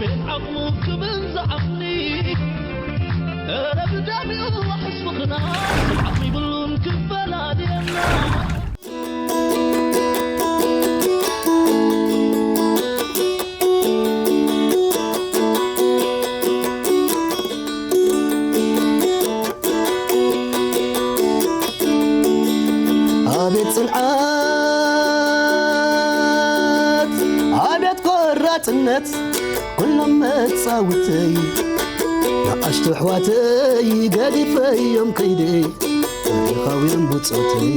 ዓቕሙ ክብል ዝዓቕሊ፣ ኧረ ብደሚኡ ኣሕስብኽና፣ ዓቕሚ ብሉን ክፈላልየና። ኣቤት ጽንዓት፣ ኣቤት ቆራጽነት፣ ኩሎም መጻውተይ፣ ንኣሽቱ ኣሕዋተይ ገዲፈዮም ከይደ፣ ታሪኻውያን ብጾተይ።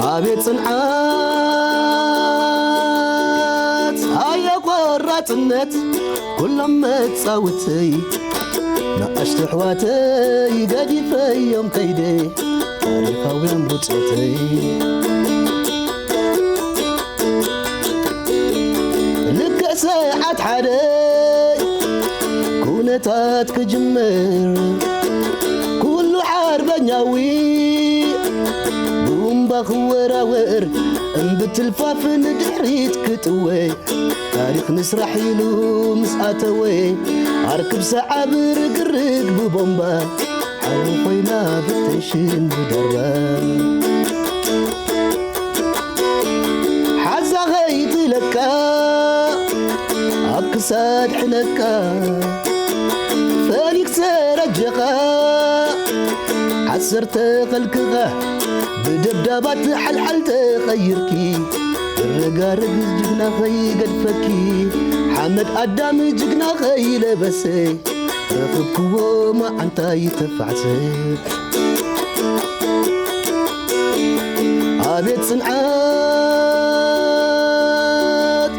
ኣቤት ጽንዓት፣ ኣየ ቆራጽነት፣ ኩሎም መጻውተይ፣ ንኣሽቱ ኣሕዋተይ ገዲፈዮም ከይደ፣ ታሪኻውያን ብጾተይ። ልክዕ ሰዓት ሓደ ኩነታት ክጅምር፣ ኩሉ ሓርበኛዊ ቡምባ ክወራወር፣ እምብትልፋፍ ንድሕሪት ክጥወ፣ ታሪኽ ንስራሕ ኢሉ ምስ ኣተወ፣ ኣርክብ ሰዓብ ርግርግ ብቦምባ፣ ሓዊ ኮይና ብቴንሽን ብደርባ። ሓዛ ከይትለካ ኣብ ክሳድ ሕነካ፣ ፈሊክ ሰረጀኻ ዓሰርተ ኸልክኻ፣ ብደብዳባት ሓልሓል ተቐይርኪ፣ ርጋርግ ጅግና ኸይገድፈኪ፣ ሓመድ ኣዳም ጅግና ኸይለበሰ፣ ረኽብክዎ መዓንታ ይተፋዕሰ። ኣቤት ጽንዓት፣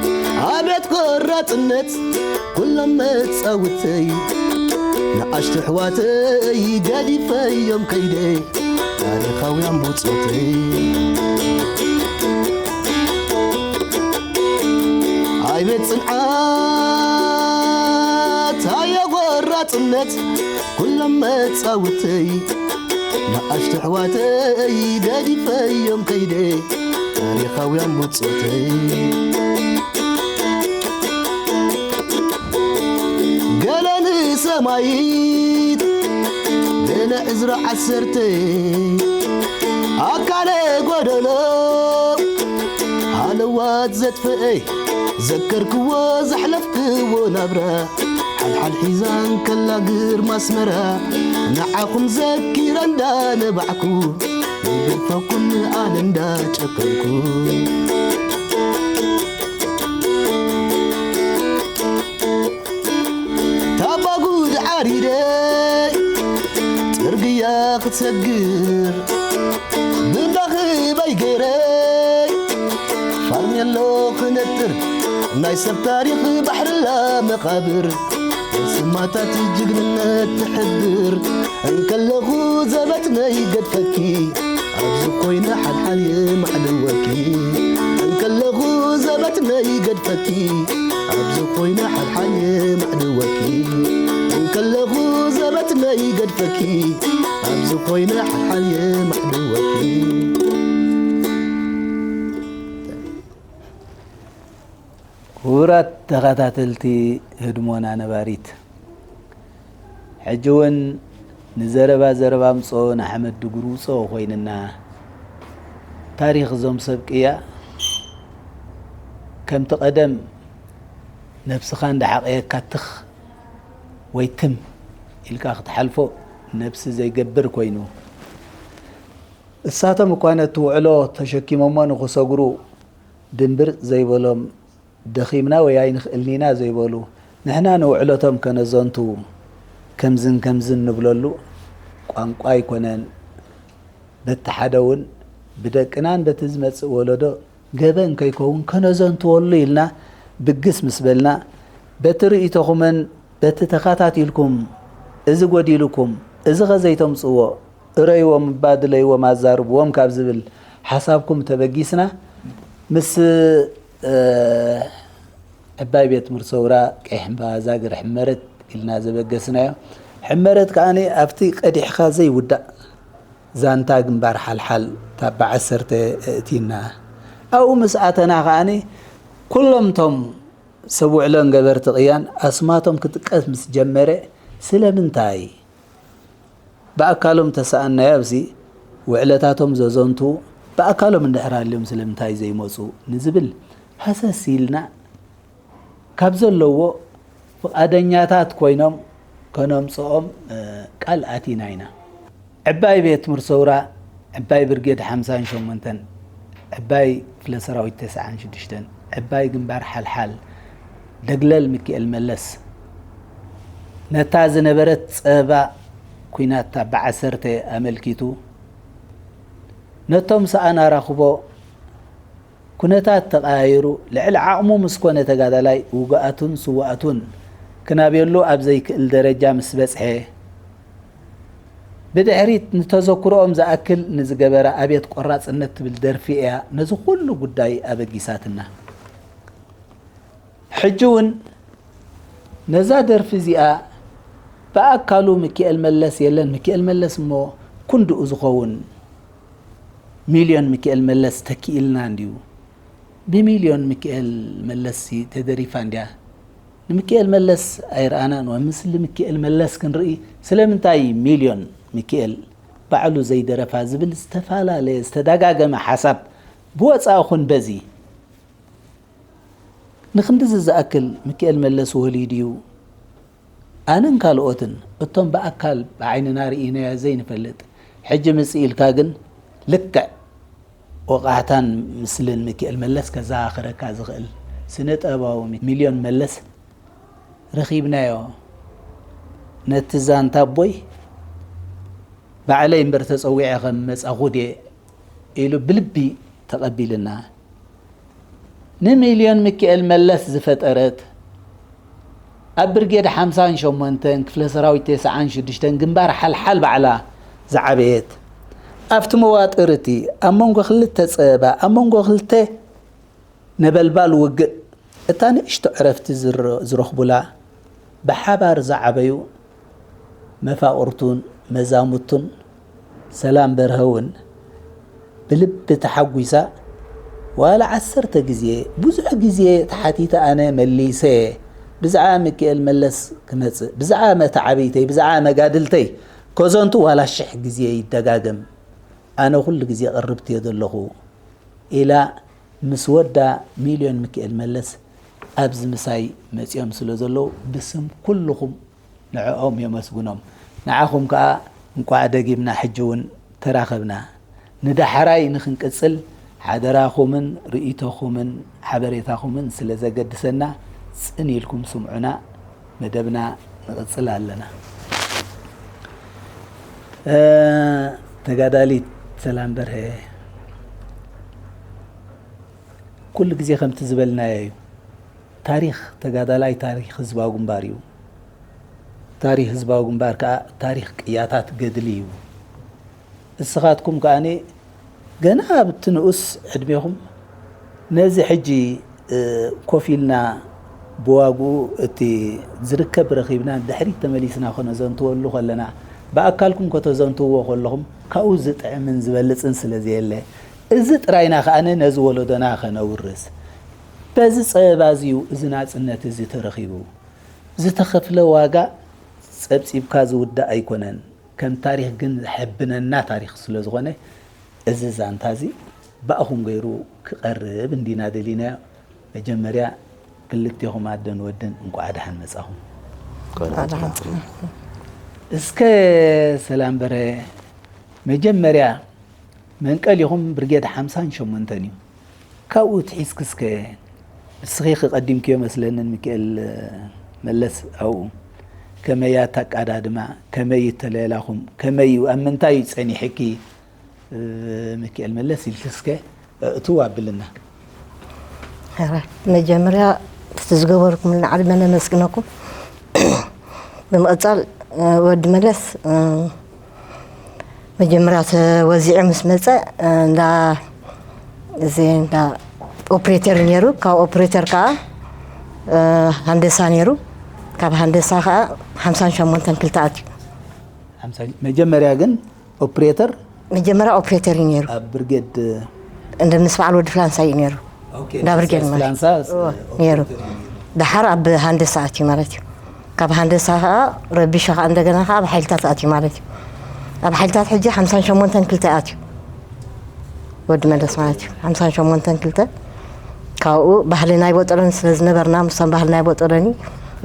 ኣቤት ቆራጽነት፣ ኩሎም መጻውተይ፣ ንኣሽቱ ኣሕዋተይ ገዲፈዮም ከይደ፣ ታሪኻውያን ብጾተይ። ኣቤት ጽንዓት፣ ኣየ ቆራጽነት፣ ኩሎም መጻውተይ፣ ንኣሽቱ ኣሕዋተይ ገዲፈዮም ከይደ፣ ታሪኻውያን ብጾተይ። ገለ ንሰማይት፣ ገለ ዕዝራ ዓሰርተ፣ ኣካለ ጎደሎ፣ ሃለዋት ዘጥፍአ፣ ዘከርክዎ ዘሕለፍክዎ ናብራ፣ ሓልሓል ሒዛ እንከላ ግርማ ኣስመራ፣ ንዓኹም ዘኪረ እንዳነባዕኩ፣ ይገድፈኩም ኣነ እንዳጨከንኩ። ታባ ጉድ ዓሪደ ጽርግያ ክትሰግር፣ ብመኽበይ ገይረ ፋርኔሎ ክነጥር፣ ናይ ሰብ ታሪኽ ባሕርላ መቓብር፣ ስማታት ጅግንነት ትሕብር። እንከለኹ ዘበትነይ ገድፈኪ፣ ኣብዚ ኮይነ ሓልሓል የማዕድወኪ። እንከለኹ ዘበትነይ ገድፈኪ፣ ኣብዚ ኮይነ ሓልሓል የማዕድወኪ። እንከለኹ ዘበትነይ ገድፈኪ፣ ኣብዚ ኮይነ ሓልሓል የማዕድወኪ። ክቡራት ተኸታተልቲ ህድሞና ነባሪት፣ ሕጂ እውን ንዘረባ ዘረባ ኣምጽኦ ንሓመድ ድጉርውጾ ኮይንና። ታሪኽ እዞም ሰብ ቅያ ከምቲ ቀደም ነብስኻ እንዳሓቐየካ ትኽ ወይ ትም ኢልካ ክትሓልፎ ነብሲ ዘይገብር ኮይኑ፣ እሳቶም እኳ ነቲ ውዕሎ ተሸኪሞሞ ንኽሰግሩ ድንብር ዘይበሎም፣ ደኺምና ወይ ኣይንኽእልን ኢና ዘይበሉ፣ ንሕና ንውዕሎቶም ከነዘንቱ ከምዝን ከምዝን ንብለሉ ቋንቋ ኣይኮነን። በቲ ሓደ እውን ብደቅናን በቲ ዝመጽእ ወለዶ ገበን ከይከውን ከነዘንትወሉ ኢልና ብግስ ምስ በልና፣ በቲ ርእይቶኹምን በቲ ተኸታቲልኩም፣ እዚ ጎዲሉኩም፣ እዚ ኸ ዘይተምጽዎ፣ እረይዎም እባ ድለይዎም ኣዛርብዎም ካብ ዝብል ሓሳብኩም ተበጊስና፣ ምስ፣ እ፣ ዕባይ ቤት ትምህርቲ ሰውራ ቀይሕ እምባ ዛግር ሕመረት ኢልና ዘበገስናዮ። ሕመረት ከኣ ኣብቲ ቀዲሕካ ዘይውዳእ ዛንታ ግንባር ሓልሓል ታባ ዓሰርተ እእቲና፣ ኣብኡ ምስ ኣተና ከኣኒ ኩሎም ቶም ሰብ ውዕሎን ገበርቲ ቅያን ኣስማቶም ክጥቀስ ምስ ጀመረ ስለምንታይ ብኣካሎም ተሰኣናዮ ኣብዚ ውዕለታቶም ዘዘንቱ ብኣካሎም እንድሕር ኣልዮም ስለምንታይ ዘይመፁ ንዝብል ሃሰስ ኢልና ካብ ዘለዎ ፍቓደኛታት ኮይኖም ከነምፅኦም ቃል ኣቲና ኢና። ዕባይ ቤት ትምህርቲ ሰውራ፣ ዕባይ ብርጌድ ሓምሳን ሸሞንተን፣ ዕባይ ክፍለ ሰራዊት ተስዓን ሽዱሽተን፣ ዕባይ ግንባር ሓልሓል፣ ደግለል ሚኪኤል መለስ፣ ነታ ዝነበረት ጸበባ ኲናት ኣባ ዓሰርተ ኣመልኪቱ፣ ነቶም ሰኣን ኣራኽቦ ኩነታት ተቐያይሩ፣ ልዕሊ ዓቕሙ ምስ ኮነ ተጋዳላይ ውጉኣቱን ስዉኣቱን ክናብየሉ ኣብ ዘይክእል ደረጃ ምስ በጽሐ፣ ብድሕሪት ንተዘክሮኦም ዝኣክል ንዝገበረ ኣብየት ቆራጽነት ትብል ደርፊ እያ ነዚ ኩሉ ጉዳይ ኣበጊሳትና። ሕጂ እውን ነዛ ደርፊ እዚኣ ብኣካሉ ሚኪኤል መለስ የለን። ሚኪኤል መለስ እሞ ክንድኡ ዝኸውን ሚልዮን ሚኪኤል መለስ ተኪእልና እንድዩ። ብሚልዮን ሚኪኤል መለስ ተደሪፋ እንድያ። ንሚኪኤል መለስ ኣይረኣናን። ወይ ምስሊ ሚኪኤል መለስ ክንርኢ ስለምንታይ ሚልዮን ሚኪኤል ባዕሉ ዘይደረፋ ዝብል ዝተፈላለየ ዝተደጋገመ ሓሳብ ብወፃኢ ኹን በዚ ንክንድዚ ዝኣክል ሚኪኤል መለስ ወልዩ ድዩ? ኣነን ካልኦትን እቶም ብኣካል ብዓይንና ርኢናዮ ዘይንፈልጥ፣ ሕጂ ምጽእ ኢልካ ግን ልክዕ ወቓዕታን ምስልን ሚኪኤል መለስ ከዘኻኽረካ ዝኽእል ስነ ጥበባዊ ሚልዮን መለስ ረኺብናዮ። ነቲ ዛንታ ኣቦይ ባዕለይ እምበር ተጸዊዐ ከም መጻኹ ድየ ኢሉ ብልቢ ተቐቢልና። ንሚልዮን ሚኪኤል መለስ ዝፈጠረት፣ ኣብ ብርጌድ ሓምሳን ሸሞንተን ክፍለ ሰራዊት ተስዓን ሽዱሽተን ግንባር ሓልሓል ባዕላ ዝዓበየት፣ ኣብቲ መዋጥር እቲ ኣብ መንጎ ክልተ ጸበባ፣ ኣብ መንጎ ክልተ ነበልባል ውግእ እታ ንእሽቶ ዕረፍቲ ዝረ-፣ ዝረኽቡላ፣ ብሓባር ዝዓበዩ መፋቕርቱን መዛሙቱን ሰላም በርሀ እውን ብልቢ ተሓጒሳ፣ ዋላ ዓሰርተ ግዜ፣ ብዙሕ ግዜ ተሓቲተ ኣነ መሊሰ፣ ብዛዕባ ሚኪኤል መለስ ክመጽእ፣ ብዛዕባ መተዓብይተይ፣ ብዛዕባ መጋድልተይ ከዘንቱ ዋላ ሽሕ ግዜ ይደጋገም፣ ኣነ ኩሉ ግዜ ቅርብቲ እየ ዘለኹ ኢላ ምስ ወዳ ሚልዮን ሚኪኤል መለስ ኣብዚ ምሳይ መጺኦም ስለ ዘለዉ ብስም ኩልኹም ንዕኦም የመስግኖም። ንዓኹም ከኣ እንቋዕ ደጊምና ሕጂ እውን ተራኸብና። ንዳሕራይ ንኽንቅጽል ሓደራኹምን ርእይቶኹምን ሓበሬታኹምን ስለ ዘገድሰና ጽን ኢልኩም ስምዑና። መደብና ንቕጽል ኣለና። እ፣ ተጋዳሊት ሰላም በርሀ፣ ኩሉ ግዜ ከምቲ ዝበልናዮ እዩ። ታሪኽ ተጋዳላይ ታሪኽ ህዝባዊ ግንባር እዩ። ታሪኽ ህዝባዊ ግንባር ከኣ ታሪኽ ቅያታት ገድሊ እዩ። እስኻትኩም ከኣ ገና ኣብቲ ንኡስ ዕድሜኹም ነዚ ሕጂ፣ እ፣ ኮፍ ኢልና ብዋግኡ እቲ ዝርከብ ረኺብና ድሕሪት ተመሊስና ከነዘንትወሉ ከለና፣ ብኣካልኩም ከተዘንትውዎ ከለኹም ካብኡ ዝጥዕምን ዝበልጽን ስለ ዘየለ፣ እዚ ጥራይና ከኣ ነዚ ወለዶና ከነውርስ፣ በዚ ጸበባ እዚ እዩ እዚ ናጽነት እዚ ተረኺቡ። ዝተኸፍለ ዋጋ ጸብጺብካ ዝውዳእ ኣይኮነን። ከም ታሪኽ ግን ዘሐብነና ታሪኽ ስለ ዝኾነ፣ እዚ ዛንታ እዚ ብኣኹም ገይሩ ክቐርብ እንዲና ደሊናዮ። መጀመርያ ክልቴኹም ኣደን ወድን እንቋዕ ደሓን መጻኹም። እንኳን ኣደሓን ኣደሓን መጻኹም። እስከ ሰላም በረ፣ መጀመርያ መንቀሊኹም ብርጌድ ሓምሳን ሸሞንተን እዩ። ካብኡ ትሒዝኪ እስከ፣ ንስኺ ቀዲምክዮ መስለኒ ንሚኪኤል መለስ ኣብኡ። ከመይ ኣተቃዳድማ፣ ከመይ እተለላኹም፣ ከመይ እዩ፣ ኣብ ምንታይ እዩ ጸኒሕኪ፣ እ፣ ሚኪኤል መለስ ኢልኪ እስከ እእትው ኣብልና። ሕራይ፣ መጀመርያ እቲ ዝገበርኩምልና ዓድመ ነመስግነኩም። ብምቕጻል፣ እ፣ ወዲ መለስ፣ እ፣ መጀመርያ ተወዚዑ ምስ መጸ፣ እ፣ እንዳ፣ እዚ እንዳ ኦፕሬተር ነይሩ። ካብ ኦፕሬተር ከኣ፣ እ፣ ሃንደሳ ነይሩ። ካብ ሃንደሳ ከኣ ሓምሳን ሸሞንተን ክልተ ኣትዩ። ሓምሳ፣ መጀመርያ ግን ኦፕሬተር? መጀመርያ ኦፕሬተር እዩ ነይሩ። ኣብ ብርጌድ? እንደ ምስ በዓል ወዲ ፍላንሳ እዩ ነይሩ። እንዳ ብርጌድ ማለት ፍላንሳ ነይሩ። ደሓር ኣብ ሃንደሳ ኣትዩ ማለት እዩ። ካብ ሃንደሳ ከዓ ረቢሻ ከዓ እንደገና ከዓ ኣብ ሓይልታት ኣትዩ ማለት እዩ። ኣብ ሓይልታት ሕጂ ሓምሳን ሸሞንተን ክልተ ኣትዩ ወዲ መለስ ማለት እዩ። ሓምሳን ሸሞንተን ክልተ ካብኡ ባህሊ ናይ ቦጦሎኒ ስለ ዝነበርና፣ ምስቶም ባህሊ ናይ ቦጦሎኒ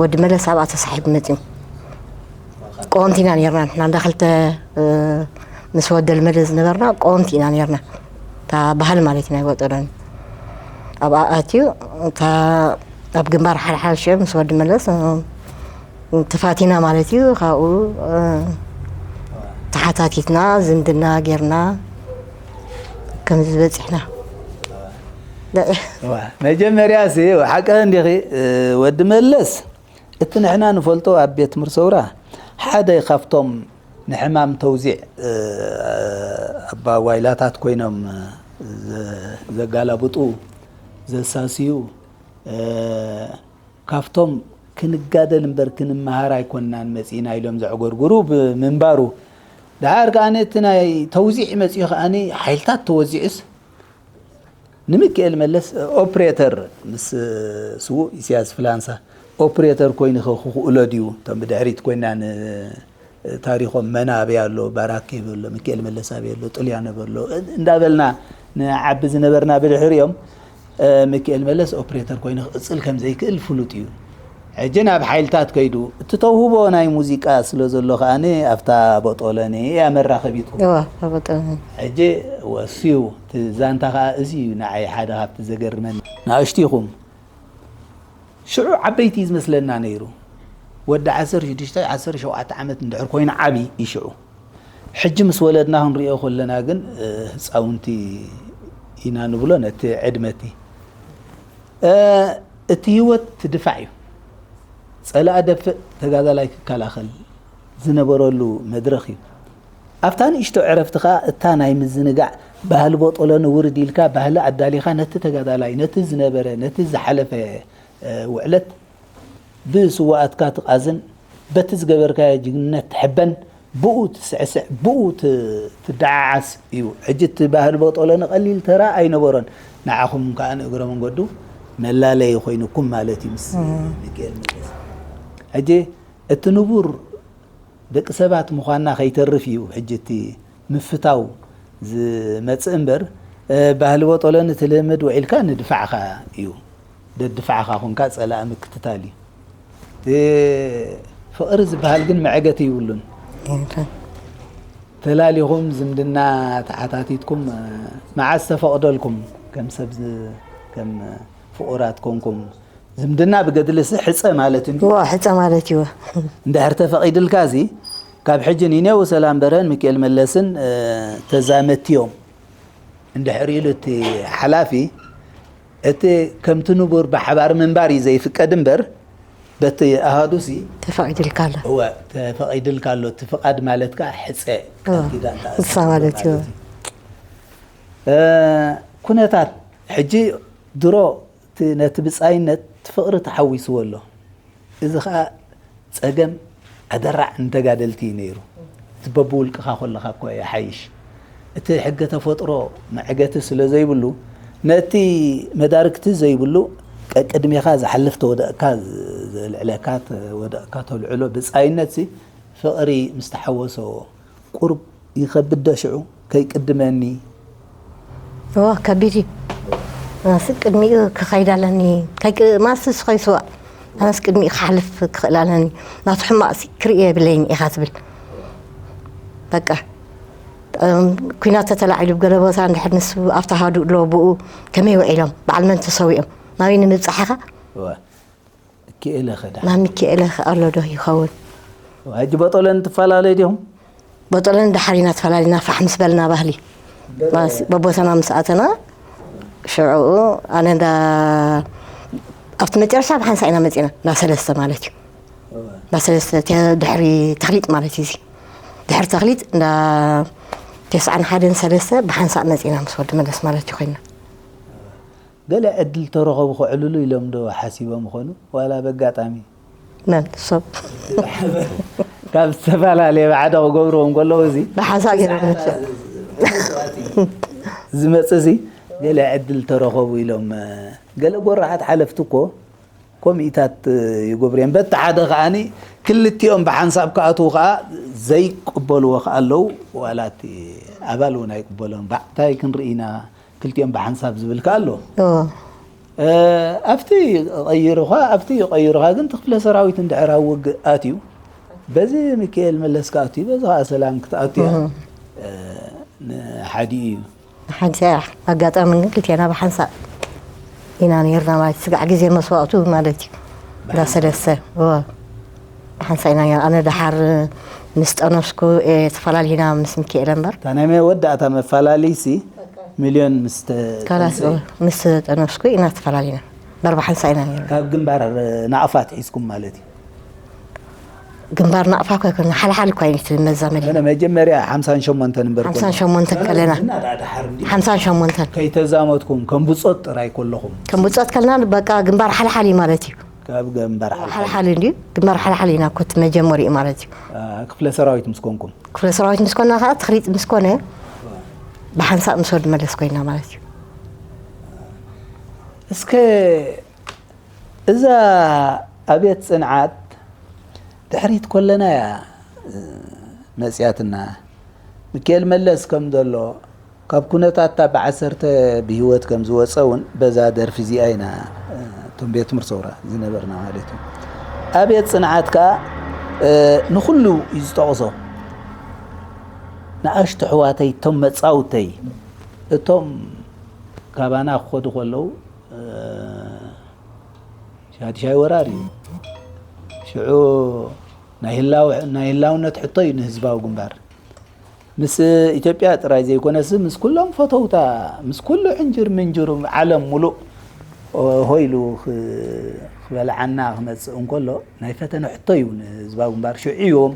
ወዲ መለስ ኣብኣ ተሳሒቡ መፅዩ። ቆንቲ ኢና ነርና ንሕና እንዳ ክልተ ምስ ወደል መለ ዝነበርና ቆንቲ ኢና ነርና። እታ ባህል ማለት ናይ ወጠረን ኣብኣ ኣትዩ እታ ኣብ ግንባር ሓልሓል ሽዑ ምስ ወዲ መለስ ተፋቲና ማለት እዩ። ካብኡ ተሓታቲትና ዝምድና ጌርና ከምዚ ዝበፂሕና። መጀመርያ ሲ ሓቂ እንዲኺ ወዲ መለስ እቲ ንሕና ንፈልጦ ኣብ ቤት ትምህርቲ ሰውራ ሓደ ካብቶም ንሕማም ተውዚዕ ኣባዋይላታት ኮይኖም ዘጋላብጡ ዘሳስዩ ካብቶም ክንጋደል እምበር ክንመሃር ኣይኮንናን መፂና ኢሎም ዘዕጎርጉሩ ብምንባሩ ደሓር ከዓኒ እቲ ናይ ተውዚዕ መፂኡ ከዓኒ ሓይልታት ተወዚዑስ ንምክኤል መለስ ኦፕሬተር ምስ ስዉእ ኢሳያስ ፍላንሳ ኦፕሬተር ኮይኑ ክኽእሎ ድዩ? እቶም ብድሕሪት ኮይና ታሪኾም መን ኣበይ ኣሎ፣ ባራክ ኣበይ ኣሎ፣ ምክኤል መለስ ኣበይ ኣሎ፣ ጥልያን ኣበይ ኣሎ እንዳበልና ንዓቢ ዝነበርና ብድሕሪኦም ምክኤል መለስ ኦፕሬተር ኮይኑ ክቕፅል ከም ዘይክእል ፍሉጥ እዩ። ሕጂ ናብ ሓይልታት ከይዱ እቲ ተውህቦ ናይ ሙዚቃ ስለ ዘሎ ከኣ ኣብታ ቦጦለኒ እያ መራኸቢትኩም። እዋ ኣቦጠነ ሕጂ ወስዩ እቲ ዛንታ ከኣ እዚ እዩ ንዓይ ሓደ ካብቲ ዘገርመኒ። ንኣሽቱ ኢኹም ሽዑ ዓበይቲ እዩ ዝመስለና ነይሩ። ወዲ ዓሰርተ ሽዱሽተ ዓሰርተ ሸውዓተ ዓመት እንድሕር ኮይኑ ዓቢ እዩ ሽዑ። ሕጂ ምስ ወለድና ክንሪኦ ከለና ግን ህፃውንቲ ኢና ንብሎ ነቲ ዕድመ እቲ። እቲ ህይወት እቲ ድፋዕ እዩ። ፀላኢ ደፍእ ተጋዳላይ ክከላኸል ዝነበረሉ መድረኽ እዩ። ኣብታ ንእሽቶ ዕረፍቲ ከኣ እታ ናይ ምዝንጋዕ ባህሊ ቦጦሎኒ ውርድ ኢልካ ባህሊ ኣዳሊኻ ነቲ ተጋዳላይ ነቲ ዝነበረ ነቲ ዝሓለፈ ውዕለት ብስውኣትካ ትቓዝን በቲ ዝገበርካዮ ጅግንነት ትሕበን ብኡ ትስዕስዕ ብኡ ትደዓዓስ እዩ። ሕጂ እቲ ባህሊ ቦጦሎኒ ቀሊል ተራ ኣይነበሮን። ንዓኹም ከዓ ንእግረ መንገዱ መላለዪ ኮይኑኩም ማለት እዩ ምስ ሚካኤል መለስ። ሕጂ እቲ ንቡር ደቂ ሰባት ምዃንና ከይተርፍ እዩ ሕጂ እቲ ምፍታው ዝመፅእ እምበር ባህሊ ቦጦሎኒ እቲ ልምድ ውዒልካ ንድፋዕኻ እዩ። ደድፋዕኻ ኮንካ ፀላኢ ምክትታል እዩ። ፍቕሪ ዝበሃል ግን መዐገቲ ይብሉን። ተላሊኹም ዝምድና ተሓታቲትኩም መዓዝ ተፈቕደልኩም ከም ሰብ ከም ፍቑራት ኮንኩም ዝምድና ብገድልሲ ሕፀ ማለት እንዲ ዋ ሕፀ ማለት እዩ። እንድሕር ተፈቒድልካ እዚ ካብ ሕጂ ኒኔው ሰላም በርሀን ሚካኤል መለስን ተዛመትዮም እንድሕር ኢሉ እቲ ሓላፊ እቲ ከምቲ ንቡር ብሓባር ምንባር እዩ ዘይፍቀድ እምበር በቲ ኣሃዱሲ ተፈቒድልካ ኣሎ። እወ ተፈቒድልካ ኣሎ። እቲ ፍቓድ ማለት ከዓ ሕፀ ቃል ኪዳን ተኣሲሩ ንሳ ማለት እዩ። ማለት እዩ። ኩነታት ሕጂ ድሮ እቲ ነቲ ብፃይነት እቲ ፍቕሪ ተሓዊስዎ ኣሎ። እዚ ኸኣ ጸገም ኣደራዕ ንተጋደልቲ እዩ ነይሩ። እቲ በብውልቅኻ ኮለኻ እኮ ይሓይሽ። እቲ ሕገ ተፈጥሮ መዕገቲ ስለ ዘይብሉ ነቲ መዳርግቲ ዘይብሉ ቀቅድሜኻ ዝሓልፍ ተወደቕካ ዘልዕለካ ተወደቕካ ተልዕሎ ብጻይነትሲ ፍቕሪ ምስ ተሓወሶ ቁሩብ ይኸብድ ዶ ሽዑ ከይቅድመኒ? እወ ከቢድ እዩ። ኣነስ ቅድሚኡ ክኸይድ ኣለኒ። ከይቅ- ማስስ ከይስዋእ ኣነስ ቅድሚኡ ክሓልፍ ክኽእል ኣለኒ። ናቱ ሕማቕሲ ክርእዮ የብለይን ኢኻ ትብል። በቃ እም፣ ኲናት ተተላዒሉ ብገለ ቦታ እንድሕር ንሱ ኣብቲ ሃዱእ ኣሎ ብኡ ከመይ ውዒሎም በዓል መን ተሰዊኦም ናበይ ንምብጻሕ ኢኻ? እወ። ክእለ ኸዳ ናብ ሚካኤለ ኣሎ ዶ ይኸውን? ሕጂ በጦለን ትፈላለዩ ዲኹም? በጦለን ዳሓር ኢና ተፈላለና ፋሕ ምስ በልና ባህሊ በቦታና ምስ ኣተና ሽዑ ኣነ እንዳ ኣብቲ መጨረሻ ብሓንሳ ኢና መፂና እንዳ ሰለስተ ማለት እዩ እንዳ ሰለስተ ድሕሪ ተክሊጥ ማለት እዩ ድሕሪ ተክሊጥ እንዳ ተስዓን ሓደን ሰለስተ ብሓንሳእ መፂና ምስ ወዲ መለስ ማለት እዩ ኮይና ገለ ዕድል ተረኸቡ ከዕልሉ ኢሎም ዶ ሓሲቦም ይኾኑ? ዋላ በጋጣሚ? መን ሰብ ካብ ዝተፈላለየ ብሓደ ክገብርዎ እንከለዉ እዚ ብሓንሳእ ገይሮም መቸም ዝመፅእ እዚ ገለ ዕድል ተረኸቡ ኢሎም፣ ገለ ጎራሓት ሓለፍቲ እኮ ኮሚታት ይገብሩ እዮም። በቲ ሓደ ከዓኒ ክልቲኦም ብሓንሳብ ክኣትዉ ከኣ ዘይቅበልዎ ከኣ ኣለዉ። ዋላ እቲ ኣባል እውን ኣይቅበሎን። ባዕታይ ክንርኢ ኢና ክልቲኦም ብሓንሳብ ዝብል ከኣ ኣሎ። ኦ። እ፣ ኣብቲ ቀይሩኻ፣ ኣብቲ ቀይሩኻ ግን እቲ ክፍለ ሰራዊት እንድሕር ኣብ ውግእ ኣትዩ፣ በዚ ሚካኤል መለስ ክኣቱ እዩ፣ በዚ ከኣ ሰላም ክትኣቱ እያ። እህ። እ፣ ንሓዲኡ እዩ። ሓንሳ ኣጋጣሚ ግን ክልቴና ብሓንሳ ኢና ነይርና ማለት ስጋዕ ግዜ መስዋእቱ ማለት እዩ። እንዳሰለሰ፣ እወ፣ ብሓንሳ ኢና ነይርና። ኣነ ደሓር ምስ ጠነስኩ፣ እ፣ ተፈላሊና ምስ ሚካኤል እምበር። እታ ናይ መወዳእታ መፈላለይሲ ሚልዮን ምስ ተ-፣ ካላት፣ ተንስእ። እወ፣ ምስ ጠነስኩ ኢና ተፈላሊና። በር ብሓንሳ ኢና ነይርና። ካብ ግንባር ናቕፋ ትሒዝኩም ማለት እዩ። ግንባር ናቕፋ እኮ ኣይኮነ፣ ሓልሓል እኮ ዓይነት መዛመድ እዩ። መጀመርያ ሓምሳን ሸሞንተን እምበር ኮነ። ሓምሳን ሸሞንተን ከለና። እና ደኣ ደሓር እንዲ ሓምሳን ሸሞንተን። ከይተዛመድኩም፣ ከም ብጾት ጥራይ ከለኹም። ከም ብጾት ከለና በቃ ግንባር ሓልሓል እዩ ማለት እዩ። ካብ ግንባር ሓልሓል። ሓልሓል እንዲ ግንባር ሓልሓል ኢና እኮ እቲ መጀመሪኡ ማለት እዩ። አ፣ ክፍለ ሰራዊት ምስ ኮንኩም። ክፍለ ሰራዊት ምስ ኮና ከኣ ትኽሪጥ ምስ ኮነ ብሓንሳእ ምስ ወዲ መለስ ኮይና ማለት እዩ። እስከ እዛ ኣብየት ጽንዓት ድሕሪት ኮለና እያ፣ እ፣ መጽያትና። ሚካኤል መለስ ከም ዘሎ፣ ካብ ኩነታት እታ ብዓሰርተ ብህይወት ከም ዝወጸ እውን በዛ ደርፊ እዚኣ ኢና፣ እ፣ እቶም ቤት ትምህርቲ ሰውራ ዝነበርና ማለት እዩ። ኣብየት ጽንዓት ከኣ፣ እ፣ ንኹሉ እዩ ዝጠቕሶ። ንኣሽቱ ኣሕዋተይ፣ እቶም መጻውተይ፣ እቶም ካባና ክኸዱ ከለዉ፣ እ፣ ሻድሻይ ወራር እዩ። ሽዑ ናይ ህላው-፣ ናይ ህላውነት ሕቶ እዩ ንህዝባዊ ግንባር። ምስ ኢትዮጵያ ጥራይ ዘይኮነስ ምስ ኩሎም ፈተውታ፣ ምስ ኩሉ ዕንጅር ምንጅሩ ዓለም ሙሉእ ሆይሉ ክ-፣ ክበልዓና ክመጽእ እንከሎ ናይ ፈተነ ሕቶ እዩ ንህዝባዊ ግንባር። ሽዑ እዮም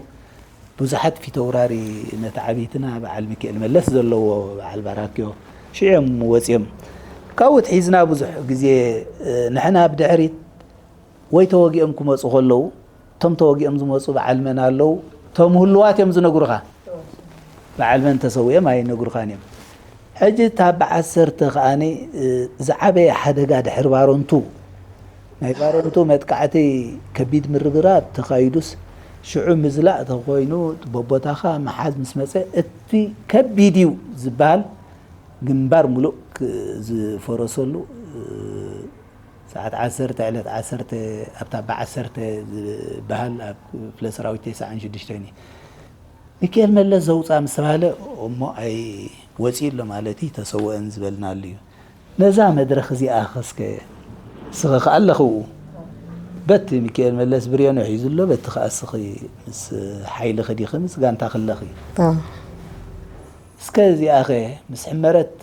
ብዙሓት ፊተውራሪ ነቲ ዓብይትና በዓል ሚካኤል መለስ ዘለዎ በዓል ባራክዮ ሽዑ እዮም ወፂኦም። ካብኡ ትሒዝና ብዙሕ ግዜ፣ እ፣ ንሕና ብድሕሪት ወይ ተወጊኦም ክመፁ ከለዉ፣ እቶም ተወጊኦም ዝመፁ በዓል መን ኣለዉ፣ እቶም ህሉዋት እዮም ዝነግሩኻ። በዓል መን ተሰዊኦም ኣይነግሩኻን እዮም። ሕጂ እታ ብዓሰርተ ከኣኒ፣ እ፣ ዝዓበየ ሓደጋ ድሕሪ ባረንቱ፣ ናይ ባረንቱ መጥቃዕቲ ከቢድ ምርብራብ ተኻይዱስ፣ ሽዑ ምዝላእ ተኾይኑ፣ በቦታኻ ምሓዝ ምስ መጸ፣ እቲ ከቢድ እዩ ዝበሃል ግንባር ሙሉእ ክ-፣ ዝፈረሰሉ፣ እ፣ ሰዓት ዓሰርተ፣ ዕለት ዓሰርተ፣ ኣብታ ብዓሰርተ ዝበሃል ኣብ ክፍለ ሰራዊት ተስዓን ሽዱሽተን እዩ። ሚካኤል መለስ ዘውፅኣ ምስ ተባህለ፣ እሞ ኣይ ወፂኡ ኣሎ ማለት እዩ፣ ተሰወአን ዝበልናሉ እዩ። ነዛ መድረኽ እዚኣ ኸስከ ስኺ ከኣ ኣለኽኡ። በቲ ሚካኤል መለስ ብርዮኑ ሒዙ ኣሎ፣ በቲ ኸኣ ስኺ ምስ ሓይልኺ ዲኺ ምስ ጋንታኺ ኣለኺ? ኣዎ። እስከ እዚኣኸ ምስ ሕመረት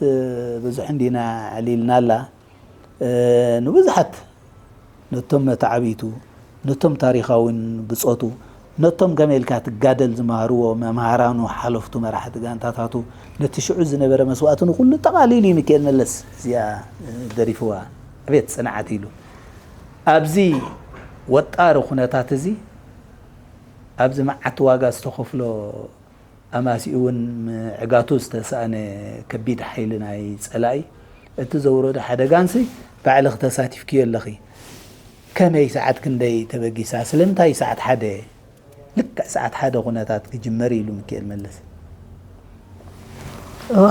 ብዙሕ እንዲና ኣዕሊልናላ። እ፣ ንብዙሓት ነቶም መተዓብይቱ፣ ነቶም ታሪኻውን ብጾቱ፣ ነቶም ከመይ ኢልካ ትጋደል ዝመሃርዎ መምሃራኑ፣ ሓለፍቱ፣ መራሕቲ ጋንታታቱ፣ ነቲ ሽዑ ዝነበረ መስዋእቲ ንኹሉ ጠቓሊሉ እዩ ሚካኤል መለስ እዚኣ፣ እ፣ ደሪፍዋ። ኣቤት ጽንዓት ኢሉ። ኣብዚ ወጣሪ ኩነታት እዚ፣ ኣብዚ መዓት ዋጋ ዝተኸፍሎ ኣማሲኡ እውን ምዕጋቱ ዝተሳእነ ከቢድ ሓይሊ ናይ ጸላኢ፣ እቲ ዘውረዶ ሓደጋንሲ ባዕልኺ ተሳቲፍክዮ ኣለኺ። ከመይ ሰዓት ክንደይ ተበጊሳ? ስለምንታይ ሰዓት ሓደ? ልክዕ ሰዓት ሓደ ኩነታት ክጅመር ኢሉ ሚካኤል መለስ። እዋ፣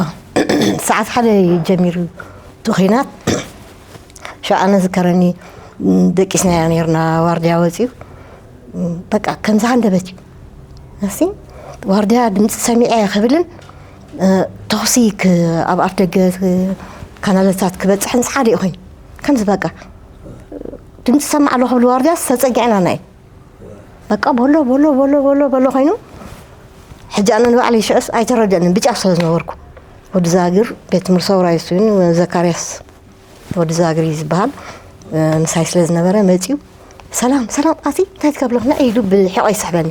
ሰዓት ሓደ እዩ ጀሚሩ እቲ ኹናት። ሽዑ ኣነ ዝከረኒ፣ ደቂስናዮ ነይርና፣ ዋርድያ ወፂኡ። በቃ ከምዚ ሃንደበት እዩ። እሲ ዋርድያ ድምፂ ሰሚዐ ክብልን፣ እ፣ ተኹሲ ክ-፣ ኣብ ኣፍ ደገ ክ-፣ ካናለታት ክበፅሕን ዝሓደ እዩ ኮይኑ። ከምዚ በቃ ድምፂ ሰማዕ ኣሎ ክብል ዋርድያ ተፀጊዕና ናይ በቃ በሎ፣ በሎ፣ በሎ፣ በሎ፣ በሎ ኮይኑ፣ ሕጂ ኣነ ንባዕለይ ሽዑስ ኣይተረድአንን፣ ብጫፍ ስለ ዝነበርኩ። ወዲ ዛግር ቤት ትምህርቲ ሰውራ እዩ፣ እሱን ዘካርያስ ወዲ ዛግር እዩ ዝበሃል። እ፣ ምሳይ ስለ ዝነበረ መፂኡ፣ "ሰላም፣ ሰላም፣ ኣቲ እንታይ ትገብሪ ኣለኺ?" ንዒ ኢሉ ብሕቖ ይስሕበኒ።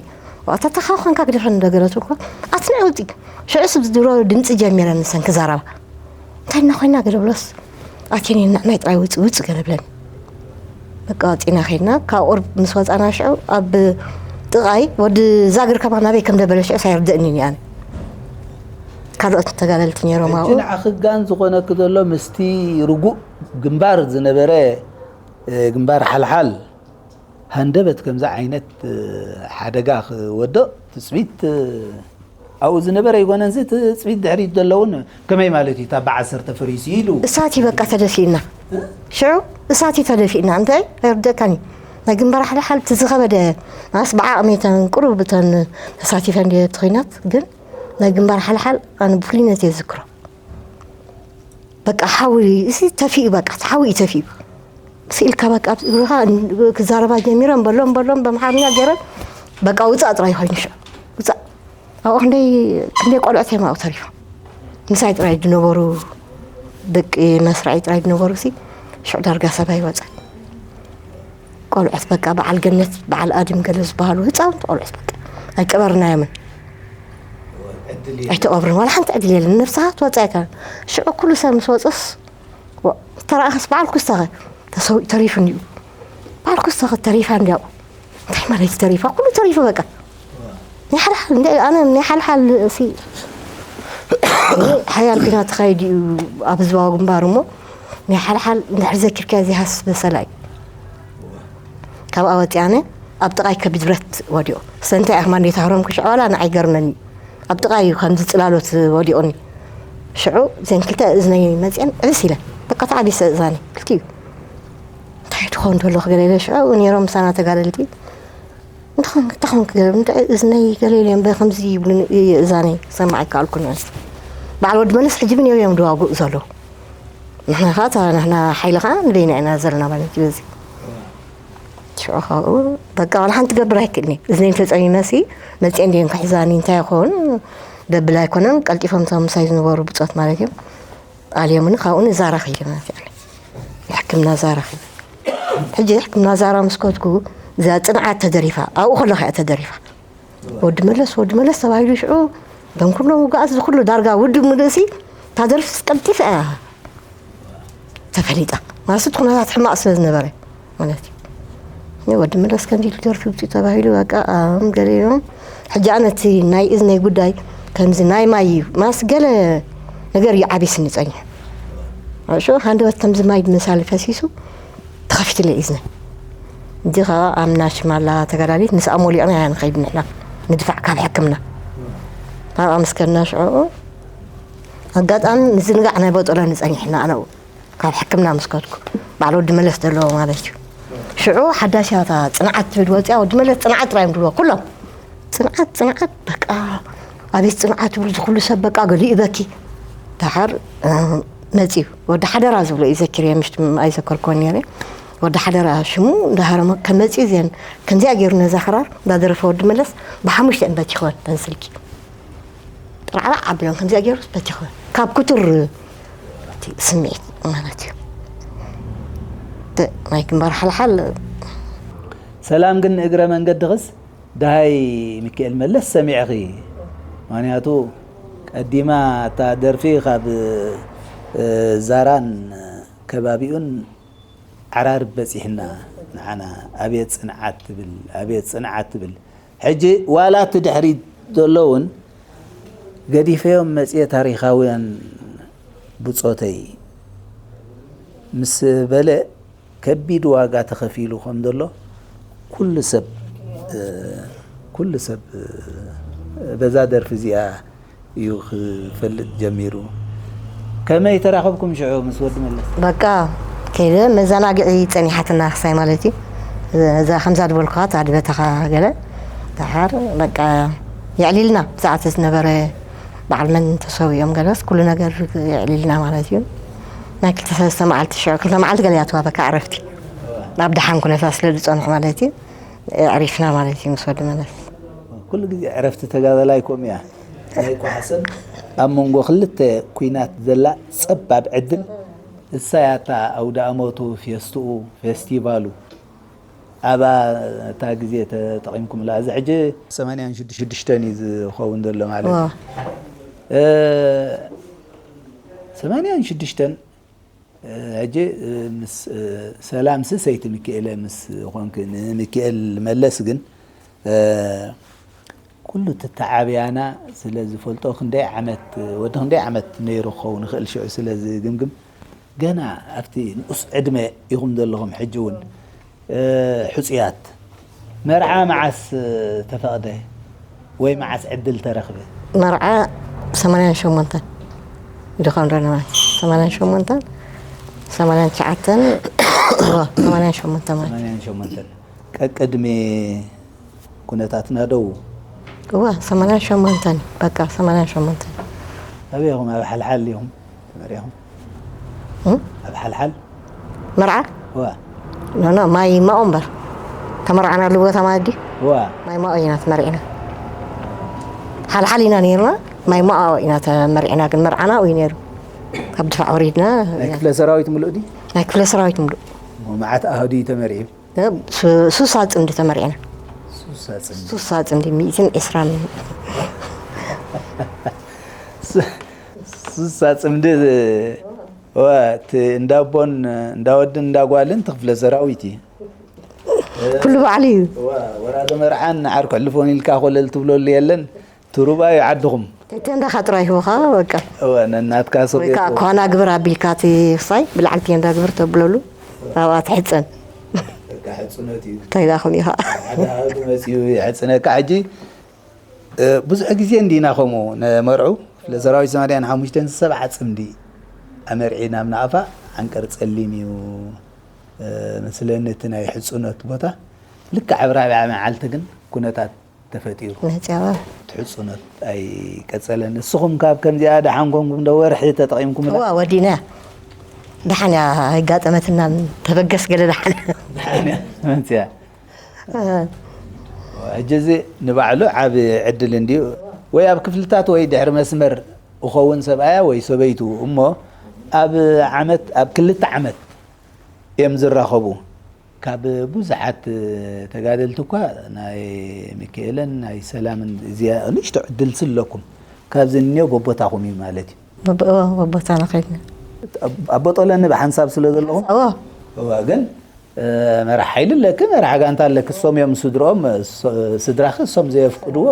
"ዋታ ተኻ ኮንካ ግደፈኒ" ዶ ገለ ትብልኮ፣ "ኣቲ ንዒ ውፂ!" ሽዑስ ብድሮ ድምፂ ጀሚረን ንሰን ክዛረባ። እንታይ እናኾይና ገለ ብሎስ፣ ኣትየን ኢልና ናይ ጥራይ ውፅ ውፅ ገለ ብለን። በቃ ወፂና ኸይድና፣ ካብ ቁርብ ምስ ወፃና ሽዑ ኣብ ጥቓይ ወዲ ዛግር ከማ ናበይ ከም ደበለ ሽዑ ሳይርድእኒ እየ ኣነ። ካልኦት ተጋደልቲ ነይሮም ኣብኡ። ንዓኺ ጋን ዝኾነኪ ዘሎ ምስቲ ርጉእ ግንባር ዝነበረ ግንባር ሓልሓል ሃንደበት ከምዚ ዓይነት ሓደጋ ክወድቕ ትፅቢት ኣብኡ ዝነበረ ኣይኮነን። እዚ ትፅቢት ድሕሪት ዘለውን ከመይ ማለት እዩ? እታ ብዓሰርተ ፈሪሱ ኢሉ እሳት እዩ በቃ ተደፊእና። ሽዑ እሳት እዩ ተደፊእና። እንታይ ኣይርደካን እዩ። ናይ ግንባር ሓልሓል እቲ ዝኸበደ ማስ ብዓቕሚ እተን ቁሩብ እተን ተሳቲፈ እንደ ተኾይናት ግን ናይ ግንባር ሓልሓል ኣነ ብፍሉይነት እየ ዝክሮ። በቃ ሓዊ እዚ ተፊኡ በቃ ሓዊ እዩ ተፊኡ። ስኢልካ በቃ ኣብ እግርኻ ክዛረባ ጀሚረን በሎም በሎም በምሓርኛ ገይረን በቃ ውፃእ ጥራይ ኮይኑ ሽዑ ውፃእ ኣብኡ ክንደይ ክንደይ ቆልዑት እዮም ኣብኡ ተሪፎም። ምሳይ ጥራይ ዝነበሩ ደቂ መስራይ ጥራይ ዝነበሩ ሲ ሽዑ ዳርጋ ሰባይ ወፃ ቆልዑት በቃ በዓል ገነት በዓል ኣድም ገለ ዝበሃሉ ህፃውንቲ ቆልዑት በቃ ኣይቀበርናዮምን። ኣይተቐብርን ዋላ ሓንቲ ዕድል የለን። ነብስኻ ትወፅእ ኣይከ ሽዑ ኩሉ ሰብ ምስ ወፅስ ተረኣኸስ በዓል ኩስታኸ ተሰዊኡ ተሪፉ እንዲኡ በዓል ኩስታኸ ተሪፋ እንዲያው እንታይ ማለት ተሪፋ ኩሉ ተሪፉ በቃ ናይ ሓልሓል እንደ ኣነ ናይ ሓልሓል ሲ ሓያል ቢና ተኻይድ እዩ ኣብ ህዝባዊ ግንባር እሞ ናይ ሓልሓል እንድሕር ዘኪርካ እዚ ሃስ በሰላ እዩ ካብ ኣወፂኣነ ኣብ ጥቓይ ከቢድ ብረት ወዲቑ ሰንታይ ኣኽማ እንዴት ኣህሮም ክሽዕዋላ ንዓይ ገርመኒ ኣብ ጥቓይ እዩ ከምዚ ፅላሎት ወዲቑኒ ሽዑ እዘን ክልተ እዝነይ መፅአን ዕብስ ኢለን በቃ ተዓቢሰ እዛኒ ክልቲኡ እንታይ ትኾን ተሎ ክገለ ኢለ ሽዑ ነይሮም ምሳና ተጋደልቲ እንተኾን ክገርም እንታይ እዝነይ ገለ ኢለ እምበ ከምዚ ይብሉኒ እየ እዛነይ ሰማዕ ኣይከኣልኩን በዓል ወዲ መለስ ሕጂ ብን እዮም ድዋጉእ ዘለዉ ንሕና ከዓ ንሕና ሓይሊ ከዓ ንበይና ኢና ዘለና ማለት እዩ በዚ ሽዑ ካብኡ በቃ ዋላ ሓንቲ ገብር ኣይክእልኒ እዝነይ ተፀሚመሲ መፅኤ እንዲየን ክሕዛኒ እንታይ ይኸውን ደብል ኣይኮነን ቀልጢፎም እቶም ምሳይ ዝነበሩ ብፆት ማለት እዮም ኣልዮምኒ ካብኡ ንዛራ ከይደ ማለት እዩ ሕክምና ዛራ ከይደ ሕጂ ሕክምና ዛራ ምስ ከድኩ እዛ ፅንዓት ተደሪፋ ኣብኡ ከለኻ እያ ተደሪፋ ወዲ መለስ ወዲ መለስ ተባሂሉ ሽዑ እቶም ኩሎም ውግኣት እዚ ኩሉ ዳርጋ ውድብ ምልእሲ እታ ደርፊ ቀልጢፍ እያ ተፈሊጣ ማለት እቲ ኩነታት ሕማቕ ስለ ዝነበረ ማለት እዩ ወዲ መለስ ከምዚ ኢሉ ደርፊ ውፅኡ ተባሂሉ በቃ ኣም ገሊኦም ሕጂ ኣነ እቲ ናይ እዝነይ ጉዳይ ከምዚ ናይ ማይ እዩ ማስ ገለ ነገር እዩ ዓብስኒ ፀኒሑ እሾ ሃንደበት ከምዚ ማይ ብመሳሊ ፈሲሱ ተኸፊትለ እዝነይ እንዲ ከዓ ኣምና ሽማላ ተጋዳሊት ምስኣ ሞሊቕና እያ ንኸይድ ንሕና ንድፋዕ ካብ ሕክምና ኣብኣ ምስ ከድና ሽዑ ኣጋጣሚ ምዝንጋዕ ናይ በጦለ ንፀኒሕና ኣነው ካብ ሕክምና ምስ ከድኩ በዓል ወዲ መለስ ዘለዎ ማለት እዩ ሽዑ ሓዳሽ ያታ ፅንዓት ትብል ወፅያ ወዲ መለስ ፅንዓት ጥራይ እዮም ድልዎ ኩሎም ፅንዓት ፅንዓት በቃ ኣቤት ፅንዓት ትብል ዝኩሉ ሰብ በቃ ገሊኡ በኪ ደሓር መፅዩ ወዲ ሓደራ ዝብሎ እዩ ዘኪር ምሽ ኣይዘከርኮን ነረ ወዲ ሓደራ ሽሙ እንዳሃረመ ከመፅዩ ዜን ከምዚኣ ገይሩ ነዛ ክራር እንዳደረፈ ወዲ መለስ ብሓሙሽተ እንበት ይኸውን ተንስልኪ ጥራዕራዕ ኣቢሎም ከምዚኣ ገይሩ በቲ ይኸውን ካብ ክቱር ስምዒት ማለት እዩ ናይ ግንባር ሓልሓል ሰላም ግን እግረ መንገድኽስ ደሃይ ሚካኤል መለስ ሰሚዕኺ ምክንያቱ ቀዲማ እታ ደርፊ ካብ ዛራን ከባቢኡን ዓራርብ በፂሕና ንዓና ኣቤት ፅንዓት ትብል ኣቤት ፅንዓት ትብል ሕጂ ዋላ እቲ ድሕሪት ዘሎ እውን ገዲፈዮም መፅየ ታሪኻውያን ብፆተይ ምስ በለ ከቢድ ዋጋ ተኸፊሉ ከም ዘሎ ኩሉ ሰብ ኩሉ ሰብ በዛ ደርፊ እዚኣ እዩ ክፈልጥ ጀሚሩ። ከመይ ተራኸብኩም ሽዑ ምስ ወዲ መለስ? በቃ ከይደ መዘናግዒ ጸኒሓትና ክሳይ ማለት እዩ። እዛ ከምዛ ዝበልኩኻ እታ ድበታኻ ገለ ደሓር በቃ የዕሊልና ብዛዕባ ዝነበረ በዓል መን ተሰዊኦም ገለስ ኩሉ ነገር የዕሊልና ማለት እዩ። ናይ ክልተ ሰለስተ መዓልቲ ሽዑ ክልተ መዓልቲ ገለ እያ ተዋበካ ዕረፍቲ ናብ ደሓን ኩነታት ስለ ዝጸንሑ ማለት እዩ። ኣዕሪፍና ማለት እዩ ምስ ወዲ መለስ። ኩሉ ግዜ ዕረፍቲ ተጋዳላይ ከምኡ እያ። ናይ ኳሕስን ኣብ መንጎ ክልተ ኲናት ዘላ ጸባብ ዕድል እሳ እያ እታ ኣውደ ኣመቱ፣ ፌስትኡ፣ ፌስቲቫሉ። ኣብኣ እታ ግዜ ተጠቒምኩምላ። እዚ ሕጂ ሰማንያን ሽዱሽተን እዩ ዝኸውን ዘሎ ማለት እዩ። ሰማንያን ሽዱሽተን ሕጂ ምስ ሰላምሲ ሰይቲ ሚኪኤለ ምስ ኾንክ ንምኪኤል መለስ ግን ኩሉ እቲ ተዓብያና ስለ ዝፈልጦ፣ ክንደይ ዓመት፣ ወዲ ክንደይ ዓመት ነይሩ ክኸውን ይኽእል ሽዑ ስለ ዝግምግም፣ ገና ኣብቲ ንኡስ ዕድመ ኢኹም ዘለኹም። ሕጂ እውን፣ እ፣ ሕጹያት፣ መርዓ መዓስ ተፈቕደ ወይ መዓስ ዕድል ተረኽበ? መርዓ ሰማንያን ሸሞንተን ድኾን ዶ ማለት፣ ሰማንያን ሸሞንተን፣ ሰማንያን ትሽዓተን፣ እዎ፣ ሰማንያን ሸሞንተን ማለት። ሰማንያን ሸሞንተን። ቀቅድሚ ኩነታትና ደው? እዋ፣ ሰማንያን ሸሞንተን፣ በቃ፣ ሰማንያን ሸሞንተን። ኣበይ ኢኹም? ኣብ ሓልሓል ኢኹም ተመሪዕኹም? እም? ኣብ ሓልሓል? መርዓ? እዋ። ኖ፣ ኖ፣ ማይ ማኦ እምበር። ተመርዓናሉ ቦታ ማለት ድዩ? እዋ። ማይ ማኦ ኢና ተመሪዕና። ሓልሓል ኢና ነይርና፣ ማይ ማኦ ኢና ተመሪዕና፣ ግን መርዓና ኣብኡ እዩ ነይሩ። ካብ ድፋዕ ወሪድና። ናይ ክፍለ ሰራዊት ምሉእ ድዩ? ናይ ክፍለ ሰራዊት ምሉእ። እሞ መዓት ኣሃዱ እዩ ተመሪዑ? እ፣ ሱ-፣ ሱሳ ጽምዲ ተመሪዕና። ሱሳ ጽምዲ። ሱሳ ጽምዲ፣ ሚእትን ዕስራን። ሱ-፣ ሱሳ ጽምዲ፣ ዋ፣ እቲ እንዳቦን እንዳወድን እንዳጓልን እቲ ክፍለ ሰራዊት እዩ። ኩሉ ባዕሉ እዩ። ዋ፣ ወራዶ መርዓን ዓርኩ ሕልፎን ኢልካ ኮለል ትብለሉ የለን። ትሩባ እዩ ዓድኹም። ቴንዳኻ ጥራይ ሂቡኻ፣ በቃ። እወ፣ ነናትካ ሰብ ወይ ከዓ የኮ-፣ ኳና ግብር ኣቢልካ እቲ ክሳይ ብላዕሊ ቴንዳ ግብር ተብለሉ፣ ኣብኣ ትሕጸን። በቃ ሕጽነት እዩ። እንታይ ዳኹም ኢኻ? ሓደ ሃዱ መጺኡ ይሕጽነካ። ሕጂ፣ እ፣ ብዙሕ ግዜ እንዲና ከምኡ ነመርዑ፣ ክፍለ ሰራዊት ሰማንያን ሓሙሽተን ሰብዓ ጽምዲ ኣመርዒ ናብ ናቕፋ፣ ዓንቀር ጸሊም እዩ፣ እ፣ መስለኒ እቲ ናይ ሕጽነት ቦታ። ልክዕ ኣብ ራብዓ መዓልቲ ግን ኩነታት ተፈጢሩ። ነፂ ኣበባ። እቲ ሕፁነት ኣይቀፀለን። ንስኹም ካብ ከምዚኣ ደሓን ኮንኩም ዶ ወርሒ ተጠቒምኩምላ? እዋ፣ ወዲእና። ደሓን እያ፣ ኣይጋጠመትናን። ተበገስ ገለ ደሓን። ደሓን እያ መፂኣ። እ። ሕጂ እዚ ንባዕሉ ዓቢ ዕድል እንድዩ። ወይ ኣብ ክፍልታት ወይ ድሕሪ መስመር እኸውን ሰብኣያ ወይ ሰበይቱ እሞ ኣብ ዓመት፣ ኣብ ክልተ ዓመት እዮም ዝራኸቡ። ካብ ብዙሓት ተጋደልቲ እኳ ናይ ሚካኤልን ናይ ሰላምን እዚኣ ንእሽቶ ዕድል ስለኩም ካብዚ እኒኦ በቦታኹም እዩ ማለት እዩ። በቦ-፣ በቦታና ከይድና። ኣብ-፣ ኣቦ ጠለኒ ብሓንሳብ ስለ ዘለኹም? እዎ። እዋ፣ ግን፣ እ፣ መራሕ ሓይሊ ኣለኪ፣ መራሕ ጋንታ ኣለኪ፣ እሶም እዮም ስድርኦም፣ ስ-፣ ስድራኺ እሶም ዘየፍቅድዎ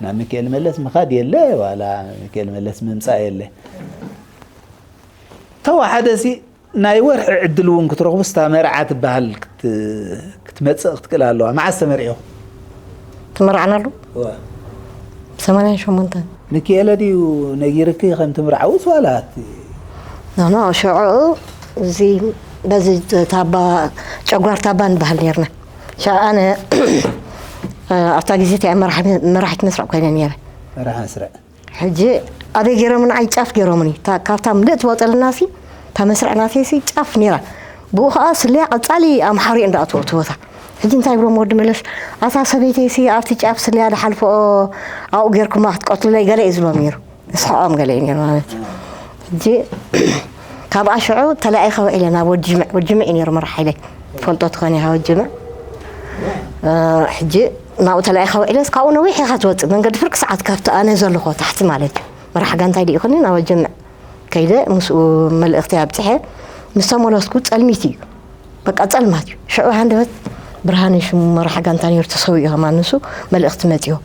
ናብ ሚካኤል መለስ ምኻድ የለ፣ ዋላ ሚካኤል መለስ ምምጻእ የለ። ተዋሓደሲ ናይ ወርሒ ዕድል እውን ክትረኽቡ፣ ስታ መርዓ ትበሃል ክት-፣ ክትመጽእ ክትክእል ኣለዋ። መዓስ ተመርዒኹም? ተመርዓናሉ? እዋ። ሰማንያን ሸሞንተን። ሚኪኤለ ድዩ ነጊርኪ ከም ትምርዓውስ ዋላ ኣቲ? ኖ፣ ኖ፣ ሽዑ እዚ በዚ ታባ፣ ጨጓር ታባ ንበሃል ነርና። ሽዑ ኣነ ኣብታ ግዜ እቲኣ መራሒ-፣ መራሒት መስርዕ ኮይነ ነይረ። መራሒ መስርዕ። ሕጂ ኣበይ ገይሮምኒ? ኣይ ጫፍ ገይሮምኒ። እታ፣ ካብታ ምልእቲ ወጠልናሲ፣ እታ መስርዕ ናተይሲ ጫፍ ነይራ። ብኡ ኸዓ ስለያ ቀጻሊ ኣምሓሩ እየ እንዳኣተወ እቲ ቦታ። ሕጂ እንታይ ይብሎም ወዲ መለስ፣ ኣታ ሰበይተይሲ ኣብቲ ጫፍ ስለያ ዝሓልፍኦ ኣብኡ ጌርኩማ ክትቀትሉለይ ገለ እዩ ዝብሎም ነይሩ። እስሕቖም ገለ እዩ ነይሩ ማለት እዩ። ሕጂ ካብኣ ሽዑ ተላኢኸ ውዒለ ናብ ወዲ ጅምዕ፣ ወዲ ጅምዕ እዩ ነይሩ መራሕ ሓይለይ። ትፈልጦ ትኾን ኢኻ ወዲ ጅምዕ። እ፣ ሕጂ ናብኡ ተላኢኸ ውዒለስ ካብኡ ነዊሕ ኢኻ ትወጽእ። መንገዲ ፍርቂ ሰዓት ካብቲ ኣነ ዘለኹ ታሕቲ ማለት እዩ። መራሕ ጋንታይ ድዩ ይኹን ናብ ወዲ ጅምዕ ከይደ ምስኡ መልእኽቲ ኣብጽሐ። ምስ ተመለስኩ ጸልሚት እዩ። በቃ ጸልማት እዩ። ሽዑ ሃንደበት ብርሃነ ሽሙ መራሕ ጋንታ ነይሩ ተሰዊኡ ከማን ንሱ መልእኽቲ መጺኦ።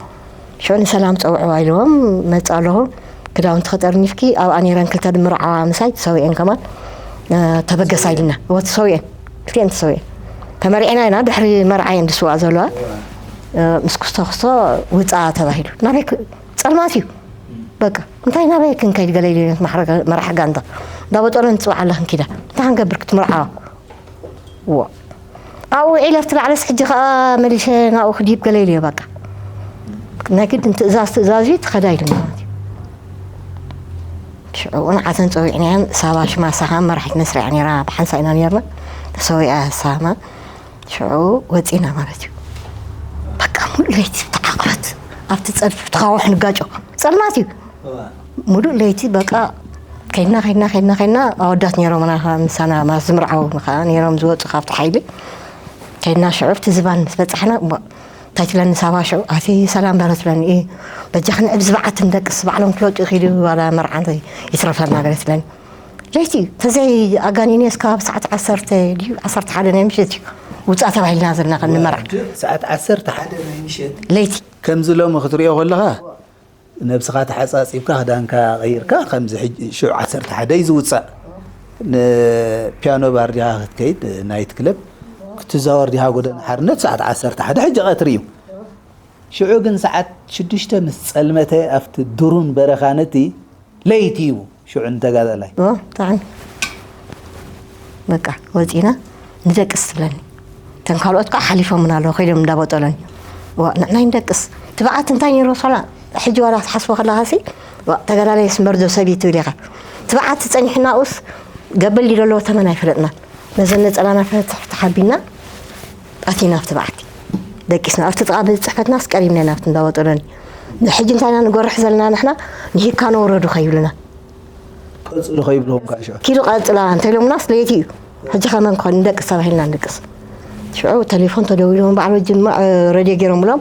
ሽዑ ንሰላም ጸውዕዋ ኢልዎም መጽእ ኣለኹ። ክዳውንቲ ከጠርኒፍኪ ኣብኣ ነይረን ክልተ ድምርዓዋ ምሳይ ተሰዊኤን ከማን፣ እ፣ ተበገሳ ኢልና። እወ ተሰዊኤን። ክልቲኤን ተሰዊኤን። ተመሪዕና ኢና ድሕሪ መርዓ እየን ዝስውኣ ዘለዋ። እ፣ ምስ ክስቶ ክስቶ ውጻ ተባሂሉ። ናበይ ክ-፣ ጸልማት እዩ። በቃ እንታይ ናበይ ክንከይድ ገለ ኢሉ መራሕ ጋንታ። እንዳበጠሎ ንጽውዓ ኣለኽን ኪዳ። እንታይ ክንገብር ክትምርዓዋ? ዋ። ኣብኡ ውዒለ ኣብቲ ላዕለስ ሕጂ ኸዓ መሊሸ ናብኡ ክድይብ ገለ ኢለዮ በቃ። ናይ ግድን ትእዛዝ ትእዛዝ እዩ፣ ትኸዳ ኢሉኒ ማለት እዩ። ሽዑ እውን ዓተን ጸዊዕናየን ሳባ ሽማ ሳኻ መራሒት መስርዕ ነይራ፣ ብሓንሳ ኢና ነይርና። ተሰዊኣ ሳማ። ሽዑ ወጺና ማለት እዩ። በቃ ሙሉእ ለይቲ ብተዓቕበት ኣብቲ ጸድፊ ብተኻውሕ ንጋጮ። ጸልማት እዩ። እዋ። ሙሉእ ለይቲ በቃ ከይድና፣ ከይድና፣ ከይድና፣ ከይድና፣ ኣወዳት ነይሮምና ምሳና፣ ማ-፣ ዝምርዓው ከዓ ነይሮም ዝወፁ ካብቲ ሓይሊ። ከይድና ሽዑ ኣብቲ ዝባን ምስ በፃሕና፣ እሞ እንታይ ትብለኒ ሳባ ሽዑ፣ ኣቲ ሰላም በረ ትብለኒ፣ "እ፣ በጃኽን ዕብ ዝበዓት እንደቅስ፣ ባዕሎም ክወፁ ይኽእሉ፣ ዋላ መርዓ እንተ ይትረፈና" ገለ ትብለኒ። ለይቲ እዩ፣ ተዘይ ኣጋኒነ እስካብ ሰዓት ዓሰርተ ድዩ፣ ዓሰርተ ሓደ ናይ ምሸት እዩ። ውፃእ ተባሂልና ዘለና ከም ንመርዓ። ሰዓት ዓሰርተ ሓደ ናይ ምሸት ለይቲ ከምዚ ሎሚ ክትሪኦ ከለኻ ነብስኻ ተሓፃፂብካ ክዳንካ ቀይርካ ከምዚ ሕጂ ሽዑ ዓሰርተ ሓደ እዩ ዝውፃእ። ንፒያኖ ባር ዲኻ ክትከይድ ናይት ክለብ ክትዛወር ዲኻ ጎደና ሓርነት ሰዓት ዓሰርተ ሓደ ሕጂ ቀትሪ እዩ። ሽዑ ግን ሰዓት ሽዱሽተ ምስ ጸልመተ ኣብቲ ድሩን በረኻን እቲ ለይቲ እዩ ሽዑ ንተጋዳላይ። ኦ ብጣዕሚ በቃ ወፂና ንደቅስ ትብለኒ። እተን ካልኦት ከዓ ሓሊፎምና ኣለዉ ከይዶም እንዳበጠሎኒ። ዋ ንዕናይ ንደቅስ ትብዓት እንታይ ነይርዎ ሳላ ሕጂ ዋላ ክትሓስቦ ከለኻሲ ዋ ተጋዳላይስ መርዶ ሰብ እዩ ትብል ኢኻ። ትብዓት ጸኒሕናኡስ ገበል ድዩ ዘለዎ ተመን ኣይፈለጥናን። ነዘን ነጸላና ፈትሕፍትሕ ኣቢልና ኣቲና ኣብቲ በዓቲ ደቂስና ኣብቲ ጥቓ ቤት ፅሕፈትናስ ቀሪብና ኢና ኣብቲ እንዳወጠሎኒ። ንሕጂ እንታይ ኢና ንጎርሕ ዘለና ንሕና ንሂካ ነውረዱ ከይብሉና ቀፅሉ ከይብልኹም ከዓ ሽዑ ኪዱ ቀፅላ እንተኢሎምናስ ለይቲ እዩ። ሕጂ ከመን ክኾን ንደቅስ ተባሂልና ንደቅስ። ሽዑ ተሌፎን ተደዊሉ በዓል ወጅምዕ ረድዮ ገይሮምሎም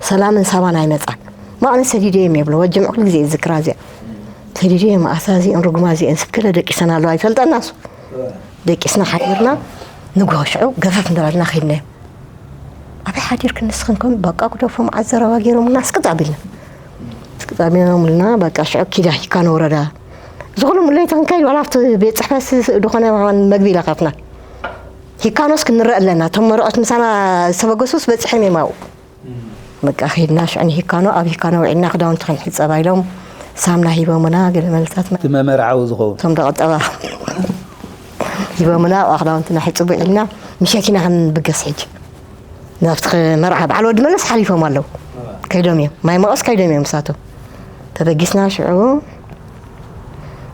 ሰላምን ሳባን ኣይመፃን። ማእነ ሰዲደ እዮም የብሎ ወጅምዕ ኩሉ ግዜ ዝዝክራ እዚኣ ሰዲደ እዮም ኣሳ እዚአን ርጉማ እዚአን ስብክለ ደቂሰን ኣለዋ ይፈልጠና እሱ ደቂስና ሓዲርና ንግሆ ሽዑ ገፈፍ እንዳበልና ከይድናዮ። ኣበይ ሓዲርክን ንስኽን ከም በቃ ግደፎ መዓት ዘረባ ገይሮምና ስቅጥ ኣቢልና ስቅጥ ኣቢሎምልና በቃ ሽዑ ኪዳ ሂካኖ ወረዳ ዝኹሉ ሙለይታ ክንከይድ ዋላ ኣብቲ ቤት ፅሕፈት ዝኾነ መግቢ ኢለካትና ሂካኖስ ክንረአ ኣለና እቶም መርዖት ምሳና ዝተበገሱስ በፂሖም እዮም ኣብኡ በቃ ከይድና ሽዑ ንሂካኖ ኣብ ሂካኖ ውዒልና ክዳውንቲ ክንሕፀባ ኢሎም ሳምና ሂቦምና ገለ መለታት እቲ መመርዓዊ ዝኸውን እቶም ደቐጠባ ሂቦምና ኣብኣ ክዳውንትና ሕፅቡ ውዒልና ምሸት ኢና ክንብገስ ሕጂ ናብቲ መርዓ በዓል ወዲ መለስ ሓሊፎም ኣለዉ ከይዶም እዮም ማይ መቐስ ከይዶም እዮም ምሳቶም ተበጊስና ሽዑ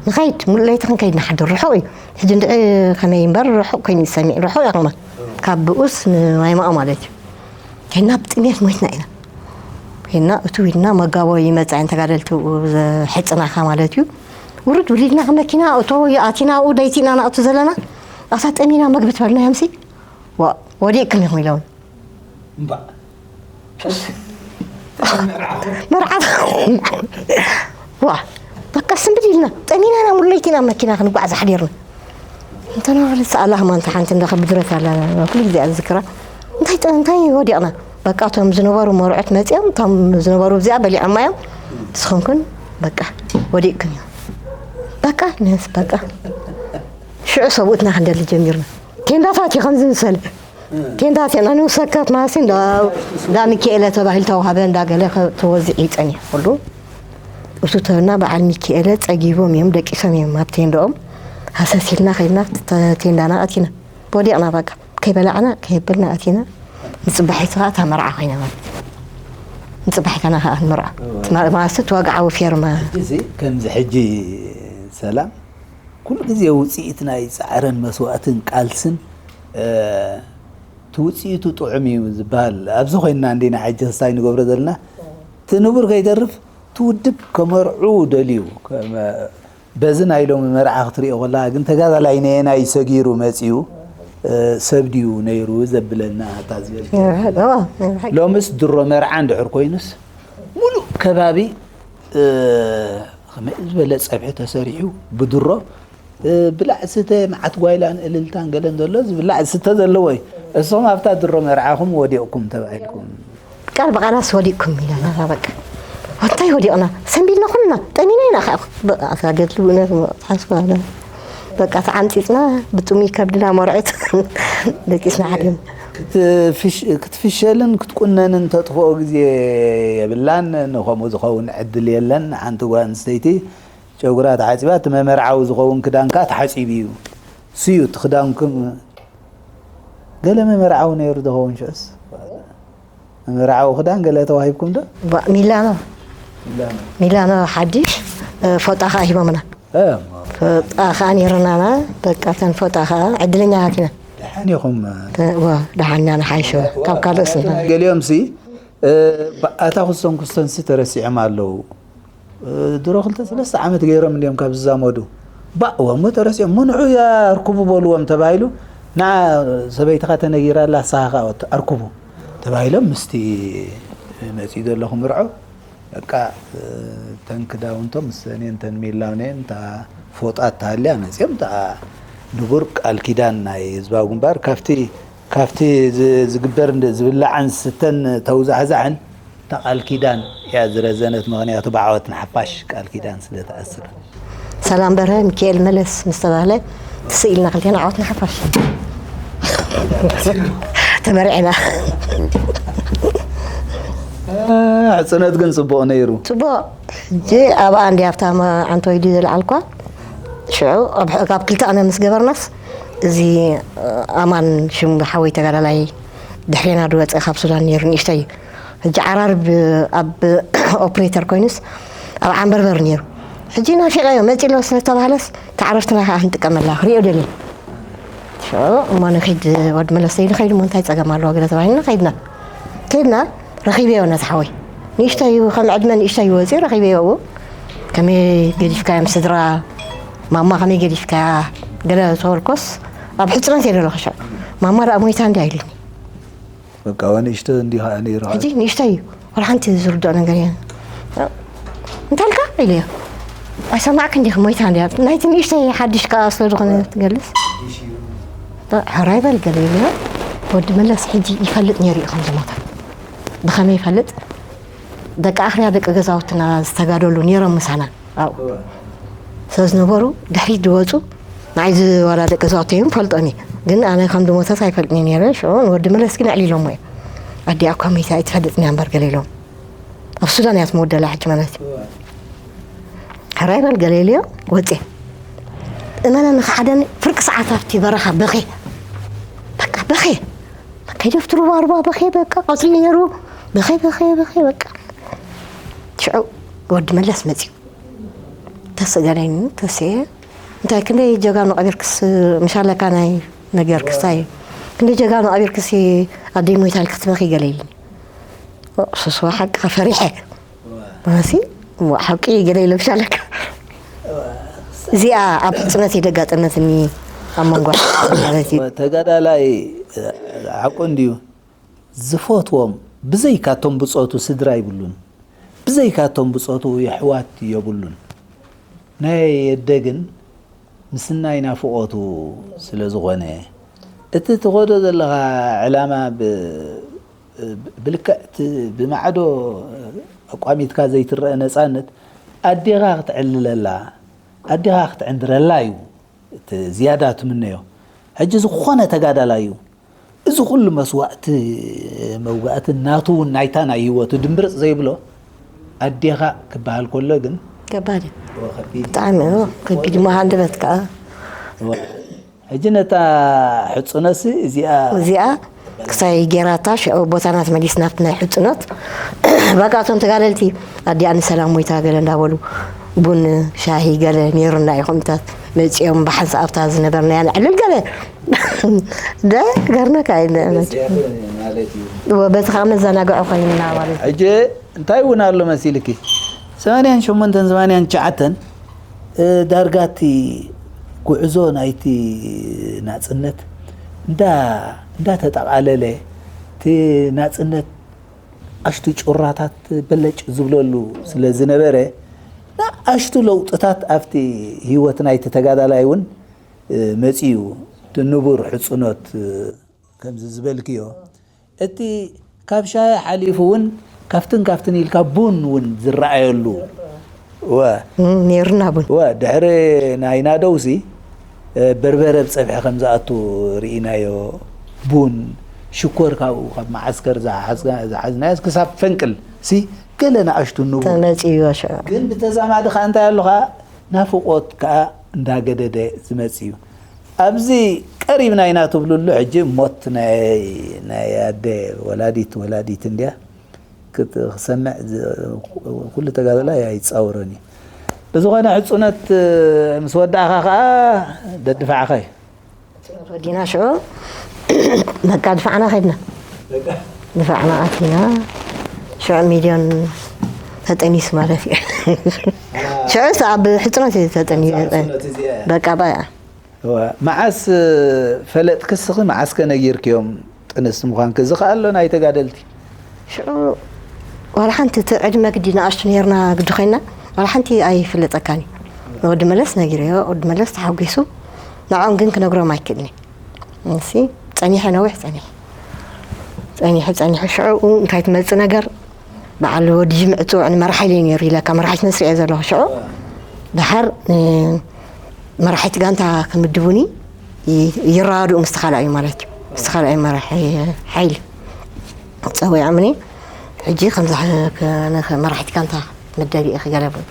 ንኸይድ ሙሉእ ለይቲ ክንከይድ ንሓድር ርሑቕ እዩ ሕጂ እንድዒ ከመይ እምበር ርሑቕ ኮይኑ ይሰሚዕ ርሑቕ እያ ከማን ካብ ብኡስ ንማይ መቐ ማለት እዩ ከይድና ብጥሜት ሞይትና ኢና ከይድና እቱ ኢልና መጋቦ ይመፃ እየን ተጋደልቲ ሕፅናኻ ማለት እዩ ውርድ ብሊድና መኪና እቶ ኣቲና ኣብኡ ለይቲ ኢና ንኣቱ ዘለና ኣታ ጠሚና መግቢ ትበልና ዮምሲ ወዲእክም ኢኹም ኢለውን መርዓት ዋ በቃ ስንብድ ኢልና ጠሚና ኢና ሙለይቲ ኢና መኪና ክንጓዓዝ ሓዲርና እንተነበረ ሰኣላ ከማን ሓንቲ እንዳ ከብድረት ኣላ ኩሉ ግዜ ኣዝክራ እንታይ እንታይ ወዲቕና በቃ እቶም ዝነበሩ መርዑት መፅኦም እቶም ዝነበሩ እዚኣ በሊዖማ እዮም ንስኹም ግን በቃ ወዲቕክን እዮም በቃ ነስ በቃ ሽዑ ሰብኡትና ክንደሊ ጀሚርና ቴንዳታት እዩ ከምዚ ዝሰለ ቴንዳታት ኢና ንውሰከት ማሲ እንዳ ሚካኤለ ተባሂሉ ተዋሃበ እንዳ ገለ ተወዚዑ ይፀኒሑ ኩሉ እሱ ተና በዓል ሚካኤለ ፀጊቦም እዮም ደቂሶም እዮም ኣብ ቴንዳኦም ሃሰሲልና ከይድና ቴንዳና ኣቲና ወዲቕና በቃ ከይበላዕና ከየበልና ኣቲና ንፅባሒቱ ከዓ እታ መርዓ ኮይና ማለት ንፅባሒታና ከዓ ንመርዓ ማሲ ተዋግዓዊ ፌርማ እዚ ከምዚ ሕጂ ሰላም ኩሉ ግዜ ውፅኢት ናይ ፃዕርን መስዋእትን ቃልስን እቲ ውፅኢቱ ጥዑም እዩ ዝበሃል ኣብዚ ኮይንና እንዲና ሕጂ ክስታይ ንገብሮ ዘለና እቲ ንቡር ከይተርፍ እቲ ውድብ ከመርዑ ደልዩ በዚ ናይ ሎሚ መርዓ ክትሪኦ ከለካ ግን ተጋዳላይ ነየናይ ሰጊሩ መፂኡ ሰብ ድዩ ነይሩ ዘብለና እታ ዝበልክያ ሎምስ ድሮ መርዓ እንድሕር ኮይኑስ ሙሉእ ከባቢ ከመይ ዝበለ ፀብሒ ተሰሪሑ ብድሮ ብላዕ ስተ መዓት ጓይላን እልልታን ገለን ዘሎ ዝብላዕ ዝስተ ዘለዎ እዩ። እስኹም ኣብታ ድሮ መርዓኹም ወዲቕኩም ተባሂልኩም። ቃል ብቃላስ ወዲቕኩም ኢለና በቃ እንታይ ወዲቕና ሰንቢድና ኩልና ጠሚና ኢና ከዓ ኣሳገድሊ ብእውነት ሓስባ በቃ ተዓምፂፅና ብጥሙይ ከብድና መርዑት ደቂስና ሓዲም ክትፍሸልን ክትቁነንን ተጥፍኦ ግዜ የብላን። ንኸምኡ ዝኸውን ዕድል የለን። ሓንቲ ጓል ኣንስተይቲ ጨጉራ ተሓጺባ እቲ መመርዓዊ ዝኸውን ክዳን ከኣ ተሓጺቡ እዩ። ስዩ እቲ ክዳንኩም ገለ መመርዓዊ ነይሩ ዝኸውን ሽዑስ? መመርዓዊ ክዳን ገለ ተዋሂብኩም ዶ? ሚላኖ ሚላኖ ሓድሽ ፎጣ ከኣ ሂቦምና። ፎጣ ከኣ ነይሩናና በቃ እተን ፎጣ ከኣ ዕድለኛታት ኢና። ደሓን ኢኹም። ደሓን ኢና ንሓይሾ ካብ ካልኦት ስንታ። ገሊኦም ሲ ኣታ ክስቶን ክስቶን ሲ ተረሲዖም ኣለዉ። ድሮ ክልተ ሰለስተ ዓመት ገይሮም እንዲዮም ካብ ዝዛመዱ ባእ እሞ ተረሲዖም ምንዑ ኣርክቡ በልዎም ተባሂሉ ንዓ ሰበይትኻ ተነጊራ ኣላ ንስኻ ከዓ ኣርክቡ ተባሂሎም ምስቲ መፂኡ ዘሎ ክምርዖ በቃ እተን ክዳውንቶም ምሰን እየን እተን ሚላውን እየን እታ ፎጣ እትሃልያ መፂኦም እታ ንቡር ቃል ኪዳን ናይ ህዝባዊ ግንባር ካብቲ ካብቲ ዝ- ዝግበር እንደ- ዝብላዕን ስተን ተውዛሕዛሕን እታ ቃል ኪዳን እያ ዝረዘነት። ምኽንያቱ ብዓወት ንሓፋሽ ቃል ኪዳን ስለ ተኣስር። ሰላም በርሀ ሚካኤል መለስ ምስ ተባህለ ትስኢልና ክልቴና ዓወት ንሓፋሽ ተመሪዕና። ሕፅነት ግን ፅቡቕ ነይሩ። ፅቡቕ። ሕጂ ኣብኣ እንዲ ኣብታ ዓንቶይዲ ዘልዓልኳ ሽዑ ኣብ ኣብ ክልተ ኣነ ምስ ገበርናስ እዚ ኣማን ሽም ሓወይ ተጋዳላይ ድሕሬና ዝወፀ ካብ ሱዳን ነይሩ ንእሽተይ እዩ። ሕጂ ዓራርብ ኣብ ኦፕሬተር ኮይኑስ ኣብ ዓንበርበር ነይሩ። ሕጂ ናፊቐዮ መፂሎ ስለተባህለስ ተዓረፍትና ከዓ ክንጥቀመላ ክሪኦ ደልየ። ሽዑ እሞ ንኺድ ወዲ መለስ ኢሉ ኸይዱ እሞ እንታይ ፀገም ኣለዎ ገለ ተባሂልና ኸይድና። ከይድና ረኺበዮ ነቲ ሓወይ። ንእሽተይ እዩ፣ ከም ዕድመ ንእሽተይ እዩ ወፂኡ ረኺበዮ ኣብኡ። ከመይ ገዲፍካዮም ስድራ፣ ማማ ከመይ ገዲፍካያ ገለ ተበልኮስ ኣብ ሕፅረት እየ ዘለኹ ሽዑ። ማማ ደኣ ሞይታ እንድያ ኢሉኒ። በቃ ንእሽቶ እንዲኻ ነይሩ። ሕጂ ንእሽተይ እዩ፣ ዋላ ሓንቲ ዝርድኦ ነገር የለን። እንታይ ኢልካ ኢለዮ። ኣይሰማዕክን ዲኺ ሞይታ እንድያ። ናይቲ ንእሽተይ ሓድሽ ከኣ ስለ ዝኾነ ትገልጽ። ሕራይ በል ገለ ኢለዮ። ወዲ መለስ ሕጂ ይፈልጥ ነይሩ እዩ ከም ዝሞተ። ብኸመይ ይፈልጥ? ደቂ ኣኽርያ ደቂ ገዛውትና ዝተጋደሉ ነይሮም ምሳና ኣብኡ ስለ ዝነበሩ ድሕሪት ዝወፁ ንዓይ ዝወላደ ገዛውተይ እውን ፈልጦም እየ። ግን ኣነ ከም ዝሞተት ኣይፈልጥን እየ ነይረ። ሽዑ ንወዲ መለስ ግን ኣዕሊሎሞ እዮም። ኣዲኣ እኳ መይታ ኣይትፈልጥን እያ እምበር ገለ ኢሎም። ኣብ ሱዳን እያ ትመወደላ ሕጂ ማለት እዩ። ሕራይ በል ገለ ኢለዮ ወፅየ። እመነኒ ክሓደኒ ፍርቂ ሰዓት ኣብቲ በረኻ በኸ በቃ በኸ ከይደፍትሩ ባርባ በኸ በቃ ቀትሪ ነይሩ በኸ በኸ በኸ በቃ ሽዑ ወዲ መለስ መፅዩ ተሰገናይኒ ተስየ እንታይ ክንደይ ጀጋኑ ቀቢርክስ ምሻለካ ናይ ነገር ክስታይ ክንደይ ጀጋኑ ቀቢርክስ ኣደይ ሞይታል ክትበኺ ገለ ኢልኒ ሱስዋ ሓቂ ፈሪሐ ማሲ ሓቂ ገለ ኢለ ምሻለካ እዚኣ ኣብ ሕፅነት የደጋጠመትኒ ኣብ መንጎ ማለት እዩ ተጋዳላይ ሓቁ እንድዩ ዝፈትዎም ብዘይካቶም ብፆቱ ስድራ ይብሉን ብዘይካቶም ብፆቱ የሕዋት የብሉን ናይ የደ ግን ምስናይ ናፍቆቱ ስለ ዝኾነ እቲ ትኸዶ ዘለኻ ዕላማ ብ- ብልክዕ እቲ ብማዕዶ ኣቋሚትካ ዘይትረአ ነፃነት ኣዴኻ ክትዕልለላ ኣዴኻ ክትዕንድረላ እዩ እቲ ዝያዳ ትምነዮ ሕጂ ዝኾነ ተጋዳላይ እዩ እዚ ኩሉ መስዋእቲ መውጋእቲ ናቱ እውን ናይታ ናይ ህይወቱ ድምብርፅ ዘይብሎ ኣዴኻ ክበሃል ከሎ ግን ከባድ እዩ ብጣዕሚ ከቢድ እሞ ሃንደበት ከዓ ሕጂ ነታ ሕፁነሲ እዚኣ እዚኣ ክሳይ ጌራታ ሽዑ ቦታና ተመሊስ ናብቲ ናይ ሕፅኖት በቃ እቶም ተጋደልቲ ኣዲኣ ንሰላም ሞይታ ገለ እንዳበሉ ቡን ሻሂ ገለ ነይሩና ይኹምታት መፂኦም ብሓንሳብ ኣብታ ዝነበርናያ ንዕልል ገለ ደ ገርመካ በቲ ከዓ መዘናግዖ ኮይንና ማለት እዩ ሕጂ እንታይ እውን ኣሎ መሲልኪ ሰማንያን ሸሞንተን ሰማንያን ትሽዓተን ዳርጋ እቲ ጉዕዞ ናይቲ ናፅነት እንዳተጠቓለለ እቲ ናፅነት ኣሽቱ ጩራታት በለጭ ዝብለሉ ስለ ዝነበረ ንኣሽቱ ለውጥታት ኣብቲ ህይወት ናይቲ ተጋዳላይ እውን መፂኡ እቲ ንቡር ሕፁኖት ከምዚ ዝበልክዮ እቲ ካብ ሻሂ ሓሊፉ እውን ካብትን ካብትን ኢልካ ቡን እውን ዝረኣየሉ ወ ነይሩና ቡን ወ ድሕሪ ናይ ናደውሲ በርበረ ብፀብሒ ከም ዝኣቱ ርኢናዮ ቡን ሽኮር ካብኡ ካብ መዓስከር ዝሓዝናዮ ክሳብ ፈንቅል ሲ ገለ ንኣሽቱ ንቡ ተመፅዮ ሽዑ ግን ብተዛማዲ ከዓ እንታይ ኣሎ ከዓ ናፍቆት ከዓ እንዳገደደ ዝመፅ እዩ ኣብዚ ቀሪብና ኢና ትብልሉ ሕጂ ሞት ናይ ኣደ ወላዲት ወላዲት እንድያ ክሰምዕ ኩሉ ተጋዳላይ ኣይፃወሮን እዩ ብዝኾነ ሕፁነት ምስ ወዳእኻ ከዓ ደድፋዕኻ እዩ ወዲና ሽዑ በቃ ድፋዕና ከድና ድፋዕና ኣቲና ሽዑ ሚልዮን ተጠኒስ ማለት እዩ ሽዑ ኣብ ሕፅኖት እዩ ተጠኒ በቃ ባያ መዓስ ፈለጥክስኺ መዓስከ ነጊርክዮም ጥንስ ምዃንኪ እዚ ከኣሎ ናይ ተጋደልቲ ሽዑ ዋላ ሓንቲ እቲ ዕድመ ግዲ ንኣሽቱ ነርና ግዲ ኮይና ዋላ ሓንቲ ኣይፍለጠካን እዩ ንወዲ መለስ ነጊረዮ ወዲ መለስ ተሓጒሱ ንዕኦም ግን ክነግሮም ኣይክእልን እሲ ጸኒሐ፣ ነዊሕ ጸኒሐ። ጸኒሐ፣ ጸኒሐ፣ ሽዑ እንታይ ትመጽእ ነገር፣ በዓል ወዲ ጅምዕ ጽውዕኒ መራሒ ኢለ ነይሩ ኢለካ፣ መራሒት መስርዕ እየ ዘለኹ። ሽዑ ደሓር ን-፣ መራሒት ጋንታ ክምድቡኒ ይ-፣ ይረዳድኡ ምስቲ ካልኣዩ ማለት እዩ። ምስቲ ካልኣዩ መራሒ ሓይሊ ጸዊዖምኒ። ሕጂ ከምዚ ክ-፣ ክ-፣ መራሒት ጋንታ መደብ ኢኺ ገለ በሉ።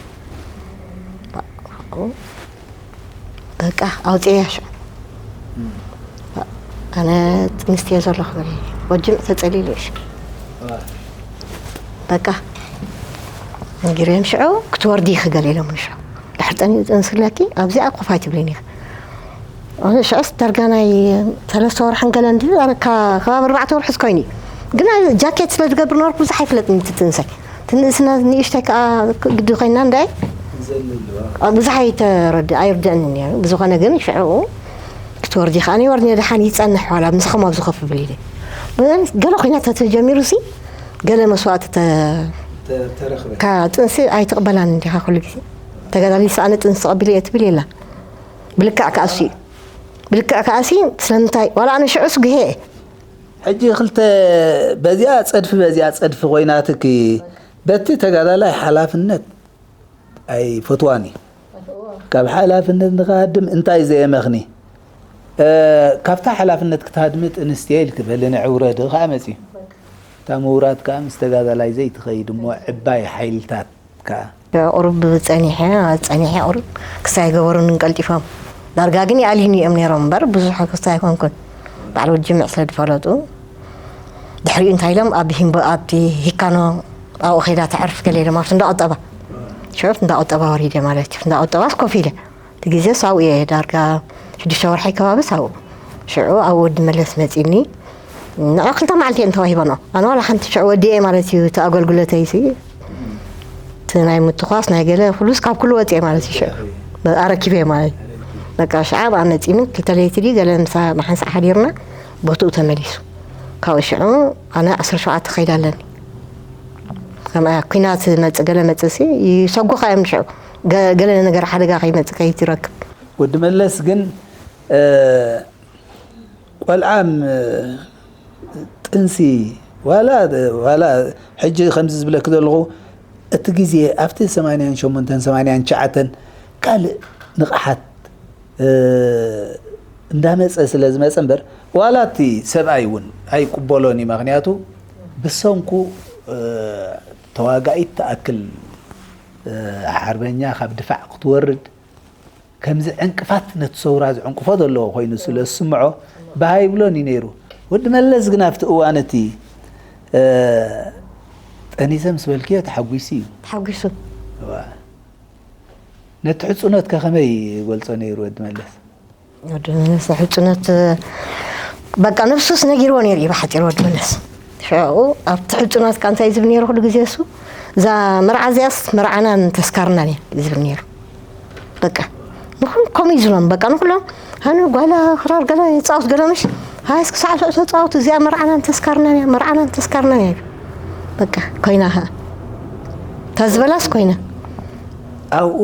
በቃ ኣውፅኤያ ሽዑ። ኣነ ጥንስቲ እየ ዘለኹ በለ። ወጅም ተፀሊሉ እዩ ሽዑ። በቃ ነጊረዮም ሽዑ ክትወርዲ ኢኺ ገለ ኢሎምኒ ሽዑ። ድሕር ጠኒኡ ጥንሲ ኣለኪ ኣብዚኣ ኮፍ ኣይትብልን ኢኺ። ኣነ ሽዑስ ዳርጋ ናይ ሰለስተ ወርሕን ገለ እንዲ ኣነ ካ-፣ ከባቢ ኣርባዕተ ወርሒ ኮይኑ እዩ። ግን ኣነ ጃኬት ስለ ዝገብር ነበርኩ ብዙሕ ኣይፍለጥን እቲ ጥንሰይ። ትንእስና ንእሽተይ ከኣ ግዲ ኮይና እንዳይ? ዘልልዋ። ኣብ ብዙሕ ኣይተረድ-፣ ኣይርድአንን ነይሩ። ብዝኾነ ግን ሽዕኡ ክትወርዲ ከኣ ይወርድ ነይሩ፣ ደሓን ይጸንሕ ዋላ ምሳኹም ኣብዚ ኮፍ ብል ኢለ። ብዘን ገለ ኲናት ተጀሚሩ ሲ ገለ መስዋእቲ ተ-፣ ተ-፣ ተረኽበ። ካ-፣ ጥንሲ ኣይትቕበላን እንዲኻ ኩሉ ግዜ። ተጋዳሊት ኣነ ጥንሲ ተቐቢለ እየ ትብል የላ። ብልክዕ ከኣ ሲ፣ ብልክዕ ከኣ ሲ ስለምንታይ ዋላ ኣነ ሽዑስ ግሄ እየ። ሕጂ ክልተ በዚኣ ጸድፊ በዚኣ ጸድፊ ኮይናትኪ፣ በቲ ተጋዳላይ ሓላፍነት ኣይፈትዋን እዩ። ካብ ሓላፍነት ንኽሃድም እንታይ ዘየመኽኒ? እ፣ ካብታ ሓላፍነት ክትሃድሚ ጥንስቲ እየ ኢልኪ በሊ ንዕውረድ ከኣ መጽዩ። እታ ምውራድ ከኣ ምስ ተጋዳላይ ዘይትኸይድ እሞ ዕባይ ሓይልታት ከኣ። ቁሩብ ጸኒሐ፣ ጸኒሐ ቁሩብ ክሳይ ገበሩኒ ቀልጢፎም። ዳርጋ ግን ይኣልዩኒ እዮም ነይሮም እምበር ብዙሕ ክስታይ ኣይኮንኩን። በዓል ወዲ ጅምዕ ስለ ዝፈለጡ ድሕሪኡ እንታይ ኢሎም ኣብ ሂምቦ-፣ ኣብቲ ሂካኖ ኣብኡ ከይዳ ተዕርፍ ገለ ኢሎም ኣብቲ እንዳ ቁጠባ። ሽዑ ኣብቲ እንዳ ቁጠባ ወሪደ ማለት እዩ። እንዳ ቁጠባስ ኮፍ ኢለ። እቲ ግዜስ ኣብኡ እየ ዳርጋ ሽዱሽተ ወርሒ ከባቢ ኣብኡ። ሽዑ ኣብ ወዲ መለስ መጺኒ። ንዑ ክልተ መዓልቲ እየን ተዋሂበንኦ። ኣነ ዋላ ሓንቲ ሽዑ ወዲኤ ማለት እዩ እቲ ኣገልግሎተይ ሲ። እቲ ናይ ምትኳስ ናይ ገለ ኩሉስ ካብ ኩሉ ወጺኤ ማለት እዩ ሽዑ። ኣረኪበ ማለት እዩ። በቃ ሽዓ ብኣ መጺኒ ክልተ ለይቲ ድዩ ገለ ምሳ ብሓንሳእ ሓዲርና ቦትኡ ተመሊሱ። ካብኡ ሽዑ ኣነ ዓሰርተ ሸውዓተ ከይዳ ኣለኒ። ከምኣ ኲናት መጽእ ገለ መጽእ ሲ ይሰጉኻ እዮም ሽዑ። ገ-፣ ገለ ነገር ሓደጋ ከይመጽእ ከይትረክብ። ወዲ መለስ ግን፣ እ፣ ቆልዓ ም-፣ ጥንሲ ዋላ፣ ዋላ ሕጂ ከምዚ ዝብለኪ ዘለኹ እቲ ግዜ ኣብቲ ሰማንያን ሸሞንተን ሰማንያን ትሽዓተን ካልእ ንቕሓት፣ እ፣ እንዳመጸ ስለ ዝመጸ እምበር ዋላ እቲ ሰብኣይ እውን ኣይቅበሎን እዩ። ምኽንያቱ ብሰንኩ፣ እ፣ ተዋጋኢት ትኣክል፣ እ፣ ሓርበኛ ካብ ድፋዕ ክትወርድ ከምዚ ዕንቅፋት ነቲ ሰውራ ዝዕንቅፎ ዘለዎ ኮይኑ ስለ ዝስምዖ፣ ብሃ ይብሎን እዩ ነይሩ። ወዲ መለስ ግን ኣብቲ እዋን እቲ፣ እ፣ ጠኒሰ ምስ በልክዮ ተሓጒሱ እዩ። ተሓጒሱ። እዋ። ነቲ ሕጹነት ከ ከመይ ይገልጾ ነይሩ ወዲ መለስ? ወዲ መለስ ሕጹነት፣ በቃ ነብሱስ ነጊርዎ ነይሩ እዩ ብሓጺር ወዲ መለስ። ሽዑ ኣብቲ ሕጹነት ከ እንታይ ዝብል ነይሩ ኩሉ ግዜ እሱ? እዛ መርዓ እዚኣስ መርዓናን ተስካርናን እያ ዝብል ነይሩ። በቃ ንኹሎም ከምኡ እዩ ዝብሎም። በቃ ንኹሎም፣ ኣነ ጓላ ክራር ገለ ይጻወት ገለ ምሽ፣ ሃይ እስኪ ሳዕስዑ ተጻወቱ፣ እዚኣ መርዓናን ተስካርናን እያ፣ መርዓናን ተስካርናን እያ። በቃ ኮይና ኸኣ። እታ ዝበላስ ኮይና። ኣብኡ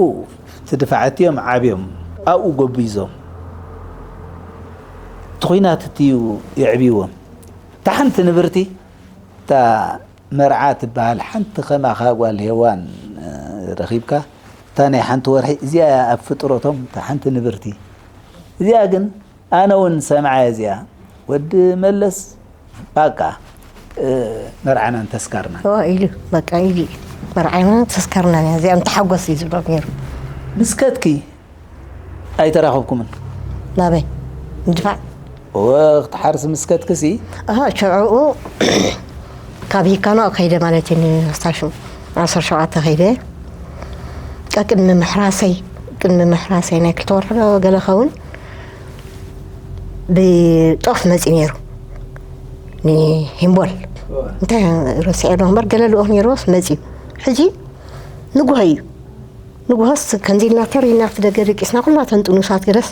እቲ ድፋዓት እዮም ዓብዮም፣ ኣብኡ ጎቢዞም። እቲ ኹናት እቲ እዩ የዕብይዎም። እታ ሓንቲ ንብርቲ፣ እታ መርዓ ትበሃል ሓንቲ ከማኻ ጓል ሄዋን፣ እ፣ ረኺብካ፣ እታ ናይ ሓንቲ ወርሒ፣ እዚኣ እያ ኣብ ፍጥረቶም እታ ሓንቲ ንብርቲ። እዚኣ ግን ኣነ እውን ሰምዓየ እዚኣ። ወዲ መለስ፣ በቃ፣ እ፣ መርዓናን ተስካርናን። እዋ ኢሉ፣ በቃ ኢሉ እዩ። መርዓናን ተስካርናን እያ፣ እዚኣ እንተሓጎስ እዩ ዝብሎ ነይሩ። ምስ ከድኪ ኣይተራኸብኩምን? ናበይ? ንድፋዕ? እወ፣ ክትሓርስ ምስ ከድክሲ? ኣሃ፣ ሽዑኡ ካብ ሂካኖ ከይደ ማለት እዩ፣ ንስታሽን ዓሰርተ ሸውዓተ ከይደ። ቀቅድሚ ምሕራሰይ፣ ቅድሚ ምሕራሰይ ናይ ክልተ ወርሒ ዶ ገለ ኸውን ብጦፍ መጺኡ ነይሩ። ንሂምቦል። እወ። እንታይ ረሲዐ ዶ እምበር፣ ገለ ልኡኽ ነይርዎስ መጺኡ። ሕጂ ንጉሆ እዩ። ንጉሆስ ከምዚ ኢልና ተር ኢልና ኣብቲ ደገ ደቂስና፣ ኩላተን ጥኑሳት ገለስ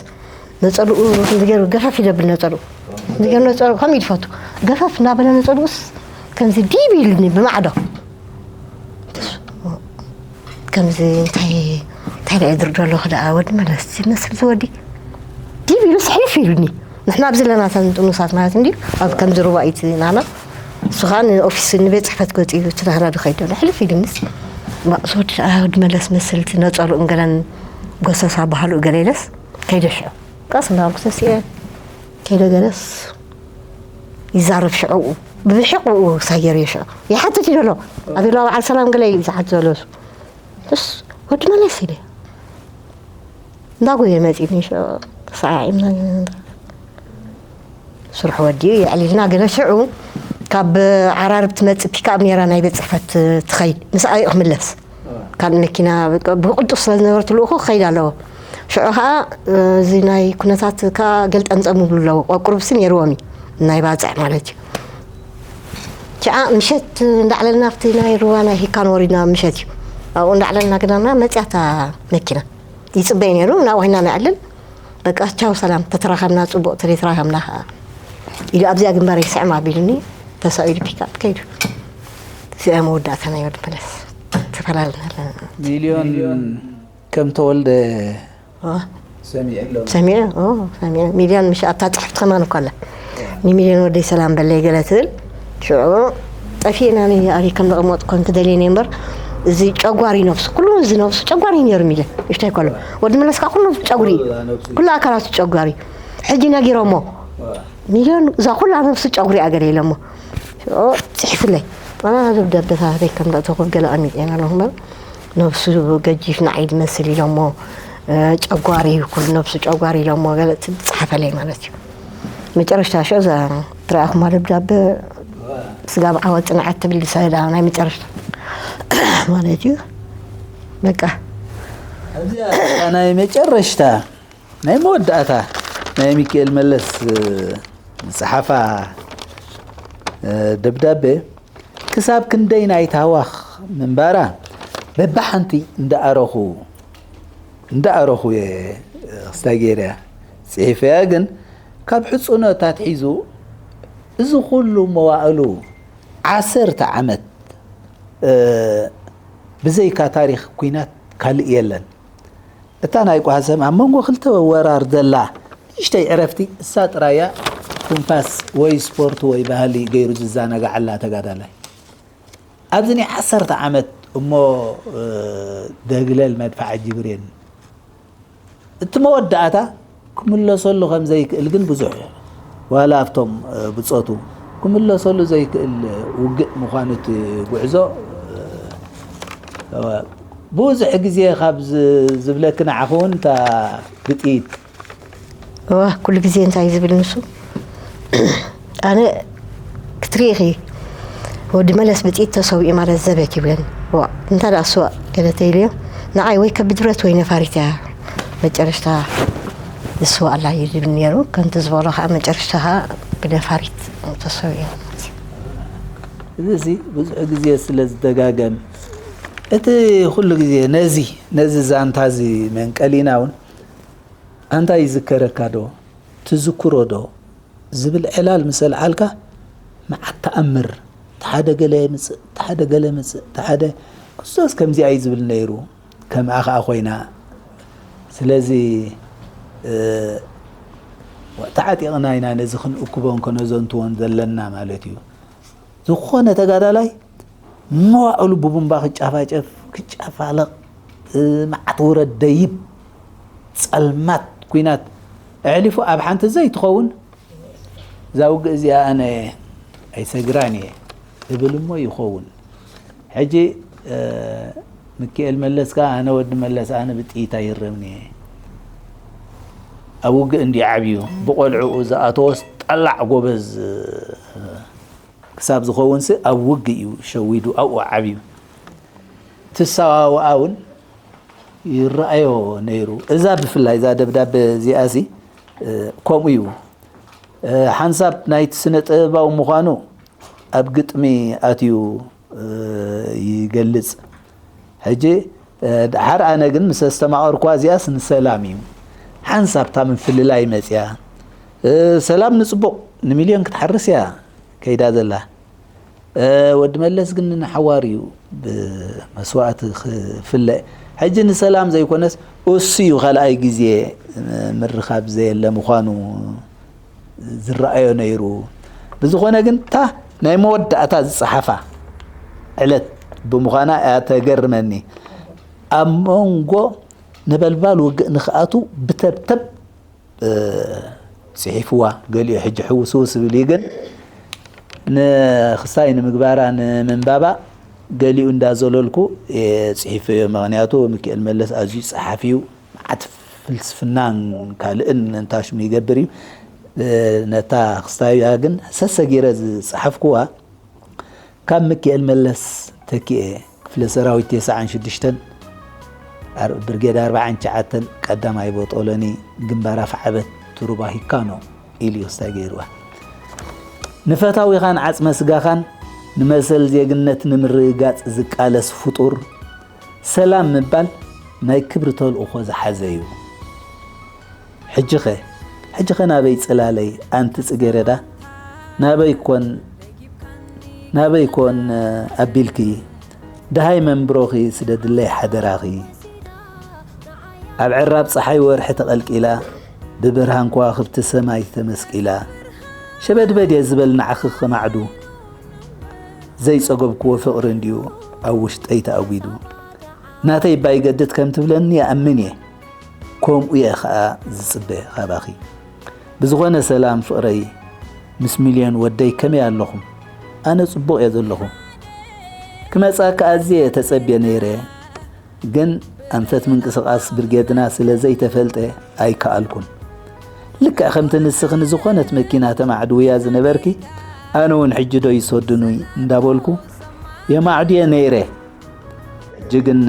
ነጸልኡ ከምዚ ገይሩ ገፈፍ ይደብል ነጸልኡ። ከምዚ ገይሩ ነጸልኡ ከምኡ እዩ ዝፈቱ። ገፈፍ እናበለ ነጸልኡስ ከምዚ ዲብ ኢሉኒ ብማዕዶ። ከምዚ እንታይ፣ እንታይ ደኣ ይድርዶ ኣለኹ ደኣ ወዲ መለስ ዝመስል እዚ ወዲ። ዲብ ኢሉስ ሕልፍ ኢሉኒ። ንሕና ኣብዚ ኣለና እተን ጥኑሳት ማለት እንዲ ኣብ ከምዚ ሩባ እዩ እቲ ናና። እሱ ከዓ ንኦፊስ ንቤት ፅሕፈት ገፂ እዩ እቲ ናህና ድኸይድ ዘሎ ሕልፍ ኢሉንስ። ማ-፣ እሱ ወዲ ደኣ ወዲ መለስ መስል እቲ ነፀልኡን ገለን ጎሰሳ ባህሉ ገለ ኢለስ ከይደ ሽዑ ቀስ እንዳበልኩ ተሲኤ ከይደ ገለስ ይዛረብ ሽዑ ብብሒቑ ሳየር እዩ ሽዑ ይሓትት እዩ ዘሎ። ኣቤላ በዓል ሰላም ገለ እዩ ዝሓት ዘሎ እሱ። እስ ወዲ መለስ ኢለ እንዳጎየ መፂኒ ሽዑ ተሰዓዒምና ስርሑ ወዲኡ የዕሊልና ገለ ሽዑ ካብ ዓራርብ ትመፅእ ፒክኣፕ ነይራ ናይ ቤት ፅሕፈት ትኸይድ ምስኣ እዩ ክምለስ ካልእ መኪና በቃ ብቕልጡፍ ስለ ዝነበረት ልኡኹ ክኸይድ ኣለዎ። ሽዑ ከዓ እዚ ናይ ኩነታት ከዓ ገልጠምፀም ይብሉ ኣለዉ ቆቁርብሲ ነይርዎም እዩ ናይ ባፅዕ ማለት እዩ። ሽዓ ምሸት እንዳዕለልና ኣብቲ ናይ ሩባ ናይ ሂካን ወሪድና ምሸት እዩ ኣብኡ እንዳዕለልና ግናና መፅያታ መኪና ይፅበይ ነይሩ ናብኡ ኮይና ነዕልል በቃ ቻው ሰላም ተተራኸብና ፅቡቕ ተዘይተራኸብና ከዓ ኢሉ ኣብዚኣ ግንባር ይስዕም ኣቢሉኒ ተሳኢሉ ፒካፕ ከይዱ። እዚኣ መወዳእታ ናይ ወዲ መለስ ተፈላለና ኣለና። ሚልዮን ከም ተወልደ ኦ፣ ሰሚዐ ኣሎ። ሰሚዐ ኦ፣ ሰሚዐ ሚልዮን ምሽ ኣብታ ፅሕፍቲ ከማን እኮ ኣላ። ንሚልዮን ወደይ ሰላም በለይ ገለ ትብል ሽዑ ጠፊእና ኒ ኣበይ ከም ዘቐመጥኩ ኮን ክደልየ እየ እምበር እዚ ጨጓሪ ነብሱ ኩሉ እዚ ነብሱ ጨጓሪ እዩ ነይሩ ሚለ እሽታይ ከሎ ወዲ መለስካ ኩሉ ጨጉሪ ኩሉ ኣካላቱ ጨጓሪ ሕጂ ነጊሮሞ ሚልዮን እዛ ኩላ ነብሱ ጨጉሪ ኣገለ ኢለሞ ሽዑ ፅሒፍለይ ኣና ደብዳቤታተይ ከም ዘእተኹ ገለ ኣሚጤና ኣለኹ እምበር ነብሱ ገጂፍ ንዓይ ዝመስል ኢሎሞ ጨጓሪ ኩሉ ነብሱ ጨጓሪ ኢሎሞ ገለ ዝፀሓፈለይ ማለት እዩ። መጨረሽታ ሽዑ እዛ ትረኣኹማ ደብዳበ ስጋብ ዓወት ፅንዓት ትብል ዝሰዳ ናይ መጨረሽታ ማለት እዩ። በቃ ኣብዚኣ እታ ናይ መጨረሽታ ናይ መወዳእታ ናይ ሚካኤል መለስ ዝፀሓፋ ደብዳቤ ክሳብ ክንደይ ናይ ታህዋኽ ምንባራ በብሓንቲ እንዳኣረኹ እንዳኣረኹ እየ ክስታይ ገይረያ ፅሒፈያ። ግን ካብ ሕፁኖት ኣትሒዙ እዚ ኩሉ መዋእሉ ዓሰርተ ዓመት ብዘይካ ታሪኽ ኲናት ካልእ የለን። እታ ናይ ቋሰም ኣብ መንጎ ክልተ ወራር ዘላ ንእሽተይ ዕረፍቲ እሳ ጥራያ ትንፋስ ወይ ስፖርት ወይ ባህሊ ገይሩ ዝዛናጋዓላ ተጋዳላይ። ኣብዚ ናይ ዓሰርተ ዓመት እሞ ደግለል መድፍዓ ጅብሬን እቲ መወዳእታ ክምለሰሉ ከም ዘይክእል ግን ብዙሕ ዋላ ኣብቶም ብጾቱ ክምለሰሉ ዘይክእል ውግእ ምዃኑ እቲ ጉዕዞ ብዙሕ ግዜ ካብ ዝብለኪ ንዓኺ እውን እታ ብጥይት እዋ ኩሉ ግዜ እንታይ እዩ ዝብል ንሱ ኣነ ክትርኢ ኢኺ ወዲ መለስ ብጥይት ተሰዊኡ ማለት ዘበት ይብለኒ ዋ እንታይ ደኣ ስዋ ገለ ተይልዮ ንዓይ ወይ ከብድብረት ወይ ነፋሪት እያ መጨረሽታ ዝስዋእ ኣላ እዩ ዝብል ነይሩ ከምቲ ዝበሎ ከዓ መጨረሽታ ከዓ ብነፋሪት ተሰዊኡ ማለት እዩ። እዚ እዚ ብዙሕ ግዜ ስለ ዝደጋገም እቲ ኩሉ ግዜ ነዚ ነዚ ዛንታ እዚ መንቀሊና እውን ኣንታ ይዝከረካ ዶ ትዝክሮ ዶ ዝብል ዕላል ምስ ኣልዓልካ መዓት ተኣምር ተሓደ ገለ የምፅእ ተሓደ ገለ የምፅእ ተሓደ ክርስቶስ ከምዚኣ እዩ ዝብል ነይሩ ከምኣ ከዓ ኮይና ስለዚ ተዓጢቕና ኢና ነዚ ክንእክቦን ከነዘንትዎን ዘለና ማለት እዩ። ዝኾነ ተጋዳላይ መዋእሉ ብቡምባ ክጫፋጨፍ ክጫፋለቕ መዓት ውረድ ደይብ ጸልማት ኲናት ኣሕሊፉ ኣብ ሓንቲ ዘይትኸውን እዛ ውግእ እዚኣ ኣነ ኣይሰግራን እየ እብል እሞ ይኸውን። ሕጂ ምክኤል መለስ ከኣ ኣነ ወዲ መለስ ኣነ ብጥይት ኣይረምን እየ ኣብ ውግእ እንድዩ ዓብዩ ብቖልዕኡ ዝኣተወስ ጠላዕ ጎበዝ ክሳብ ዝኸውንሲ ኣብ ውግእ እዩ ሸዊዱ ኣብኡ ዓብዩ። ትሰዋውኣ እውን ይረኣዮ ነይሩ። እዛ ብፍላይ እዛ ደብዳበ እዚኣሲ ከምኡ እዩ። ሓንሳብ ናይቲ ስነ ጥበባዊ ምዃኑ ኣብ ግጥሚ ኣትዩ ይገልጽ። ሕጂ ደሓር ኣነ ግን ምስ ኣስተማቐርኩዋ እዚኣስ ንሰላም እዩ ሓንሳብ እታ ምፍልላይ መጽያ። ሰላም ንጽቡቕ ንሚልዮን ክትሓርስ እያ ከይዳ ዘላ። ወዲ መለስ ግን ንሓዋር እዩ ብመስዋእቲ ክፍለ። ሕጂ ንሰላም ዘይኮነስ እሱ እዩ ካልኣይ ግዜ ምርኻብ ዘየለ ምዃኑ ዝረኣዮ ነይሩ። ብዝኾነ ግን እታ ናይ መወዳእታ ዝጸሓፋ ዕለት ብምዃና እያ ተገርመኒ። ኣብ መንጎ ነበልባል ውግእ ንኽኣቱ ብተብተብ ጽሒፍዋ። ገሊኡ ሕጂ ሕውስውስ ዝብል እዩ፣ ግን ንክስታይ ንምግባራ ንምንባባ ገሊኡ እንዳዘለልኩ እየ ጽሒፈዮ። ምኽንያቱ ሚካኤል መለስ ኣዝዩ ጸሓፊ እዩ። መዓት ፍልስፍናን ካልእን እንታሽሙ ይገብር እዩ። ነታ ክስታያ ግን ሰሰጊረ ዝጸሓፍኩዋ ካብ ሚካኤል መለስ ተኪኤ ክፍለ ሰራዊት ተስዓን ሽዱሽተን ኣር- ብርጌድ ኣርብዓን ትሽዓተን ቀዳማይ ቦጦሎኒ ግንባር ኣፍዓበት ቱሩባ ሂካኖ ኢልዮስ ተገይርዋ። ንፈታዊኻን ዓጽመ ስጋኻን ንመሰል ዜግነት ንምርግጋጽ ዝቃለስ ፍጡር ሰላም ምባል ናይ ክብሪ ተልእኾ ዝሓዘ እዩ። ሕጂኸ ሕጂኸ ናበይ ጽላለይ ኣንቲ ጽጌረዳ ናበይ ኮን ናበይ ኮን ኣቢልኪ ደሃይ መንብሮኺ ስደድለይ ሓደራኺ። ኣብ ዕራብ ጸሓይ ወርሒ ተቐልቂላ ብብርሃን ከዋኽብቲ ሰማይ ተመስቂላ ሸበድበድ እየ ዝበል ንዓኺ ክማዕዱ ዘይጸገብክዎ ፍቕሪ እንድዩ ኣብ ውሽጠይ ተኣጒዱ። ናተይ ባይገድድ ከም ትብለኒ ይኣምን እየ። ከምኡ እየ ኸኣ ዝጽበ ኻባኺ። ብዝኾነ ሰላም ፍቕረይ ምስ ሚልዮን ወደይ ከመይ ኣለኹም? ኣነ ጽቡቕ እየ ዘለኹ። ክመጻካ ኣዝየ ተጸብየ ነይረ፣ ግን ኣንፈት ምንቅስቓስ ብርጌድና ስለ ዘይተፈልጠ ኣይከኣልኩን። ልክዕ ከምቲ ንስኺ ንዝኾነት መኪና ተማዕድውያ ዝነበርኪ፣ ኣነ እውን ሕጂ ዶ ይሰዱኒ እንዳበልኩ የማዕድየ ነይረ። ሕጂ ግን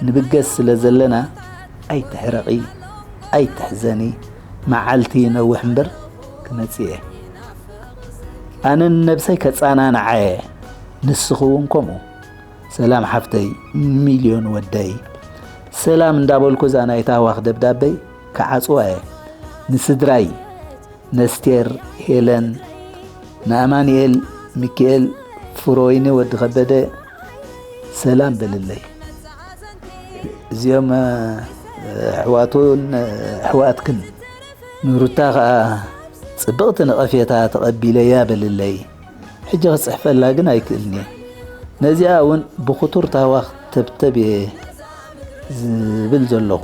ንብገስ ስለ ዘለና ኣይትሕረቒ፣ ኣይትሕዘኒ፣ መዓልቲ ይነውሕ እምበር ክመጽእ እየ። ኣነ ንነብሰይ ከጸናንዓ እየ፣ ንስኺ እውን ከምኡ። ሰላም ሓፍተይ ሚልዮን ወደይ። ሰላም እንዳበልኩ እዛ ናይ ታህዋኽ ደብዳበይ ክዓጽዋ እየ። ንስድራይ ነስቴር፣ ሄለን፣ ንኣማኑኤል፣ ሚኪኤል፣ ፍሮይኒ ወዲ ከበደ ሰላም በልለይ። እዚኦም ኣሕዋቱን ኣሕዋትክን ንሩታ ኸኣ ጽብቕቲ ነቐፌታ ተቐቢለያ በልለይ። ሕጂ ክጽሕፈላ ግን ኣይክእልን'የ። ነዚኣ እውን ብኽቱር ታህዋኽ ተብተብ እየ ዝብል ዘለኹ።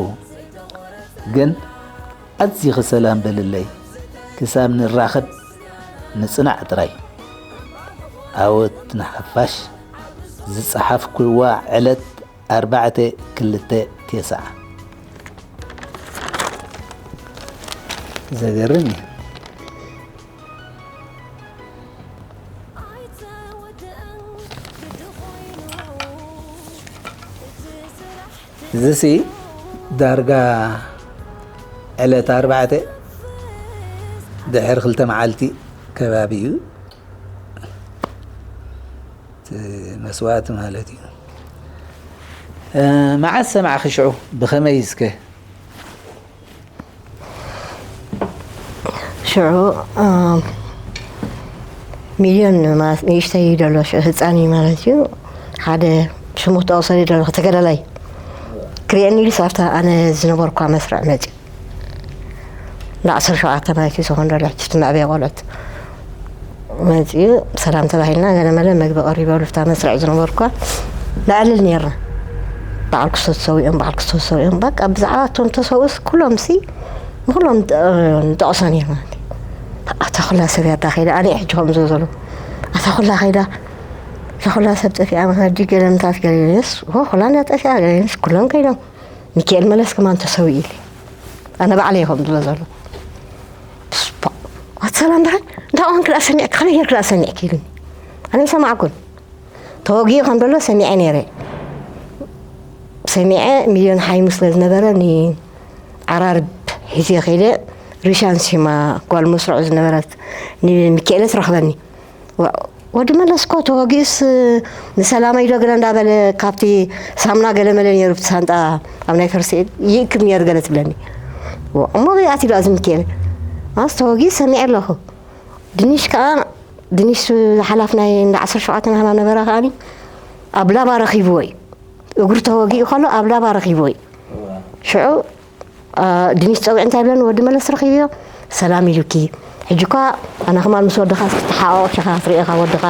ግን ኣዚኺ ሰላም በልለይ። ክሳብ ንራኸብ ንጽናዕ ጥራይ። ዓወት ንሓፋሽ። ዝጸሓፍክዋ ዕለት ኣርባዕተ ክልተ ተስዓ። ዘገርም እዩ። እዚሲ ዳርጋ ዕለት ኣርባዕተ ድሕሪ ክልተ መዓልቲ ከባቢ እዩ። እቲ መስዋእቲ ማለት እዩ። እ፣ መዓስ ሰማዕኺ ሽዑ? ብኸመይ እስከ? ሽዑ፣ እ፣ ሚልዮን ማለት ንእሽተይ እዩ ዘሎ፣ ሽዑ ህፃን እዩ ማለት እዩ። ሓደ ሽሙ ክጠቕሰሉ ደለኹ ተጋዳላይ ክርእየኒ ኢሉስ ኣብታ ኣነ ዝነበርኳ መስርዕ መፅዩ። ንዓሰርተ ሸውዓተ ማለት እዩ ዝኾን ዘሎ፣ ሕጂ እቲ መዕበዪ ቆልዑት መፂኡ፣ ሰላም ተባሂልና፣ ገለ መለ መግቢ ቀሪበሉ፣ ኣብታ መስርዕ ዝነበርኳ ንዕልል ነይርና። በዓል ክስቶ ተሰዊኦም፣ በዓል ክስቶ ተሰዊኦም፣ በቃ ብዛዕባ እቶም ተሰውኡስ ኩሎም ሲ፣ ንኩሎም ንጠ-፣ ንጠቕሶ ነይርና። ኣታ ኩላ ሰብ እያ ዳ ከይዳ፣ ኣነ ሕጂ ከምኡ ዝብሎ ዘለኹ። ኣታ ኩላ ከይዳ፣ እታ ኩላ ሰብ ጠፊኣ፣ መሃዲ ገለ ምታት ገለ ኢለስ፣ ሆ፣ ኩላ እንዳ ጠፊኣ፣ ገለ ኢለስ፣ ኩሎም ከይዶም። ሚካኤል መለስ ከማን ተሰዊኡ ኢለ። ኣነ ባዕለይ እየ ከም ዝብሎ ዘሎ። ስፖ-፣ ኣቲ ሰላም ደሓን? እንታይ ቋንቋ ክልኣ ሰሚዕኪ? ከመይ ጌርኪ ክልኣ ሰሚዕኪ? ኢሉኒ። ኣነ ኣይሰማዕኩን። ተወጊኡ ከም ዘሎ ሰሚዐ ነይረ። ሰሚዐ ሚልዮን ሓይሙ ስለ ዝነበረ ንዓራርብ ሒዘ ከይደ ሪሻን ሲማ ጓል መስርዑ ዝነበረት ንሚካኤለ ትረኽበኒ። ወ-፣ ወዲ መለስ እኮ ተወጊኡስ ንሰላመይ ዶ ገለ እንዳበለ ካብቲ ሳሙና ገለ መለ ነይሩ ኣብቲ ሳንጣ ኣብ ናይ ፈርሲ ኢድ ይእክብ ነይሩ ገለ ትብለኒ። ወ-፣ እሞ ኣበይ ኣትዩ ዶ ኣዚ ሚካኤል? ኣስ ተወጊኡ ሰሚዐ ኣለኹ። ድንሽ ከኣ፣ ድንሽ ሓላፍ ናይ እንዳ ዓሰርተ ሸውዓተ ናህና ነበረ ከኣኒ ኣብ ላባ ረኺብዎ እዩ። እግሩ ተወጊኡ ከሎ ኣብ ላባ ረኺብዎ እዩ። ሽዑ አ፣ ድንሽ ጸዊዑ እንታይ ብለኒ፣ ወዲ መለስ ረኺብዮ፣ ሰላም ኢሉኪ፣ ሕጂ እኳ ኣነ ከማን ምስ ወድኻ ክትሓቆቕ ሸኻ ክትሪኦ ካብ ወድኻ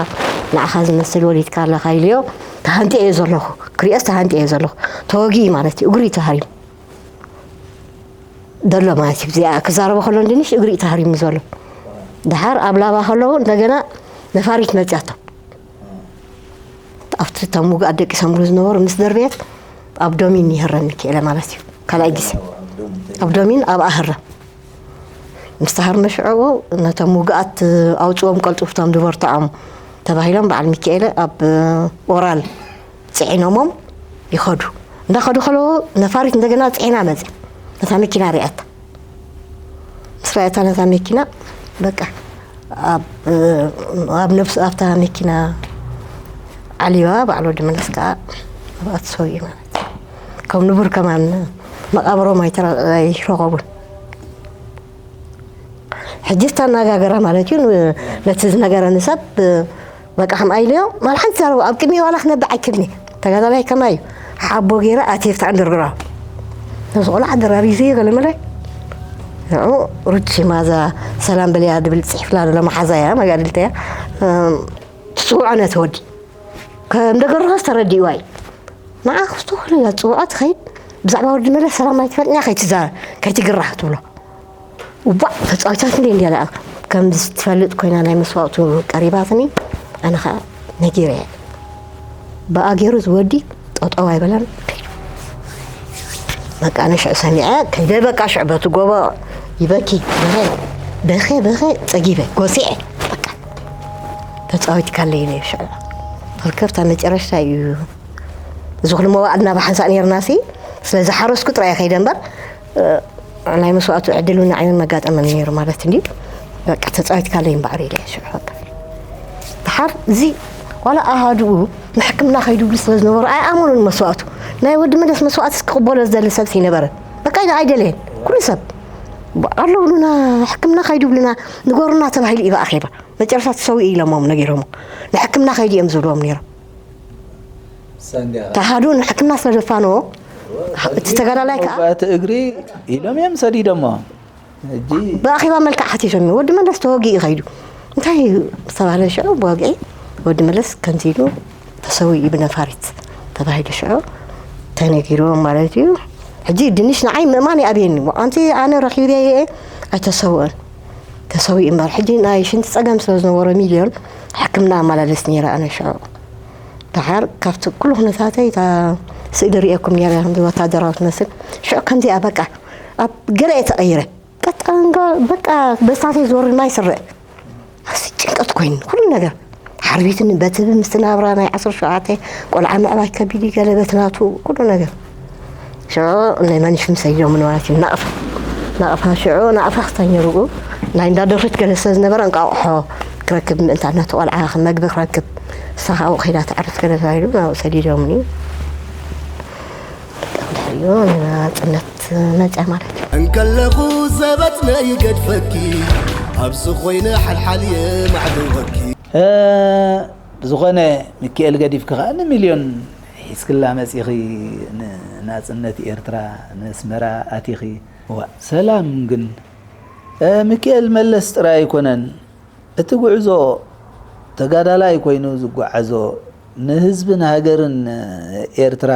ንዓኻ ዝመስል ወሊድካ ኣለኻ ኢልዮ። ተሃንጥየ እየ ዘለኹ፣ ክሪኦስ ተሃንጥየ እየ ዘለኹ። ተወጊኡ ማለት እዩ፣ እግሩ እዩ ተሃሪሙ ዘሎ ማለት እዩ። እዚኣ ክዛረቦ ከሎ እንድንሽ እግሪ እዩ ተሃሪሙ ዘሎ። ደሓር ኣብ ላባ ከለዉ እንደገና ነፋሪት መፅያቶ። ኣብቲ እቶም ውግኣት ደቂሶምሉ ዝነበሩ ምስ ደርብየት ኣብ ዶሚን ይህረም ሚካኤለ ማለት እዩ። ካልኣይ ግዜ ኣብ ዶሚን ኣብኣ ህረም። ምስ ተሃርመ ሽዑ ነቶም ውግኣት ኣውፅዎም ቀልጡፍቶም ዝበርትዖም ተባሂሎም በዓል ሚካኤለ ኣብ ኦራል ፅዒኖሞም ይኸዱ። እንዳኸዱ ከለዉ ነፋሪት እንደገና ፅዒና መፅያ ነታ መኪና ሪኣታ። ምስ ረኣየታ ነታ መኪና በቃ ኣብ ኣብ ነብሱ ኣብታ መኪና ዓሊባ ባዕሉ ድመለስ ከዓ ኣብኣ ተሰዊኡ ማለት እዩ። ከም ንቡር ከማን መቃብሮም ኣይተረ- ኣይረኸቡን። ሕጂ ዝተናጋገረ ማለት እዩ። ን- ነቲ ዝነገረኒ ሰብ በቃ ከም ኣይልዮ ማል ሓንቲ ዛረቡ ኣብ ቅድሚ ዋላ ክነብዕ ኣይክልኒ። ተጋዳላይ ከማይ እዩ። ሓቦ ገይረ ኣትየ ኣብቲ ኣንደርግራውንድ ነዚ ቆልዓ ኣደራሪዘዮ ገለ መለ ንዑ ሩቺ ማዛ ሰላም በልያ ድብል ፅሒፍላ ዘሎ መሓዛ እያ መጋድልቲ እያ። እም፣ ትፅውዖ ነቲ ወዲ ከም ደገርሆስ ተረዲእዋ እዩ። ንዓ ክፍቶ ክልላ ፅውዖ ትኸይድ ብዛዕባ ወዲ መለስ ሰላም ኣይትፈልጥና ከይትዛ- ከይትግራህ ትብሎ። እዋእ ተፃዊታት እንደ እንዲያ ደኣ ከምዚ ትፈልጥ ኮይና ናይ መስዋእቱ ቀሪባትኒ ኣነ ኸዓ ነጊረ እየ። ብኣ ገይሩ ዝወዲ ጠጠው ኣይበለን። በቃ ኣነ ሽዑ ሰሚዐ ከይደ በቃ ሽዑ በቲ ጎቦ ይበኪ በኸ በኸ በኸ ጸጊበ ጎሲዐ በቃ ተፃዊትካለይ ነይ ሽዑ ተርከብታ መጨረሽታ እዩ። እዚ ኩሉ መዋዕልና ብሓንሳእ ነይርና ሲ ስለዝሓረስኩ ጥራይ ከይደ እምበር ናይ መስዋእቱ ዕድል እውን ንዓይን መጋጠመኒ ነይሩ ማለት እንዲ በቃ ተፃዊትካለይ እምበኣር ኢለ ሽዑ በቃ ድሓር እዚ ዋላ ኣሃድኡ ንሕክምና ከይዱ ይብሉ ስለ ዝነበሩ ኣይኣመኑን መስዋእቱ ናይ ወዲ መለስ መስዋእትስ ክቕበሎ ዝደሊ ሰብስ ይነበረ በቃ ኢለ ኣይደለየን ኩሉ ሰብ ኣሎ ብሉና ሕክምና ከይዱ ይብሉና ንገሩና ተባሂሉ እዩ ብኣኼባ መጨረሻ ተሰዊኡ ኢሎሞም ነጊሮሞ ንሕክምና ከይዱ እዮም ዝብልዎም ነይሮም ተሃዱ ንሕክምና ስለ ዘፋነዎ እቲ ተጋዳላይ ከዓ እቲ እግሪ ኢሎም እዮም ሰዲዶሞ። ሕጂ ብኣኼባ መልክዕ ሓቲቶም እዮም። ወዲ መለስ ተወጊኡ ከይዱ እንታይ ዝተባህለ ሽዑ ብወግዒ ወዲ መለስ ከምዚ ኢሉ ተሰዊኡ ብነፋሪት ተባሂሉ ሽዑ ተነጊርዎም ማለት እዩ። ሕጂ ድንሽ ንዓይ ምእማን ይኣብየኒ። ኣንቲ ኣነ ረኺበ እየ ኣይተሰውአን ተሰዊኡ እምበር ሕጂ ናይ ሽንቲ ፀገም ስለ ዝነበሮ ሚልዮን ሕክምና ኣመላለስ ነይረ ኣነ ሽዑ። ደሓር ካብቲ ኩሉ ኩነታተይ እታ ስእሊ ርእየኩም ነይረ ከምዚ ወታደራዊ ትመስል ሽዑ ከምዚኣ በቃ ኣብ ገለ እየ ተቐይረ ቀጣንጋ በቃ በስታተይ ዝወርድ ማይ ስርዕ ኣስ ጭንቀት ኮይኑ ኩሉ ነገር ሓርቢትኒ በትቢ ምስቲ ናብራ ናይ ዓሰርተ ሸውዓተ ቆልዓ ምዕባይ ከቢድ እዩ ገለ በቲ ናቱ ኩሉ ነገር ሽዑ ናይ ማኒሽም ሰይዶምኒ ማለት እዩ ናቕፋ ናቕፋ ሽዑ ናቕፋ ክስታይ ነይሩ ናይ እንዳ ደርፊት ገለ ስለ ዝነበረ እንቃቑሖ ክረክብ ምእንታ ነቲ ቆልዓ መግቢ ክረክብ ንሳ ካብኡ ከይዳ ትዕርፍ ገለ ተባሂሉ ናብኡ ሰዲዶምኒ ድሕሪኡ ንናፅነት መፅያ ማለት እዩ እንከለኹ ዘበጥነ ይገድፈኪ ኣብዚ ኮይነ ሓልሓል እየ ማዕድወኪ ብዝኾነ ሚካኤል ገዲፍኪ ከዓ ንሚልዮን ሒዝክላ መፂኺ ንናፅነት ኤርትራ ንኣስመራ ኣቲኺ እዋ ሰላም ግን ሚካኤል መለስ ጥራይ ኣይኮነን እቲ ጉዕዞ ተጋዳላይ ኮይኑ ዝጓዓዞ ንህዝብን ሃገርን ኤርትራ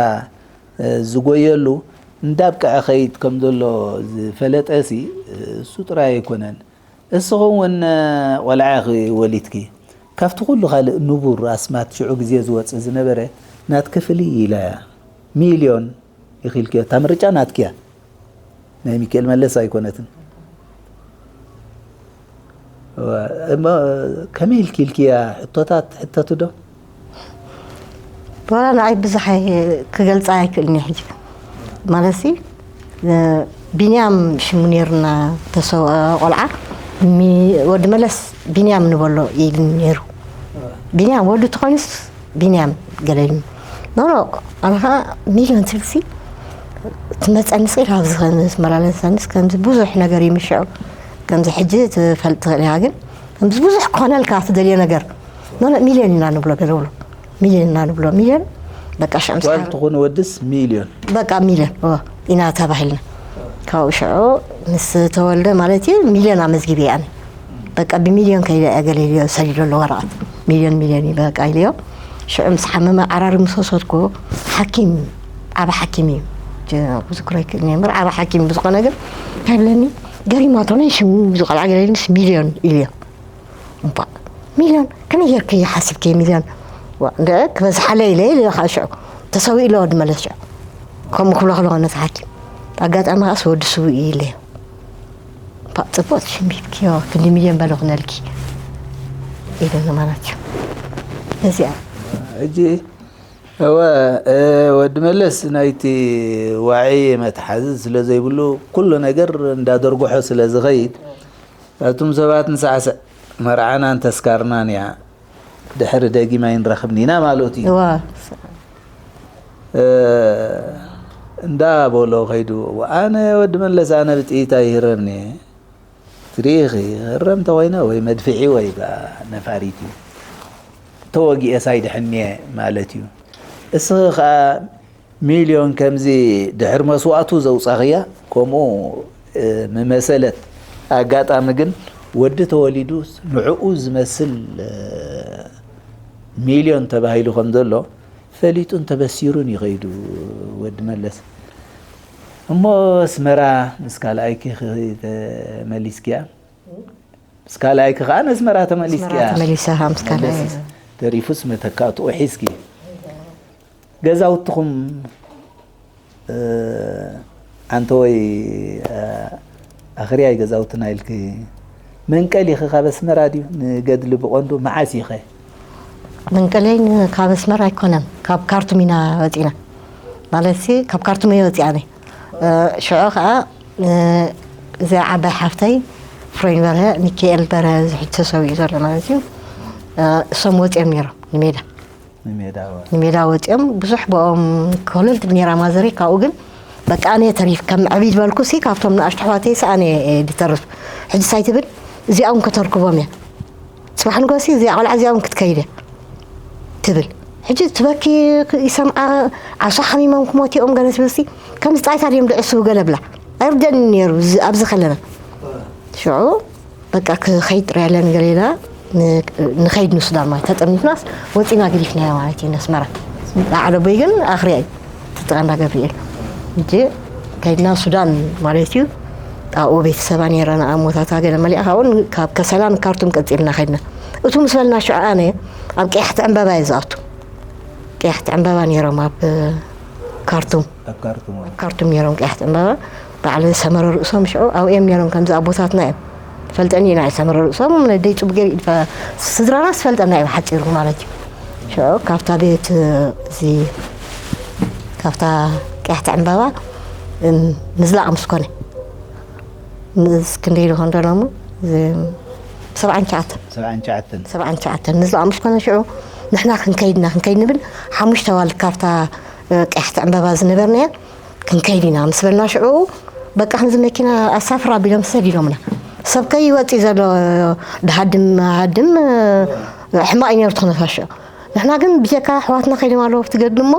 ዝጎየሉ እንዳብቅዐ ኸይድ ከም ዘሎ ዝፈለጠ ሲ እሱ ጥራይ ኣይኮነን እስኺ እውን ቆልዓ ኢኺ ወሊድኪ ካብቲ ኩሉ ካልእ ንቡር ኣስማት ሽዑ ግዜ ዝወጽእ ዝነበረ ናትኪ ፍልይ ኢላ እያ ሚልዮን ኢኺ ኢልክዮ እታ ምርጫ ናትኪ እያ ናይ ሚኪኤል መለስ ኣይኮነትን እሞ ከመይ ኢልኪ ኢልክያ ሕቶታት ትሕተቱ ዶ ዋላ ንዓይ ብዙሕ ክገልፃ ኣይክእልን እየ ሕጂ ማለትሲ ቢንያም ሽሙ ነይሩና ተሰውአ ቆልዓ ወዲ መለስ ቢንያም ንበሎ ኢልኒ ነይሩ ቢንያም ወዱ ተኾይኑስ ቢንያም ገለ ኢልኒ ኖኖ ኣነ ከዓ ሚልዮን ትብልሲ ትመፀኒ ስኢል ኣብዚ ዝመላለሰኒስ ከምዚ ብዙሕ ነገር እዩ ምሽዑ ከምዚ ሕጂ ትፈልጥ ትኽእል ኢኻ ግን ከምዚ ብዙሕ ክኾነልካ ትደልዮ ነገር ኖኖ ሚልዮን ኢና ንብሎ ገለ ብሎ ሚልዮን ኢና ንብሎ ሚልዮን በቃ ሽዑ ምስ ጓል ተኾነ ወድስ ሚልዮን በቃ ሚልዮን ኢና ተባሂልና ካብኡ ሽዑ ምስ ተወልደ ማለት እዩ ሚልዮን ኣመዝጊበ ኣነ በቃ ብሚልዮን ከይደ እያ ገለ ኢልዮ ሰዲዶ ኣሎ ወረቐት። ሚልዮን ሚልዮን እዩ በቃ ኢልዮ። ሽዑ ምስ ሓመመ ዓራሪ ምስ ወሰድኩ ሓኪም፣ ዓቢ ሓኪም እዩ። ጀ-፣ ክዝክሮ ይክእል እየ እምበር ዓቢ ሓኪም ብዝኾነ ግን እንታይ ብለኒ፣ ገሪማቶ ናይ ሽም እዚ ቆልዓ ገለ ኢልንስ ሚልዮን ኢልዮ። እባ ሚልዮን ከመይ ጌርክዮ ሓሲብክዮ ሚልዮን? ዋ፣ እንደ ክበዝሓለይ ኢለ ኢለ ከዓ ሽዑ ተሰዊኡ ኢለ ወዲ መለስ ሽዑ። ከምኡ ክብሎ ከለኹ ነቲ ሓኪም ኣጋጣሚ ከዓስ ወዲ ስውእ እዩ ኢለዮ። እባ ጽቡቕ ሽም ሂብክዮ፣ ክንዲ ሚልዮን በለ ኩነልኪ ኢሉኒ ማለት እዩ። እዚኣ ሕጂ እወ፣ እ፣ ወዲ መለስ ናይቲ ዋዒ መትሓዚ ስለ ዘይብሉ፣ ኩሉ ነገር እንዳደርጉሖ ስለ ዝኸይድ፣ እቱም ሰባት ንሳዕስዕ፣ መርዓናን ተስካርናን እያ፣ ድሕሪ ደጊም ኣይንረኽብን ኢና ማለቱ እዩ። እዋ። እ፣ እንዳበሎ ከይዱ፣ ኣነ ወዲ መለስ፣ ኣነ ብጥይት ኣይህረምን እየ። ትሪኢኺ፣ ክህረም ተኾይነ ወይ መድፍዒ ወይ ከኣ ነፋሪት እዩ። ተወጊኤስ ኣይድሕን እየ ማለት እዩ። እስኺ ከኣ ሚልዮን ከምዚ ድሕሪ መስዋእቱ ዘውጻኽያ፣ ከምኡ፣ እ፣ ምመሰለት። ኣጋጣሚ ግን ወዲ ተወሊዱስ ንዕኡ ዝመስል፣ እ፣ ሚልዮን ተባሂሉ ከም ዘሎ ፈሊጡን ተበሲሩን እዩ ከይዱ ወዲ መለስ። እሞ ኣስመራ ምስ ካልኣይኪ ኸ ተመሊስኪያ? ምስ ካልኣይኪ ከኣ ነስመራ ተመሊስኪያ? ኣስመራ ተመሊሰ፣ ምስ ካልኣይ። መለስ ተሪፉስ መተካእትኡ ሒዝኪ። ገዛውትኹም፣ እ፣ ኣንተ ወይ፣ እ፣ ኣኽርያይ ገዛውትና ኢልኪ መንቀሊኺ ካብ ኣስመራ ድዩ ንገድሊ ብቐንዱ? መዓስ ኢኸ? መንቀለይ ን-፣ ካብ ኣስመራ ኣይኮነን፣ ካብ ካርቱም ኢና ወጺና። ማለትሲ ካብ ካርቱም እየ ወጺኣ ኣነ። እ፣ ሽዑ ኸኣ፣ እ፣ እዚኣ ዓባይ ሓፍተይ ፍሬን በርሀ፣ ሚካኤል በርሀ፣ እዚ ሕጂ ተሰዊኡ ዘሎ ማለት እዩ። እ፣ እሶም ወጺኦም ነይሮም ንሜዳ። ንሜዳ ወ- ንሜዳ ወጺኦም ብዙሕ ብኦም ኮለል ትብል ነይራ ማዘረይ። ካብኡ ግን በቃ ኣነ እየ ተሪፍ፣ ከም ዕብይ ዝበልኩ ሲ ካብቶም ንኣሽቱ ኣሕዋተይ ሲ ኣነ እየ ድተርፍ። ሕጂ ሳይ ትብል እዚኣ እውን ከተርክቦም እያ። ጽባሕ ንግሆ ሲ እዚኣ ቆልዓ እዚኣ እውን ክትከይድ እያ ትብል። ሕጂ ትበኪ ይሰምዓ፣ ዓሶ ሓሚሞም ክሞት እዮም ገለ ትብል ሲ ከምዚ ጣይታ ድዮም ድዕስቡ ገለ ብላ። ኣይርደኒ ነይሩ እዚ ኣብዚ ከለና። ሽዑ በቃ ክኸይድ ጥራይ ኣለኒ ገለ ኢላ ን-፣ ንኸይድ ንሱዳን ማለት ተጠርኒፍናስ ወጺና ገዲፍናዮ ማለት እዩ ነስመራ። ኣዓለቦይ ግን ኣኽርያ እዩ ተጠቐንዳ ገብርኤል። እንጂ ከይድና ሱዳን ማለት እዩ። ኣብኡ ቤተሰባ ነይረና ኣሞታታ ገለ መሊኣ ካብኡ ን-፣ ካብ ከሰላ ንካርቱም ቀጺልና ከይድና። እቱ ምስ በልና ሽዑ ኣነ ኣብ ቀያሕቲ ዕምበባ እየ ዝኣቱ። ቀያሕቲ ዕምበባ ነይሮም ኣብ ካርቱም። ኣብ ካርቱም፣ ኣብ ካርቱም ነይሮም ቀያሕቲ ዕምበባ። በዓል ሰመረ ርእሶም ሽዑ ኣብኡ እዮም ነይሮም፣ ከምዚ ኣቦታትና እዮም። ፈልጠኒ ኢና ሰመረ ርእሶም፣ ነደይ ጽቡቅ ገይሩ ይድፋ-፣ ስድራና ዝፈልጠና እዩ ሓጺሩ ማለት እዩ። ሽዑ ካብታ ቤት፣ እዚ፣ ካብታ ቀያሕቲ ዕምበባ፣ እም፣ ምዝላቕ ምስ ኮነ፣ ምስ ክንደይ ዝኾን ደሎ እሞ፣ እዚ፣ ሰብዓን ትሽዓተን። ሰብዓን ትሽዓተን። ሰብዓን ትሽዓተን። ንዝኣ ምስ ኮነ ሽዑ ንሕና ክንከይድና ክንከይድ ንብል፣ ሓሙሽተ ኣዋልድ ካብታ፣ እ፣ ቀያሕቲ ዕምበባ ዝነበርናያ ክንከይድ ኢና ምስ በልና ሽዑ በቃ ከምዚ መኪና ኣሳፍር ኣቢሎም ሰዲዶምና። ሰብ ከይወጽእ ዘሎ ድሃድም ሃድም፣ እ፣ ሕማቕ እዩ ነይሩ ትኹነታ ሽዑ። ንሕና ግን ብጀካ ኣሕዋትና ከይዶም ኣለዉ ኣብቲ ገድሊ እሞ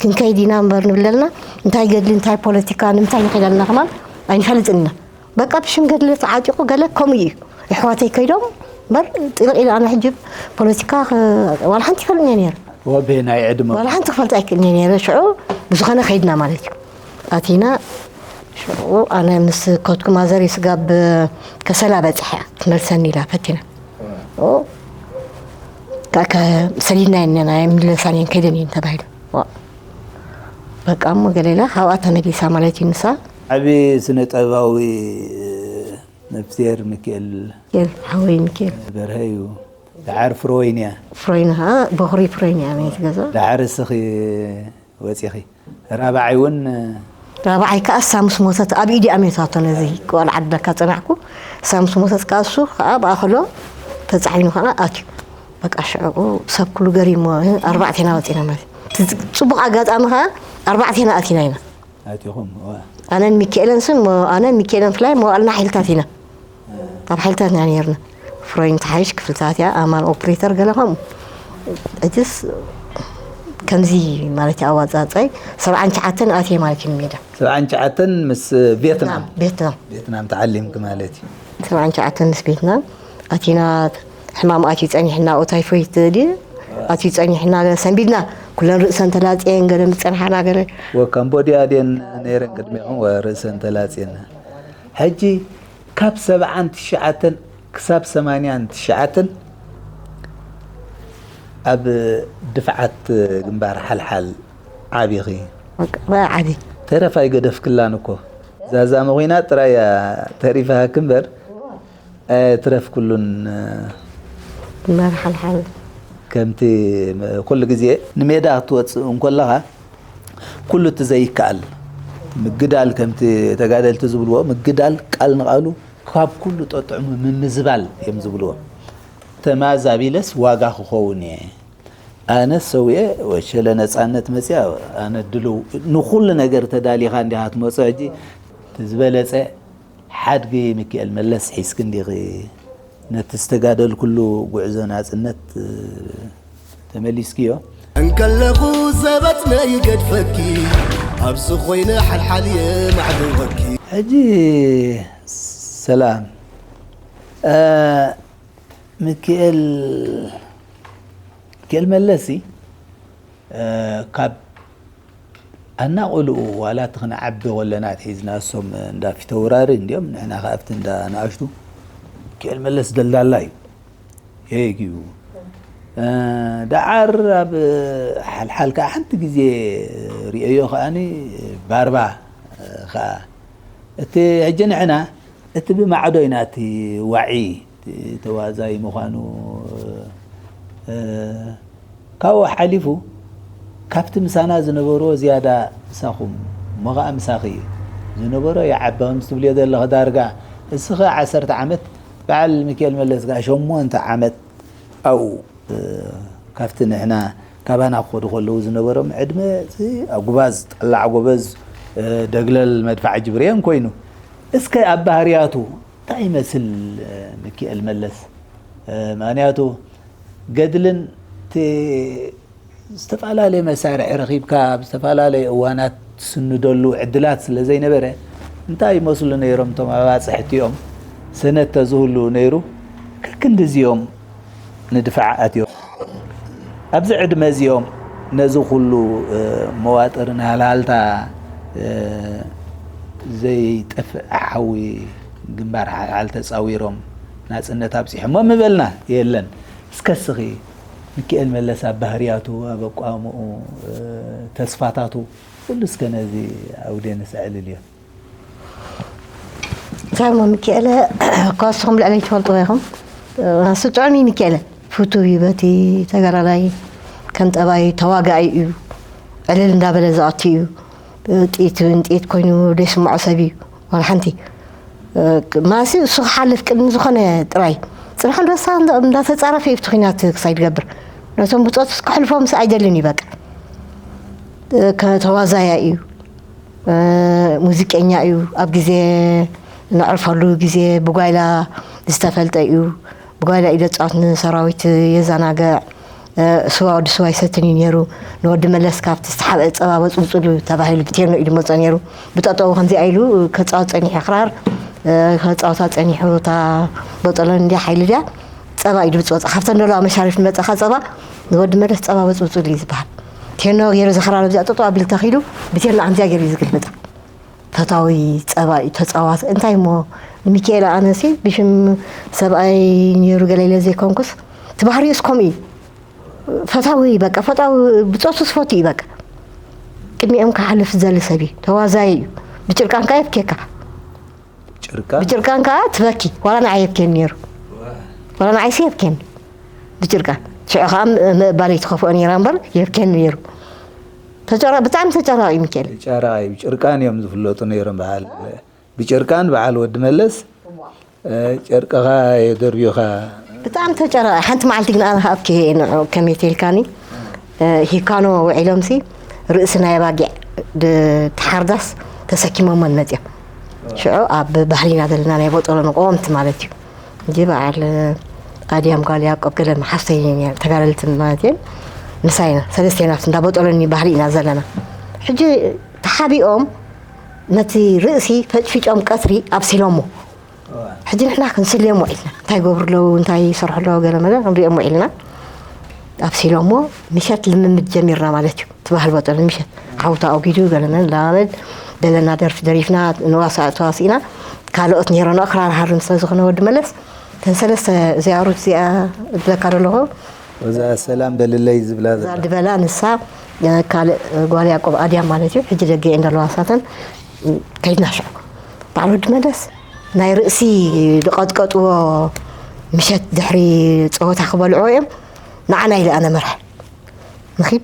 ክንከይድ ኢና እምበር ንብለልና እንታይ ገድሊ እንታይ ፖለቲካ ንምንታይ ንኸይድ ኣለና ከማን ኣይንፈልጥን ኢና። በቃ ብሽም ገድሊ ተዓጢቑ ገለ ከምኡ እዩ። ኣሕዋተይ ከይዶም እምበር ጥልቕ ኢለ ኣነ ሕጂ ፖለቲካ ኸ-፣ ዋላ ሓንቲ ይፈልጥን እየ ነይረ። ወበየናይ ዕድመ? ዋላ ሓንቲ ክፈልጥ ኣይክእልን እየ ነይረ። ሽዑ ብዝኾነ ከይድና ማለት እዩ። ኣቲና ሽዑ ኣነ ምስ ከድኩ ማዘር ስጋብ ከሰላ በጺሐ ክትመልሰኒ ኢላ ፈቲና። ኦ፣ ከ-፣ ከ-፣ ሰዲድና እነና የምለሳን እየን ከይደን እየን ተባሂሉ። ዋ። በቃ እሞ ገለ ኢላ ካብኣ ተመሊሳ ማለት እዩ ንሳ። ዓቢ ስነ ጥበባዊ ነፍስሄር ሚካኤል ሚካኤል፣ ሓወይ ሚካኤል። በርሀ እዩ። ደሓር ፍሮይን እያ። ፍሮይን ኸዓ በኹሪ ፍሮይን እያ ኣበየት ገዛ። ደሓር እስኺ ወጺኺ። ራብዓይ እውን ራብዓይ ከኣ እሳ ምስ ሞተት ኣብ ኢዲ ኣሜታቶ ነዚ ቆልዓ ዓድለካ ጸናሕኩ። እሳ ምስ ሞተት ከኣ እሱ ከኣ ብኣኸሎ ተጻዒኑ ከኣ ኣትዩ። በቃ ሽዑ ሰብ ኩሉ ገሪሞ፣ ኣርባዕቴና ወጺና ማለት እዩ። እቲ ጽቡቕ ኣጋጣሚ ከኣ ኣርባዕቴና ኣቲና ኢና። ኣቲኹም፣ እዋ። ኣነን ሚካኤልን ስን፣ ሞ-፣ ኣነን ሚካኤልን ፍላይ መዋእልና ሓይልታት ኢና። ኣብ ሓይልታት ኢና ነይርና። ፍሮይን ተሓይሽ ክፍልታት እያ፣ ኣማን ኦፕሬተር ገለ ከምኡ። እጅስ ከምዚ ማለት እዩ ኣዋጻጻይ። ሰብዓን ትሽዓተን ኣትየ ማለት እዩ ንሜዳ። ሰብዓን ትሽዓተን ምስ ቬትናም? ቬትናም። ቬትናም ተዓሊምኪ ማለት እዩ። ሰብዓን ትሽዓተን ምስ ቬትናም። ኣቲና ሕማም ኣትዩ ጸኒሕና፣ ኦ ታይፎይድ ድዩ ኣትዩ ጸኒሕና፣ ሰንቢድና። ኩለን ርእሰን ተላጽየን፣ ገለን ዝጸንሓና ገለ። ወካምቦድያ ድየን ነይረን ቅድሚኹም? ወርእሰን ተላጽየን። ሕጂ ካብ ሰብዓን ትሽዓተን ክሳብ ሰማንያን ትሽዓተን ኣብ ድፍዓት ግንባር ሓልሓል ዓቢኺ። በቃ፣ በቃ ዓቢ። ተረፍ ኣይገደፍክላን እኮ። ዛዛመ ኮይና ጥራይ እያ ተሪፋ ክምበር፣ ትረፍ ኩሉን መርሓልሓል። ከምቲ ኩሉ ግዜ ንሜዳ ክትወፅእ እንኮለኻ ኩሉ እቲ ዘይከኣል ምግዳል፣ ከምቲ ተጋደልቲ ዝብልዎ ምግዳል ቃል ንቃሉ ካብ ኩሉ ጠጥዕሙ ምምዝባል እዮም ዝብልዎ። ተማዛቢለስ ዋጋ ክኸውን እየ ኣነ ሰውየ ወሸለ ነፃነት መፅያ ኣነ ድልው ንኩሉ ነገር ተዳሊኻ እንዲኻ ትመፁ። ሕጂ እቲ ዝበለፀ ሓድጊ ሚኪኤል መለስ ሒዝኪ እንዲኺ ነቲ ዝተጋደልኩሉ ጉዕዞ ናፅነት ተመሊስክዮ። እንከለኹ ዘበጥነ ይገድፈኪ ኣብዚ ኮይነ ሓልሓል እየ ማዕደወኪ። ሕጂ ሰላም ሚኪኤል ሚኪኤል መለሲ ካብ ኣናቆልኡ ዋላ እቲ ክንዓቢ ከለና ኣትሒዝና እሶም እንዳ ፊተውራሪ እንዲኦም ንሕና ከኣ ኣብቲ እንዳ ንኣሽቱ ሚኪኤል መለስ ደልዳላ እዩ። የጊኡ ደዓር ኣብ ሓልሓል ከዓ ሓንቲ ግዜ ርእዮ ከኣኒ ባርባ ከዓ እቲ ሕጂ ንሕና እቲ ብማዕዶ ኢና እቲ ዋዒ ተዋዛይ ምዃኑ ካብኡ ሓሊፉ ካብቲ ምሳና ዝነበርዎ ዝያዳ ምሳኹም እሞ ኸዓ ምሳኺ ዝነበሮ ይዓቢ ከምዚ ትብልዮ ዘለኺ ዳርጋ እስኺ ዓሰርተ ዓመት በዓል ሚኪኤል መለስ ከዓ ሸሞንተ ዓመት ኣብኡ ካብቲ ንሕና ካባና ክኸዱ ከለዉ ዝነበሮም ዕድመ እቲ ኣጉባዝ ጠላዕ ጎበዝ ደግለል መድፋዕ ጅብርየን ኮይኑ እስከ ኣብ ባህርያቱ እንታይ ይመስል ሚኪኤል መለስ? ምኽንያቱ ገድልን ዝተፈላለየ መሳርሒ ረኺብካ ኣብ ዝተፈላለየ እዋናት ትስንደሉ ዕድላት ስለ ዘይነበረ እንታይ ይመስሉ ነይሮም እቶም ኣባፅሕቲ እቲኦም? ሰነድ ተዝህሉ ነይሩ ከክንድዚኦም ንድፋዕ ኣትዮም። ኣብዚ ዕድመ እዚኦም ነዚ ኩሉ መዋጥርን ሃልሃልታ ዘይጠፍእ ሓዊ ግንባር ሓልሓል ተፃዊሮም ናፅነት ኣብፂሖሞ ምበልና የለን። እስከ እስኺ ሚኪኤል መለስ ኣብ ባህርያቱ፣ ኣብ ኣቋምኡ፣ ተስፋታቱ ኩሉ እስከ ነዚ ኣውዴ ንስዕልልዮ። እንታይ እሞ ሚኪኤለ፣ እኳ ንስኹም ልዕለይ ትፈልጥዎ ኢኹም። ንሱ ጥዑም እዩ ሚኪኤለ፣ ፍቱው እዩ፣ በቲ ተጋዳላይ ከም ጠባይ ተዋጋኢ እዩ። ዕልል እንዳበለ ዝኣቱ እዩ። ጥኢት ንጥኢት ኮይኑ ዘይስምዖ ሰብ እዩ። ዋላ ሓንቲ ማሲ እሱ ክሓልፍ ቅድሚ ዝኾነ ጥራይ ፅባሕ ኣንበሳ እንዳተፃረፈ እዩ እቲ ኲናት ክሳይ ዝገብር። ነቶም ብፆት ከሕልፎም ምስ ኣይደልን እዩ በቃ። ከተዋዛያ እዩ። ሙዚቀኛ እዩ። ኣብ ግዜ ነዕርፈሉ ግዜ ብጓይላ ዝተፈልጠ እዩ። ብጓይላ እዩ ዘፃወት፣ ንሰራዊት የዘናግዕ። ስዋ ወዲ ስዋ ይሰትን እዩ ነይሩ። ንወዲ መለስ ካብቲ ዝተሓብአ ፀባ በፅብፁሉ ተባሂሉ ብቴኖ እዩ ዝመፆ ነይሩ። ብጠጠው ከምዚኣ ኢሉ ከፃወት ፀኒሑ ክራር ከፃወታ ፀኒሑ እታ በጠሎ እንዲያ ሓይሊ ድያ ፀባ እዩ ዝብፅበፃ። ካብተን ዘለዋ መሻርፍ ዝመፀኻ ፀባ ንወዲ መለስ ፀባ በፅብፁሉ እዩ ዝበሃል። ቴኖ ገይሩ ዘኽራር ኣብዚኣ ጠጠው ኣቢሉ ተኺሉ ብቴኖ ኣምዚኣ ገይሩ እዩ ዝግልብጣ። ፈታዊ ፀባ እዩ ተፃዋቲ። እንታይ እሞ ንሚኪኤል ኣነሲ ብሽም ሰብኣይ ነይሩ ገለ ኢለ ዘይኮንኩስ እቲ ባህሪኡስ ከምኡ እዩ። ፈታዊ በቃ ፈታዊ ብፆቱ ዝፈቱ እዩ በቃ። ቅድሚኦም ክሓልፍ ዝደሊ ሰብ እዩ። ተዋዛይ እዩ። ብጭርቃን ከዓ የብኬካ። ጭርቃ ብጭርቃን ከዓ ትበኪ። ዋላ ንዓይ የብኬኒ ነይሩ። ዋላ ንዓይሲ የብኬኒ ብጭርቃን። ሽዑ ከዓ ምእባለይ ትኸፍኦ ነይራ እምበር የብኬኒ ነይሩ። ተጨራ ብጣዕሚ ተጨራቂ እዩ ሚካኤል። ጨራቂ እዩ። ጭርቃን እዮም ዝፍለጡ ነይሮም በዓል ብጭርቃን በዓል ወዲ መለስ ጨርቅኻ የደርብዩኻ። ብጣዕሚ ተጨረቐ። ሓንቲ መዓልቲ ግን ኣነ ከኣብኪ ንዑ ከመይ ተልካኒ ሂካኖ ውዒሎምሲ ርእሲ ናይ ኣባጊዕ ተሓርዳስ ተሰኪሞመን መፅዮም። ሽዑ ኣብ ባህሊና ዘለና ናይ ቦጠሎ ንቆምቲ ማለት እዩ እንጂ በዓል ኣድያም ጓል ያዕቆብ ገለ ሓፍተይ ተጋደልቲ ማለት እየን። ምሳይና ሰለስቴና እንዳ ቦጠሎኒ ባህሊ ኢና ዘለና። ሕጂ ተሓቢኦም ነቲ ርእሲ ፈጭፊጮም ቀትሪ ኣብሲሎሞ። ሕጂ ንሕና ክንስልዮም ውዒልና፣ እንታይ ይገብሩ ኣለዉ፣ እንታይ ይሰርሑ ኣለዉ፣ ገለ መለ ክንሪኦም ውዒልና። ኣብሲሎሞ ምሸት ልምምድ ጀሚርና ማለት እዩ። ትበሃል በጦል ምሸት ዓውታ ኣውጊዱ ገለመን ላመድ ደለና ደርፊ ደሪፍና ንዋሳ ተዋሲእና። ካልኦት ነይሮና ክራር ሃርን ስለ ዝኾነ ወዲ መለስ ተን ሰለስተ እዚኣ ሩት እዚኣ እብለካ ዘለኹ እዛ ሰላም በልለይ ዝብላ እዛ ዝበላ ድበላ ንሳ ካልእ ጓል ያቆብ ኣድያ ማለት እዩ። ሕጂ ደገ እየን ዘለዋ ሳተን ከይድና ሽዑ በዓል ወዲ መለስ ናይ ርእሲ ዝቐጥቀጥዎ ምሸት ድሕሪ ፀወታ ክበልዑ እዮም። ንዓና ኢለ ኣነ መርሐ ንኺድ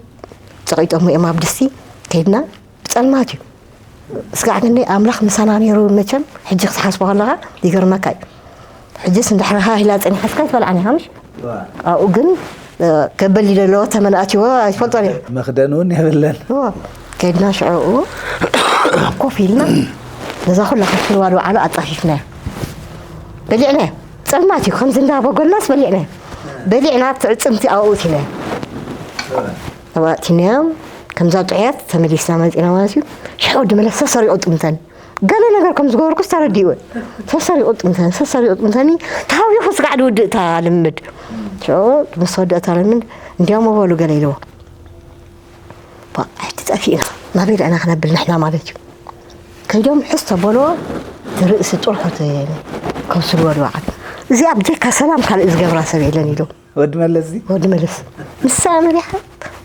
ጸቒጦሞ እዮም ኣብ ድስቲ ከይድና ብጸልማት እዩ። ስጋዕ ግን ኣምላኽ ምሳና ነይሩ መቸም ሕጂ ክትሓስቦ ከለኻ ይገርመካ እዩ። ሕጅስ እንድሕር ሃሂላ ጸኒሓትካ ይትበልዓኒ ሃምሽ ኣብኡ ግን ከበሊ ዘለዎ ተመን ኣትዎ ኣይትፈልጦን እየ። መኽደን እውን የብለን። እዎ ከይድና ሽዕኡ ኮፍ ኢልና ነዛ ኩላ ከፍልዋ ዝወዓሉ ኣጻፊፍናያ በሊዕናያ። ጸልማት እዩ ከምዚ እንዳበጎልናስ በሊዕናያ። በሊዕና ትዕጽምቲ ኣብኡ እቲናያ። ኣብኡ ኣእቲናዮም ከምዛ ጥዑያት ተመሊስና መጺና ማለት እዩ። ሽዑ ወዲ መለስ ሰሰሪቑ ጥምተኒ። ገለ ነገር ከም ዝገበርኩስ ተረዲኡ። ሰሰሪቑ ጥምተኒ ሰሰሪቑ ጥምተኒ። ተሃዊኹ ስጋዕ ድውድእ እታ ልምምድ። ሽዑ ምስ ወደእ እታ ልምምድ እንዲያውም በሉ ገለ ኢልዎ። ባ ኣይትጠፊእና ናበይ ደኣ ኢና ክነብል ንሕና ማለት እዩ። ከይዶም ሕዝ ተበልዎ እቲ ርእሲ ጥርሑ እቲ ከብስልዎ ድበዓል እዚኣ ብጀካ ሰላም ካልእ ዝገብራ ሰብ የለን ኢሎም። ወዲ መለስ እዚ ወዲ መለስ ንሳ መሪሓ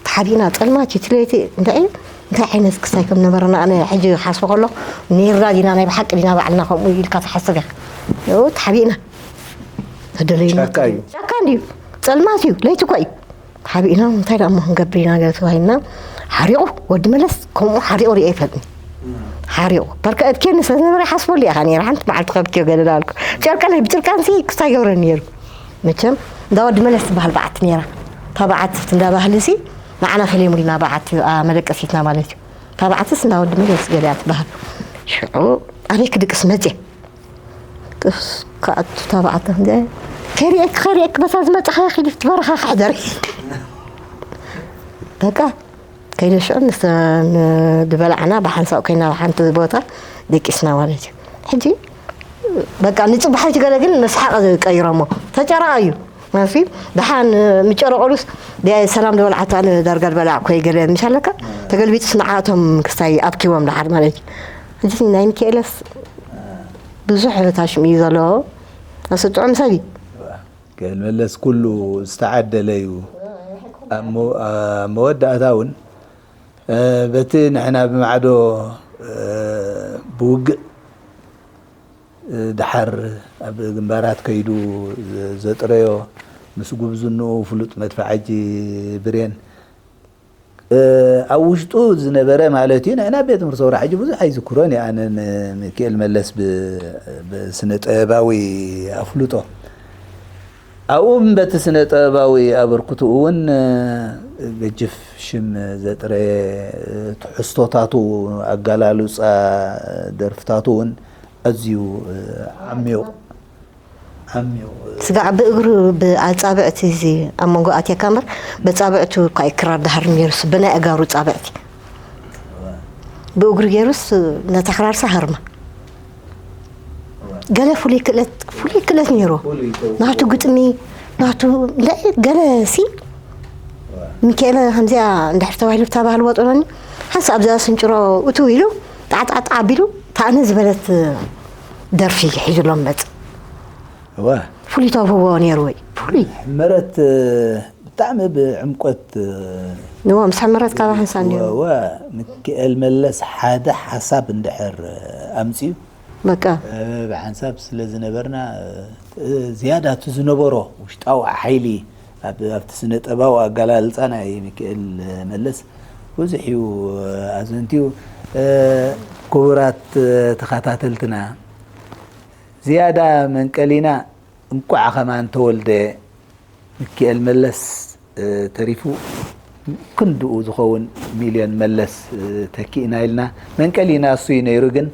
ተሓቢእና ጸልማት እዩ ትለይቲ እንታይ እዩ እንታይ ዓይነት ክስታይ ከም ነበረና ኣነ ሕጂ ሓስቦ ከሎ ኔርና ዲና ናይ ብሓቂ ዲና ባዕልና ከምኡ ኢልካ ትሓስብ ኢኻ። ተሓቢእና ተደለይና ጫካ እዩ። ጫካ እንድዩ ጸልማት እዩ ለይቲ እኮ እዩ። ሓቢእና እንታይ ደኣ እሞ ክንገብር ኢና ገለ ተባሂልና ሓሪቑ ወዲ መለስ ከምኡ ሓሪቑ ሪኦ ይፈልጥኒ ሓሪቑ በርከ እብኬኒ ስለ ዝነበረ ይሓስበሉ ኢኻ ነይረ ሓንቲ መዓልቲ ከብክዮ ገለ ዳልኩ ጨርቀለይ ብጭርቃንሲ ክስታይ ገብረኒ ነይሩ መቸም እንዳ ወዲ መለስ ትበሃል በዓቲ ነይራ እታ በዓቲ ኣብቲ እንዳ ባህሊ ሲ ንዓና ፈለየሙልና በዓቲ መደቀሲትና ማለት እዩ እታ በዓትስ እንዳ ወዲ መለስ ገለ እያ ትበሃል ሽዑ ኣበይ ክድቅስ መፅየ ክኣቱ ታብዓተ ክንደ ከሪኤክ ከሪኤክ በታ ዝመፅኻ ኪዲ ትበረኻ ክሕደሪ በቃ ከይደ ሽዑ ምስ ድበላዕና ብሓንሳብ ኮይና ብሓንቲ ቦታ ደቂስና ማለት እዩ ሕጂ በቃ ንፅባሓይቲ ገለ ግን መስሓቕ ቀይሮሞ ተጨረቐ እዩ ማለት ደሓን ምጨረቐሉስ ሰላም ደበልዓታ ዳርጋ ድበላዕ ኮይ ገለ ምሻለካ ተገልቢጡስ ንዓቶም ክስታይ ኣብኪቦም ደሓር ማለት እዩ ሕጂ ናይ ሚካኤለስ ብዙሕ ታሽም እዩ ዘለዎ ኣስጥዑም ሰብ እዩ። መለስ ኩሉ ዝተዓደለ እዩ። ኣብ መወዳእታ እውን በቲ ንሕና ብማዕዶ ብውግእ ድሓር ኣብ ግንባራት ከይዱ ዘጥረዮ ምስ ጉብዝንኡ ፍሉጥ መድፍዓጂ ብሬን ኣብ ውሽጡ ዝነበረ ማለት እዩ። ንሕና ቤት ትምህርቲ ሰውራ ሕጂ ብዙሕ ኣይዝክሮን እየ ኣነ ንሚኪኤል መለስ ብስነ ጥበባዊ ኣፍልጦ ኣብኡ በቲ ስነ ጥበባዊ ኣበርክትኡ እውን ገጅፍ ሽም ዘጥረየ ትሕዝቶታቱ ኣገላልፃ ደርፍታቱ እውን ኣዝዩ ዓሚቕ ዓሚቕ ስጋዕ ብእግሩ ብኣጻብዕቲ እዚ ኣብ መንጎ ኣትየካ እምበር በጻብዕቱ እኳ እዩ ክራር ድሃርም ነይሩስ ብናይ ኣእጋሩ ጻብዕቲ ብእግሩ ገይሩስ ነታ ክራርሳ ሃርማ ገለ ፍሉይ ክእለት ፍሉይ ክእለት ነይሩ ናቱ ግጥሚ ናቱ እንታይ ገለ ሲ ሚካኤለ ከምዚኣ እንድሕር ተባሂሉ ብታ ባህሊ ወጥኖኒ ሓንሳእ ኣብዛ ስንጭሮ እትው ኢሉ ጣዕጣዕጣዕ ኣቢሉ ታእነ ዝበለት ደርፊ ሒዙሎም መጽ እወ ፍሉይ ተውህቦ ነይሩ ወይ ፍሉይ ሕመረት ብጣዕሚ ብዕምቆት ንዎ ምስ ሕመረት ካብ ሓንሳ ነይሩ እወ ምክኤል መለስ ሓደ ሓሳብ እንድሕር ኣምፅዩ በቃ ብሓንሳብ ስለ ዝነበርና ዝያዳ እቲ ዝነበሮ ውሽጣዊ ሓይሊ ኣብቲ ስነ ጥበባዊ ኣገላልፃ ናይ ሚክኤል መለስ ብዙሕ እዩ ኣዘንትዩ። ክቡራት ተኸታተልትና ዝያዳ መንቀሊና እንቋዕ ከማን ተወልደ ሚክኤል መለስ ተሪፉ ክንድኡ ዝኸውን ሚልዮን መለስ ተኪእና ኢልና መንቀሊና እሱ እዩ ነይሩ ግን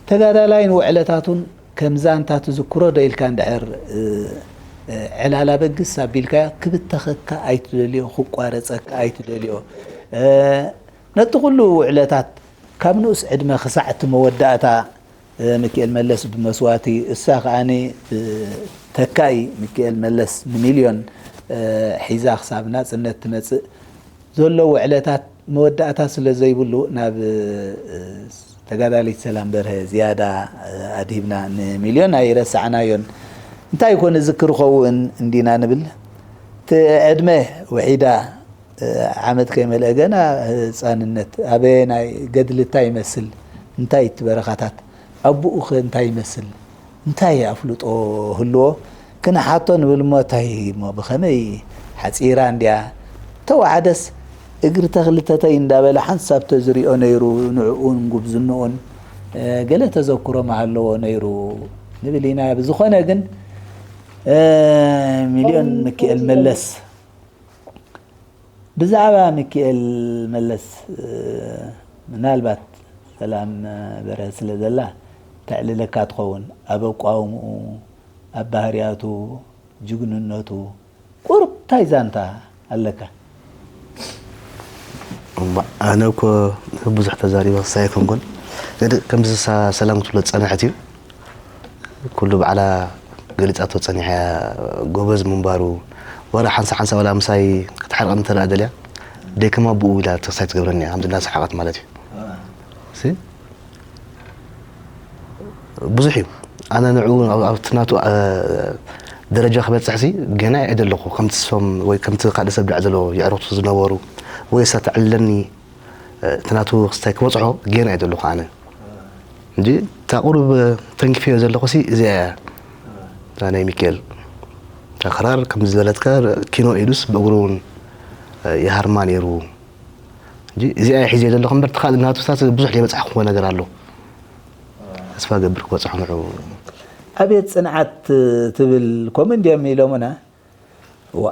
ተጋዳላይን ውዕለታቱን ከም ዛንታ ትዝክሮ ዶ ኢልካ እንድሕር ዕላል ኣበግስ ኣቢልካዮ ክብተኸካ ኣይትደልዮ፣ ክቋረፀካ ኣይትደልዮ። ነቲ ኩሉ ውዕለታት ካብ ንኡስ ዕድመ ክሳዕ እቲ መወዳእታ ሚኪኤል መለስ ብመስዋእቲ፣ እሳ ከዓኒ ብተካኢ ሚኪኤል መለስ ንሚልዮን ሒዛ ክሳብ ናጽነት ትመጽእ ዘሎ ውዕለታት መወዳእታ ስለ ዘይብሉ፣ ናብ ተጋዳሊት ሰላም በርሀ ዝያዳ ኣድሂብና፣ ንሚልዮን ኣይረሳዕናዮን። እንታይ ኮን ዝክር ኸውን እንዲና ንብል። እቲ ዕድመ ውሒዳ ዓመት ከይመልአ ገና ህፃንነት፣ ኣበየናይ ገድሊ እንታይ ይመስል፣ እንታይ እቲ በረኻታት፣ ኣቡኡ ኸ እንታይ ይመስል፣ እንታይ ኣፍልጦ ህልዎ ክንሓቶ ንብል እሞ፣ እንታይ እሞ ብኸመይ ሓፂራ እንድያ ተዋዓደስ፣ እግሪ ተኽሊ ተተይ እንዳበለ ሓንሳብ ተዝሪኦ ነይሩ፣ ንዕኡን ጉብዝንኡን ገለ ተዘክሮ ምሃለዎ ነይሩ ንብል ኢና። ብዝኾነ ግን ሚልዮን ሚኪኤል መለስ ብዛዕባ ሚኪኤል መለስ ምናልባት ሰላም በርሀ ስለ ዘላ ተዕልለካ ትኸውን። ኣብ ኣቋውምኡ፣ ኣብ ባህርያቱ፣ ጅግንነቱ ቁሩብ ታይ ዛንታ ኣለካ? ኣነ እኮ ብዙሕ ተዛሪበ ክሳይ ኣይኮንኩን። ግን ከምዚ ሳ- ሰላም ክትብሎ ዝጸንሐት እዩ። ኩሉ ባዕላ ገሊጻቶ ጸኒሐ እያ። ጎበዝ ምንባሩ፣ ዋላ ሓንሳ ሓንሳ ዋላ ምሳይ ክትሓርቐኒ እንተ ደኣ ደልያ፣ ደይ ከም ኣቦኡ ኢላ ተስፋ ኣይትገብረኒ እያ፣ ከምዚ እናሰሓቐት ማለት እዩ። ሲ? ብዙሕ እዩ። ኣነ ንዕኡ ኣብ- ኣብቲ ናቱ ኣ- ደረጃ ክበጽሕሲ ገና እየ ዘለኹ። ከምቲ ሶም ወይ ከምቲ ካልእ ሰብ ደኣ ዘሎ የዕሩኽቱ ዝነበሩ ወይ እሳ ተዕልለኒ እቲ ናቱ ክስታይ ክበጽሖ ጌና እየ ዘለኹ ኣነ እንጂ እታ ቁሩብ ተንኪፈዮ ዘለኹ ሲ እዚኣ እያ። እታ ናይ ሚካኤል እታ ክራር ከም ዝበለትካ ኪኖ ኢሉስ ብእግሩ እውን ይሃርማ ነይሩ እንጂ እዚኣ እየ ሒዘዮ ዘለኹ እምበር እቲ ካልእ ናቱ ስታት ብዙሕ ዘይበጻሕኩዎ ነገር ኣሎ። ተስፋ ገብር ክበጽሖ ንዑ። ኣብየት ጽንዓት ትብል ከምኡ እንድዮም ኢሎምና። ዋ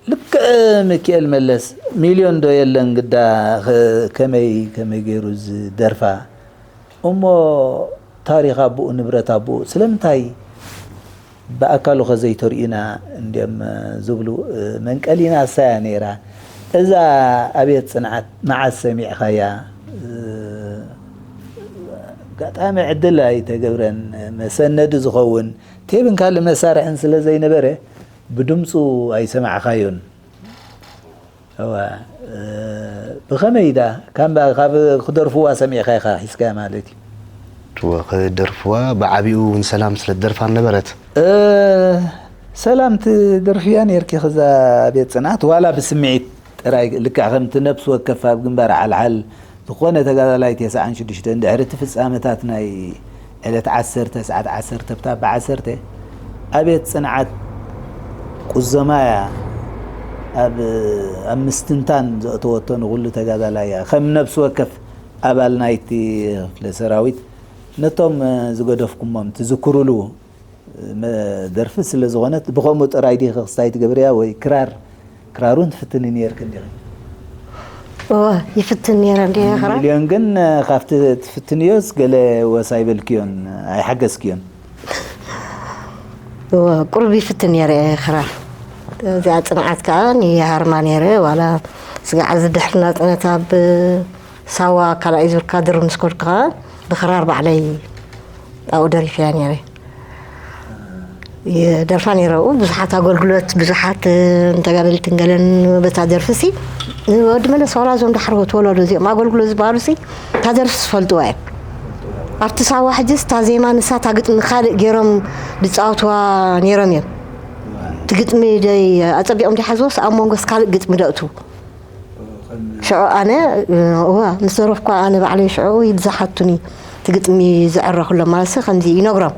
ልክዕ ሚኪኤል መለስ ሚልዮን ዶ የለን ግዳ ከመይ ከመይ ገይሩ ዝደርፋ እሞ ታሪኽ ኣቦኡ ንብረት ኣቦኡ ስለምንታይ ብኣካሉ ከ ዘይተርእዩና እንድዮም ዝብሉ መንቀሊና እሳያ ነይራ እዛ ኣብየት ጽንዓት መዓስ ሰሚዕኻያ ኣጋጣሚ ዕድል ኣይተገብረን መሰነዲ ዝኸውን ቴብን ካልእ መሳርሕን ስለ ዘይነበረ ብድምፁ ኣይሰማዕኻዮን። እወ፣ ብኸመይ ዳ ካብ ክደርፍዋ ሰሚዕኻ ኢኻ ሒዝካያ ማለት እዩ። እወ፣ ክደርፍዋ ብዓቢኡ እውን ሰላም ስለ ትደርፋ ነበረት። ሰላም ትደርፍያ ነርኪ ክዛ ቤት ፅንዓት ዋላ ብስምዒት ጥራይ ልክዕ ከምቲ ነብሲ ወከፍ ኣብ ግንባር ዓልዓል ዝኾነ ተጋዳላይ ተስዓን ሽዱሽተን ድሕሪ እቲ ፍጻመታት ናይ ዕለት ዓሰርተ ሰዓት ዓሰርተ ብታ ብዓሰርተ ኣብየት ጽንዓት ቁዘማያ ኣብ ኣብ ምስትንታን ዘእተወቶ ንኹሉ ተጋዳላይ እያ። ከም ነብሲ ወከፍ ኣባል ናይቲ ክፍለ ሰራዊት ነቶም ዝገደፍኩሞም ትዝክሩሉ ደርፊ ስለ ዝኾነት ብኸምኡ ጥራይ ዲኺ ክስታይ ትገብርያ ወይ ክራር ክራር እውን ትፍትኒ ነይርኪ እንዲኺ? እወ ይፍትን ነይረ እንዲ ክራር። ሚልዮን ግን ካብቲ ትፍትንዮስ ገለ ወስ ኣይበልክዮን ኣይሓገዝክዮን? እወ ቁሩብ ይፍትን ነይረ እየ ክራር። እዚኣ ፅንዓት ከዓ ንሃርማ ነይረ ዋላ ስጋዕ እዚ ድሕሪ ናፅነት ኣብ ሳዋ ካልኣይ ዙር ካድር ምስ ከድኩ ከዓ ብክራር ባዕለይ ኣብኡ ደሪፈያ ነይረ። ይደርፋ ነይረ ኣብኡ ብዙሓት ኣገልግሎት ብዙሓት ተጋደልትን ገለን በታ ደርፊ ሲ ወዲ መለስ ዋላ እዞም ዳሕረዎት ወለዶ እዚኦም ኣገልግሎት ዝበሃሉ ሲ እታ ደርፊ ዝፈልጥዋ እዮም ኣብቲ ሳዋ ሕጅስ እታ ዜማ ንሳ እታ ግጥሚ ካልእ ገይሮም ዝፃወትዋ ነይሮም እዮም እቲ ግጥሚ ደይ ኣፀቢቖም ደይሓዝዎስ ኣብ መንጎስ ካልእ ግጥሚ ደእትዉ ሽዑ ኣነ እዋ ምስ ዘረፍኳ ኣነ ባዕለይ ሽዑ ኢሉ ዝሓቱኒ እቲ ግጥሚ ዘዕረኽሎም ማለት ከምዚ ይነግሮም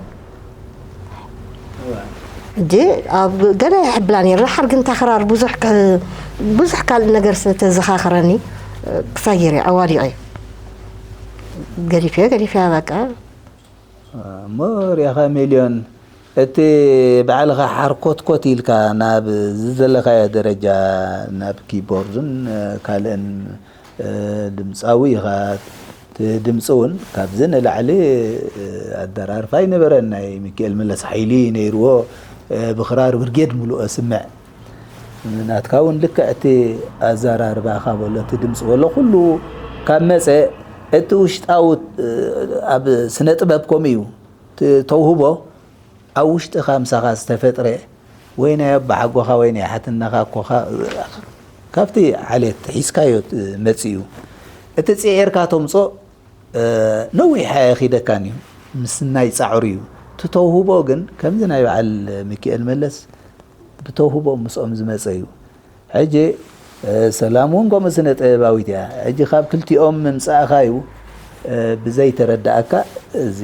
እጂ ኣብ ገለ ይሕብላ ነይሩ ድሓር ግን ታኽራር ብዙሕ ብዙሕ ካልእ ነገር ስለተዘኻኽረኒ ክሳጊረ ኣዋዲቐ ገዲፈዮ ገዲፈያ በቃ እሞ ሪኢኻ ሚልዮን እቲ ባዕልኻ ሓርኮትኮት ኢልካ ናብ ዝደለኻዮ ደረጃ ናብ ኪቦርድን ካልእን ድምፃዊ ኢኻ። እቲ ድምፂ እውን ካብዚ ንላዕሊ ኣደራርፋ ኣይነበረን። ናይ ሚኪኤል መለስ ሓይሊ ነይርዎ። ብኽራር ብርጌድ ሙሉእ ስምዕ ናትካ እውን ልክዕ እቲ ኣዘራርባኻ በሎ እቲ ድምፂ በሎ ኩሉ ካብ መፀ እቲ ውሽጣዊ ኣብ ስነ ጥበብ ከምኡ እዩ። ተውህቦ ኣብ ውሽጥኻ ምሳኻ ዝተፈጥረ ወይ ናይ ኣባሓጎኻ ወይ ናይ ሓትነኻ ኮኻ ካብቲ ዓሌት ሒዝካዮ መጽእ እዩ። እቲ ጽዒርካ ተምጾ ነዊሕ ኣየኺደካን እዩ፣ ምስናይ ጻዕሩ እዩ። እቲ ተውህቦ ግን ከምዚ ናይ በዓል ሚኪኤል መለስ ብተውህቦ ምስኦም ዝመጸ እዩ። ሕጂ ሰላም እውን ከምኡ ስነ ጥበባዊት እያ። ሕጂ ካብ ክልቲኦም ምምጻእኻ እዩ ብዘይተረዳእካ እዚ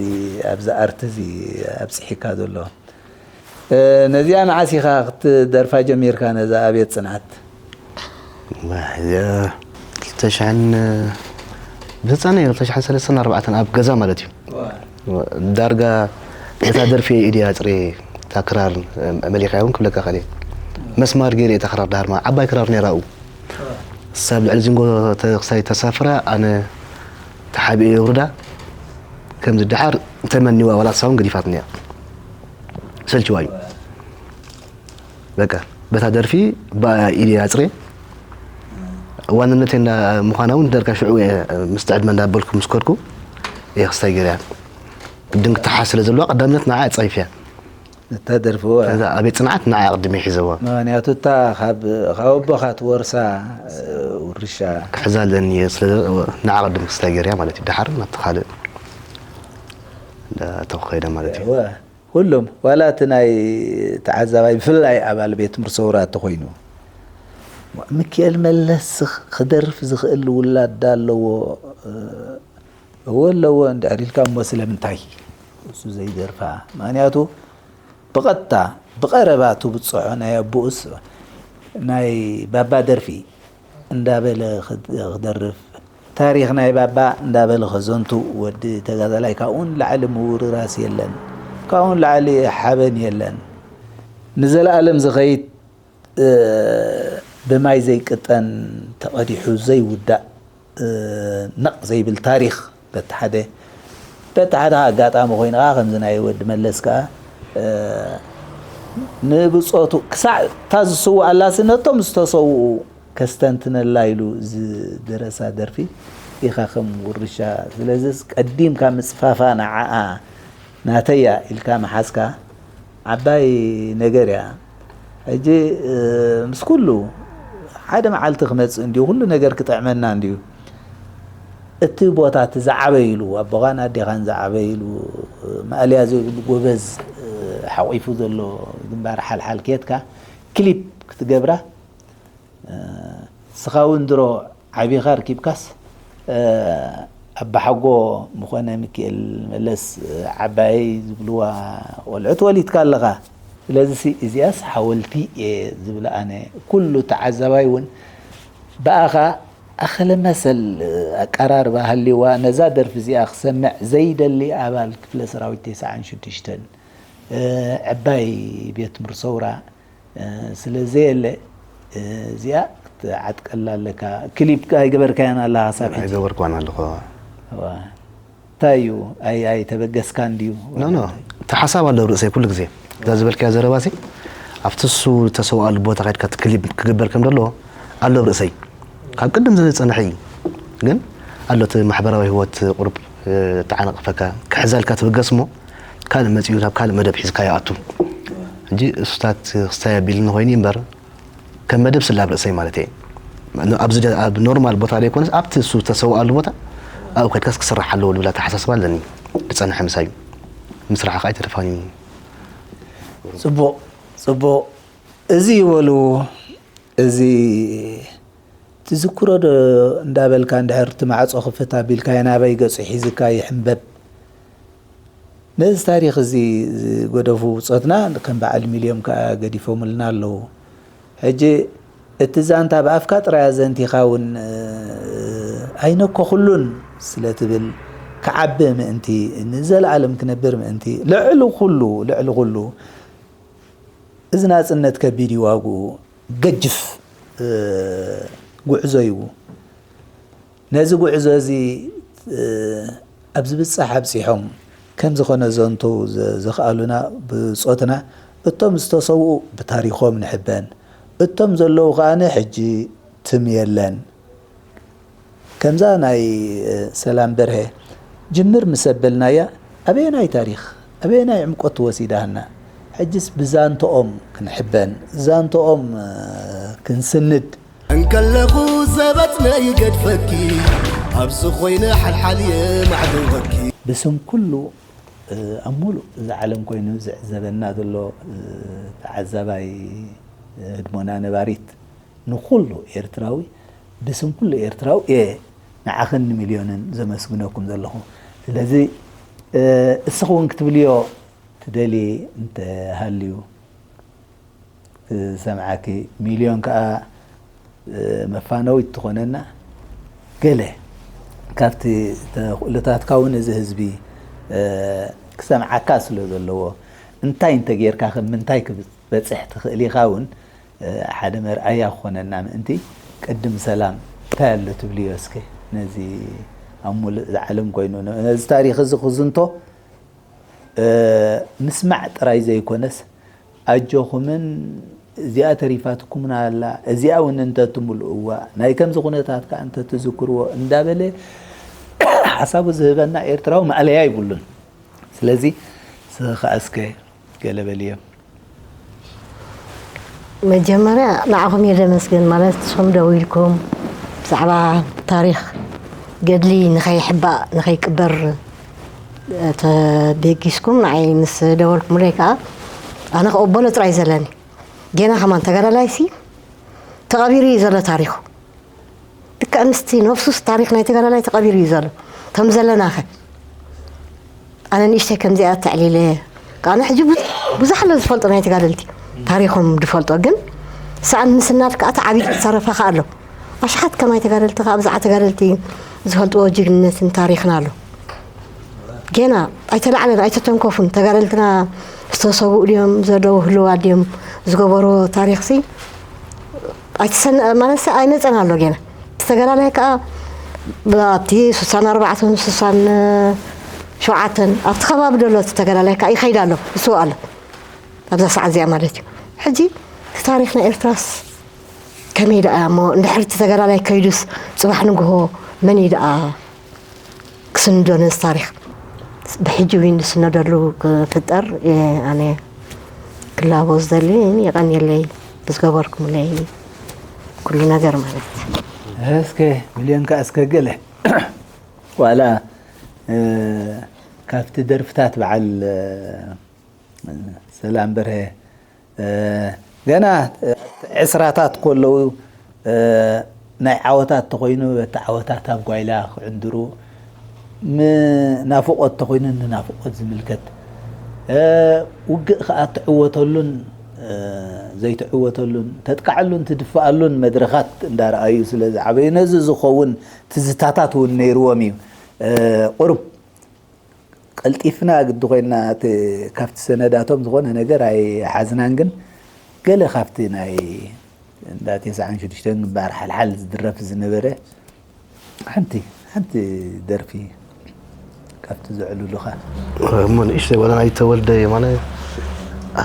ኣብዚ ኣርት እዚ ኣብጽሒካ ዘሎ። ነዚኣ መዓስ ኢኻ ክትደርፋ ጀሚርካ ነዛ ኣብየት ጽንዓት? እዚኣ ክልተ ሽሕን ብህፃነይ ክልተ ሽሕን ሰለስተን ኣርባዕተን ኣብ ገዛ ማለት እዩ። ዳርጋ ነታ ደርፊ ኢድያ ኣፅሬ እታ ክራር መሊኻያ እውን ክብለካ ከለ መስማር ገይረ እታ ክራር ዳርማ ዓባይ ክራር ነይራ ኡ ሳብ ልዕሊ ዚንጎ ክሳይ ተሳፍራ ኣነ ተሓቢኤ የውርዳ ከምዚ ደሓር ተመኒዋ ዋላ ሳውን ገዲፋትኒ እያ ሰልችዋ እዩ በቃ በታ ደርፊ ብኢድ ኣፅሬ ዋንነተይ እንዳ ምዃና እውን ደርካ ሽዑ እየ ምስቲ ዕድመ እንዳበልኩ ምስ ከድኩ እየ ክስታይ ገይረያ ቅድም ክትሓዝ ስለ ዘለዋ ቀዳምነት ንዓ ፀይፍያ እታ ደርፊ እዛ ኣቤት ፅንዓት ንዓ ቅድም ሒዘዋ ምክንያቱ እታ ካብ ካብ ኣቦኻ ትወርሳ ውርሻ ክሕዛ ኣለኒ ንዓ ቅድም ክስታይ ገይረያ ማለት እዩ ደሓር ናብቲ ካልእ እንዳተኸይደ ማለት እዩ ኩሎም ዋላ እቲ ናይ ተዓዛባይ ብፍላይ ኣባል ቤት ትምህርቲ ሰውራ እንተኾይኑ ሚኪኤል መለስ ክደርፍ ዝኽእል ውላድ ዳ ኣለዎ እወ ኣለዎ እንድሕር ኢልካ እሞ ስለምንታይ እሱ ዘይደርፋ ምክንያቱ ብቐጥታ ብቐረባ ትብፅሖ ናይ ኣቦኡስ ናይ ባባ ደርፊ እንዳበለ ክደርፍ ታሪኽ ናይ ባባ እንዳበለ ከዘንቱ ወዲ ተጋዳላይ ካብኡ ንላዕሊ ምውርራስ የለን ካብኡ ንላዕሊ ሓበን የለን ንዘለኣለም ዝኸይድ ብማይ ዘይቅጠን ተቐዲሑ ዘይውዳእ ነቕ ዘይብል ታሪኽ በቲ ሓደ በቲ ሓደ ኣጋጣሚ ኮይኑ ከዓ ከምዚ ናይ ወዲ መለስ ከዓ ንብፆቱ ክሳዕ እታ ዝስውኣላሲ ነቶም ዝተሰውኡ ከስተንትነላ ኢሉ ዝደረሳ ደርፊ ኢኻ ከም ውርሻ ስለዚስ ቀዲምካ ምፅፋፋ ንዓኣ ናተያ ኢልካ ምሓዝካ ዓባይ ነገር እያ ሕጂ ምስ ኩሉ ሓደ መዓልቲ ክመፅእ እንዲዩ ኩሉ ነገር ክጥዕመና እንዲዩ እቲ ቦታ እቲ ዝዓበይሉ ኣቦኻን ኣዴኻን ዝዓበይሉ ማእለያ ዘይብሉ ጎበዝ ሓቂፉ ዘሎ ግንባር ሓልሓል ኬትካ ክሊፕ ክትገብራ ንስኻ እውን ድሮ ዓቢኻ ርኪብካስ ኣባሓጎ ምኾነ ሚኪኤል መለስ ዓባየይ ዝብልዋ ቆልዑት ወሊድካ ኣለኻ። ስለዚሲ እዚኣስ ሓወልቲ እየ ዝብል ኣነ። ኩሉ ተዓዛባይ እውን ብኣኻ ኣኸለ መሰል ኣቀራርባ ሃልይዋ ነዛ ደርፊ እዚኣ ክሰምዕ ዘይደሊ ኣባል ክፍለ ሰራዊት ተስዓን ሽዱሽተን ዕባይ ቤት ትምህርቲ ሰውራ ስለ ዘየለ እዚኣ ክትዓጥቀላ ኣለካ። ክሊፕ ኣይገበርካያን ኣለኻ ሳብ ሕጂ? ኣይገበርኳን ኣለኹ። እዋ። እንታይ እዩ? ኣይ ኣይተበገስካን ድዩ? ኖ ኖ። እቲ ሓሳብ ኣሎ ኣብ ርእሰይ ኩሉ ግዜ። እዛ ዝበልካያ ዘረባ ሲ ኣብቲ እሱ ዝተሰውኣሉ ቦታ ከድካ እቲ ክሊፕ ክግበር ከም ዘለዎ ኣሎ ኣብ ርእሰይ። ካብ ቅድም ዝጸንሐ እዩ። ግን ኣሎ እቲ ማሕበራዊ ህይወት ቁሩብ ተዓናቕፈካ ክሕዘልካ ትብገስ እሞ ካልእ መጺኡ ናብ ካልእ መደብ ሒዝካ ይኣቱ ሕጂ እሱታት ክስታይ ኣቢልኒ ኮይኑ እምበር ከም መደብ ስለ ኣብ ርእሰይ ማለት እየ ኣብዚ ኣብ ኖርማል ቦታ ዘይኮነስ ኣብቲ እሱ ዝተሰውኣሉ ቦታ ኣብኡ ከድካስ ክስራሕ ኣለዎ ልብል ኣተሓሳስባ ኣለኒ ዝጸንሐ ምሳይ ምስራሕ ከዓ ኣይተደፋን እዩ ጽቡቕ ጽቡቕ እዚ ይበሉ እዚ ትዝክሮ ዶ እንዳበልካ እንድሕር እቲ ማዕጾ ክፍት ኣቢልካዮ ናበይ ገጹ ሒዝካ ይሕንበብ ነዚ ታሪኽ እዚ ዝገደፉ ብጾትና ከም በዓል ሚልዮም ከኣ ገዲፎምልና ኣለዉ ሕጂ እቲ ዛንታ ብኣፍካ ጥራይ ኣዘንቲኻ እውን ኣይነኮኹሉን ስለ ትብል ክዓቢ ምእንቲ ንዘለኣለም ክነብር ምእንቲ ልዕሊ ኩሉ ልዕሊ ኩሉ እዚ ናጽነት ከቢድ እዩ ዋግኡ ገጅፍ ጉዕዞ እዩ ነዚ ጉዕዞ እዚ ኣብ ዝብጻሕ ኣብጺሖም ከም ዝኾነ ዘንቱ ዘኽኣሉና ብጾትና እቶም ዝተሰውኡ ብታሪኾም ንሕበን እቶም ዘለዉ ከኣ ሕጂ ትም የለን ከምዛ ናይ ሰላም በርሀ ጅምር ምስ ኣበልናያ ኣበየናይ ታሪኽ ኣበየናይ ዕምቆት ትወሲዳና? ሕጅስ ብዛንተኦም ክንሕበን ዛንተኦም ክንስንድ። እንከለኹ ዘበጥነ ይገድፈኪ ኣብዚ ኮይነ ሓልሓል የማዕድወኪ። ብስም ኩሉ ኣብ ሙሉእ እዛ ዓለም ኮይኑ ዝዕዘበና ዘሎ ተዓዛባይ ህድሞና ነባሪት ንኹሉ ኤርትራዊ ብስም ኩሉ ኤርትራዊ እየ ንዓኽን ንሚልዮንን ዘመስግነኩም ዘለኹ። ስለዚ እስኺ እውን ክትብልዮ ትደልዪ እንተሃልዩ ክሰምዓኪ፣ ሚልዮን ከኣ መፋነዊት ትኾነና። ገለ ካብቲ ተኽእሎታትካ እውን እዚ ህዝቢ ክሰምዓካ ስለ ዘለዎ እንታይ እንተጌርካ ከም ምንታይ ክበፅሕ ትኽእል ኢኻ እውን ሓደ መርኣያ ክኾነና ምእንቲ ቅድም ሰላም እንታይ ኣሎ ትብልዮ እስከ ነዚ ኣብ ሙሉእ ዝዓለም ኮይኑ ነዚ ታሪኽ እዚ ክዝንቶ ምስማዕ ጥራይ ዘይኮነስ ኣጆኹምን እዚኣ ተሪፋትኩምና ኣላ እዚኣ እውን እንተትምልእዋ ናይ ከምዚ ኩነታት ከዓ እንተትዝክርዎ እንዳበለ ሓሳቡ ዝህበና ኤርትራዊ ማእለያ ይብሉን። ስለዚ ስኻ እስከ ገለ በልዮም። መጀመርያ ንዓኹም እየ ደመስግን ማለት ንስኹም ደው ኢልኩም ብዛዕባ ታሪኽ ገድሊ ንኸይሕባእ ንኸይቅበር ተበጊስኩም ንዓይ ምስ ደወልኩምለይ ከዓ ኣነ ክቕበሎ ጥራይ ዘለኒ ጌና ከማን ተጋዳላይሲ ተቐቢሩ እዩ ዘሎ ታሪኹ ልክዕ ምስቲ ነብሱስ ታሪኽ ናይ ተጋዳላይ ተቐቢሩ እዩ ዘሎ ከም ዘለናኸ ኣነ ንእሽተይ ከምዚኣ ተዕሊለ ኣነ ሕጂ ብዙሕ ኣሎ ዝፈልጦ ናይ ተጋደልቲ ታሪኾም ዝፈልጦ ግን ሰኣን ምስናድ ከዓ ተዓቢድ ዝተረፈ ከዓ ኣሎ ኣሽሓት ከማይ ተጋደልቲ ከዓ ብዛዕባ ተጋደልቲ ዝፈልጥዎ ጅግንነትን ታሪኽን ኣሎ ጌና ኣይተላዕለን ኣይተተንኮፉን ተጋደልትና ዝተሰውኡ ድዮም ዘለዉ ህልዋ ድዮም ዝገበርዎ ታሪኽሲ ኣይተሰነ ማለት ኣይመፀን ኣሎ ጌና ዝተገላለየ ከዓ ኣብቲ ስሳን ኣርባዕተን ስሳን ሸውዓተን ኣብቲ ከባቢ ደሎ እቲ ተገላለየ ከዓ ይኸይድ ኣሎ ይስው ኣሎ ኣብዛ ሰዓት እዚኣ ማለት እዩ ሕጂ እቲ ታሪኽ ናይ ኤርትራስ ከመይ ደኣ እሞ እንድሕር እቲ ተገላለይ ከይዱስ ፅባሕ ንግሆ መን እዩ ደኣ ክስንዶ ነዚ ታሪኽ ብሕጂ እውን ዝስነደሉ ክፍጠር ኣነ ክላቦ ዝደሊ የቐንየለይ ብዝገበርኩምለይ ኩሉ ነገር ማለት እስከ ሚልዮን ከዓ እስከ ገለ ዋላ ካብቲ ደርፍታት በዓል ሰላም በርሀ ገና ዕስራታት ከለዉ ናይ ዓወታት ተኮይኑ በቲ ዓወታት ኣብ ጓይላ ክዕንድሩ ናፍቆት ተኮይኑ ንናፍቆት ዝምልከት ውግእ ከዓ ትዕወተሉን ዘይትዕወተሉን ተጥቃዐሉን ትድፍኣሉን መድረኻት እንዳረኣዩ ስለ ዝዓበዩ ነዚ ዝኸውን ትዝታታት እውን ነይርዎም እዩ ቁሩብ ቀልጢፍና ግዲ ኮይና እቲ ካብቲ ሰነዳቶም ዝኾነ ነገር ኣይሓዝናን ግን ገለ ካብቲ ናይ እንዳ ተስዓን ሽዱሽተን ግንባር ሓልሓል ዝድረፍ ዝነበረ ሓንቲ ሓንቲ ደርፊ ካብቲ ዘዕልሉኻ እሞ ንእሽተይ ወላ ናይ ተወልደ የማነ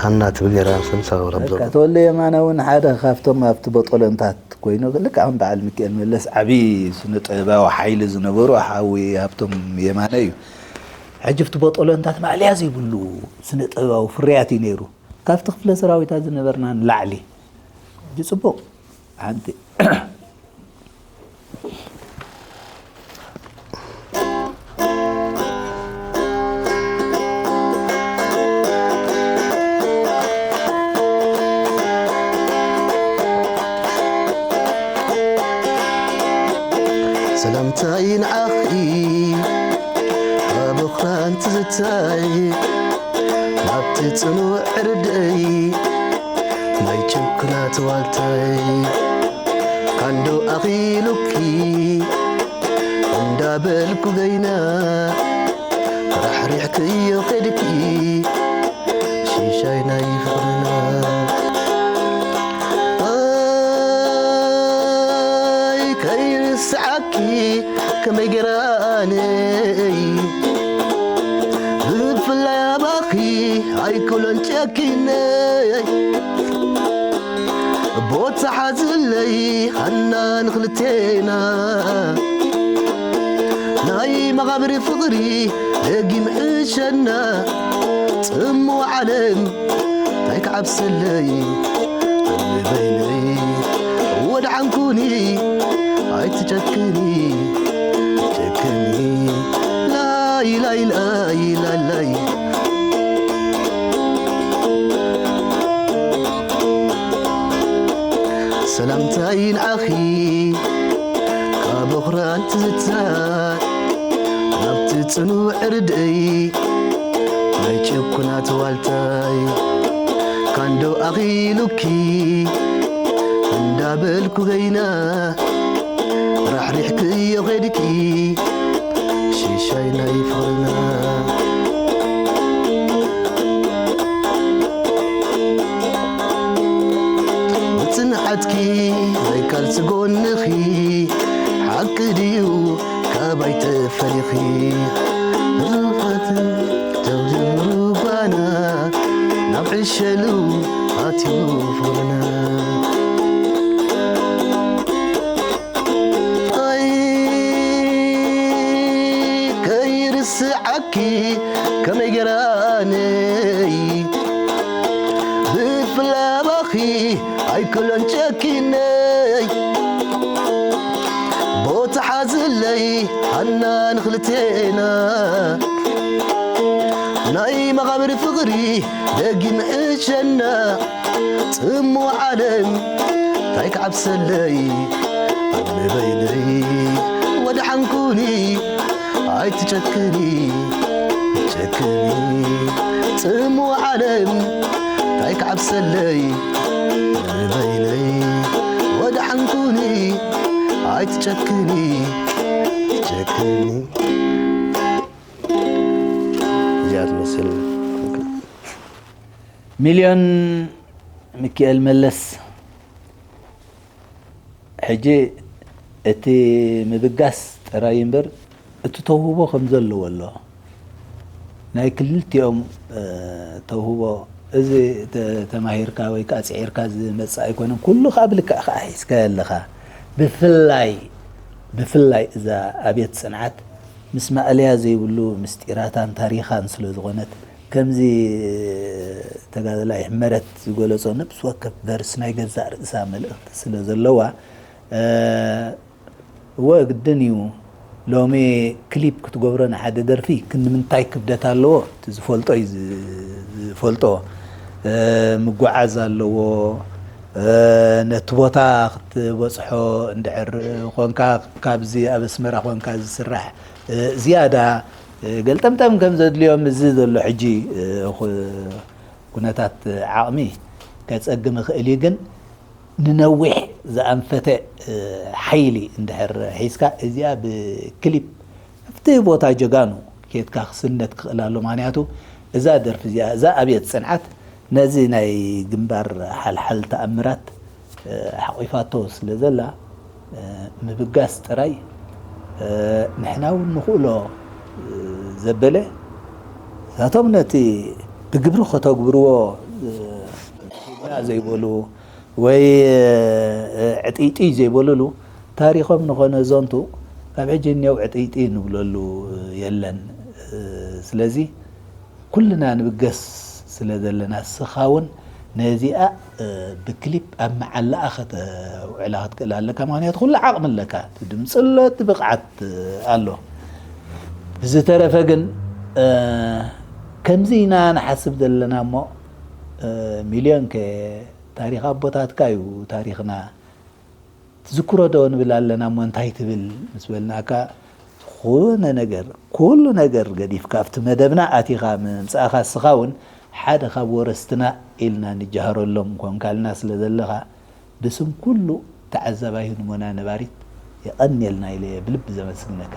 ሃና ትብል ነራ ስምሳ ወላ በቃ ተወልደ የማነ እውን ሓደ ካብቶም ኣብቲ በጦለንታት ኮይኑ ልክዕ ከም በዓል ሚካኤል መለስ ዓብዪ ስነ ጥበባዊ ሓይሊ ዝነበሩ ሓዊ ሃብቶም የማነ እዩ። ሕጂ ኣብቲ በጦለንታት ማእለያ ዘይብሉ ስነ ጥበባዊ ፍርያት እዩ ነይሩ። ካብቲ ክፍለ ሰራዊታት ዝነበርና ንላዕሊ ሕጂ ፅቡቕ ሓንቲ ሰላምታይ ንዓኺ ኣቦኽራን ትዝታይ ናብቲ ጽኑዕ ዕርደይ ናይ ችኩላት ዋልታይ ካንዶ ኣኺሉኪ እንዳበልኩ ገይና ራሕሪሕክዮ ከድኪ ሽሻይ ናይ ፍቕርና ኣይ ከይርስዓኪ ከመይ ገይራነይ ብፍላይ ኣባኺ ኣይክሎን ጨኪነይ ቦታ ሓዝለይ ሃና ንኽልቴና መቓብር ፍቕሪ ደጊም ዕሸና ጽምዋ ዓለም እንታይ ክዓብሰለይ በይነይ ወድዓንኩኒ ኣይትጨክኒ ጨክኒ ላይ ላይ ላይ ላይ ላይ ሰላምታይ ንዓኺ ካብ ኣኽራን ትዝታ ናብቲ ጽኑዕ ርድእይ ናይ ጭኩናት ዋልታይ ካንዶ ኣኺሉኪ እንዳበልኩ በይና ራሕሪሕክዮ ኸድኪ ሽሻይ ናይ ፍቕርና ብጽንዓትኪ ናይ ካልሲ ጎንኺ ሓቂ ድዩ ካባይ ተፈሊኺ ርፋትን ተውድሩ ባና ናብ ዕሸሉ ኣትዩ ፍቕርና ኣይ ከይርስዓኪ ከመይ ገራነይ ብፍላባኺ ኣይክሎን ጨኪነይ ቦታ ሓዝለይ ሃና ንኽልቴና ናይ መቓብር ፍቕሪ ደጊም ዕሸና ጽምዋ ዓለም እንታይ ክዓብሰለይ ንበይነይ ወድሓንኩኒ ኣይትጨክኒ ጨክኒ ጽምዋ ዓለም እንታይ ክዓብሰለይ ንበይነይ ወድሓንኩኒ ኣይትጨክኒ ጨክኒ እዚኣ ትመስል ሚልዮን ሚኪኤል መለስ ሕጂ እቲ ምብጋስ ጥራይ እምበር እቲ ተውህቦ ከም ዘለዎ ኣሎ ናይ ክልቲኦም ተውህቦ እዚ ተማሂርካ ወይ ከዓ ፅዒርካ ዝመፅእ ኣይኮነን ኩሉ ከዓ ብልክዕ ከዓ ሒዝካዮ ኣለካ ብፍላይ ብፍላይ እዛ ኣብየት ፅንዓት ምስ ማእለያ ዘይብሉ ምስጢራታን ታሪኻን ስለ ዝኾነት ከምዚ ተጋደላይ ሕመረት ዝገለጾ ነብሲ ወከፍ ቨርስ ናይ ገዛእ ርእሳ መልእኽቲ ስለ ዘለዋ እወ ግድን እዩ ሎሚ ክሊፕ ክትገብሮ ንሓደ ደርፊ ክንምንታይ ክብደት ኣለዎ እቲ ዝፈልጦ እዩ ዝፈልጦ ምጓዓዝ ኣለዎ ነቲ ቦታ ክትበፅሖ እንድሕር ኮንካ ካብዚ ኣብ ኣስመራ ኮንካ ዝስራሕ ዝያዳ ገልጠምጠም ከም ዘድልዮም እዚ ዘሎ ሕጂ ኩነታት ዓቕሚ ከፀግም ይኽእል እዩ ግን ንነዊሕ ዝኣንፈተ ሓይሊ እንድሕር ሒዝካ እዚኣ ብክሊፕ ኣብቲ ቦታ ጀጋኑ ኬድካ ክስነድ ክኽእል ኣሎ ምክንያቱ እዛ ደርፊ እዚኣ እዛ ኣብየት ፅንዓት ነዚ ናይ ግንባር ሓልሓል ተኣምራት ሓቒፋቶ ስለ ዘላ ምብጋስ ጥራይ ንሕና እውን ንኽእሎ ዘበለ እሳቶም ነቲ ብግብሪ ከተግብርዎ ና ዘይበሉ ወይ ዕጥይጥይ ዘይበሉሉ ታሪኾም ንኾነ ዘንቱ ካብ ሕጂ እኒው ዕጥይጥይ ንብለሉ የለን ስለዚ ኩልና ንብገስ ስለ ዘለና ስኻ እውን ነዚኣ ብክሊፕ ኣብ መዓላኣ ከተውዕላ ክትክእል ኣለካ ምክንያቱ ኩሉ ዓቕሚ ኣለካ ድምፂ ኣሎ እቲ ብቕዓት ኣሎ ብዝተረፈ ግን ከምዚ ኢና ንሓስብ ዘለና እሞ ሚልዮን ከ ታሪኽ ኣቦታትካ እዩ ታሪኽና ትዝክሮ ዶ ንብል ኣለና እሞ እንታይ ትብል ምስ በልናካ ዝኾነ ነገር ኩሉ ነገር ገዲፍካ ኣብቲ መደብና ኣቲኻ ምምፃእኻ እስኻ እውን ሓደ ካብ ወረስትና ኢልና ንጃሃረሎም ኮንካልና ስለ ዘለኻ ብስም ኩሉ ተዓዛባይ ህድሞና ነባሪት የቐንየልና ኢለ ብልቢ ዘመስግነካ።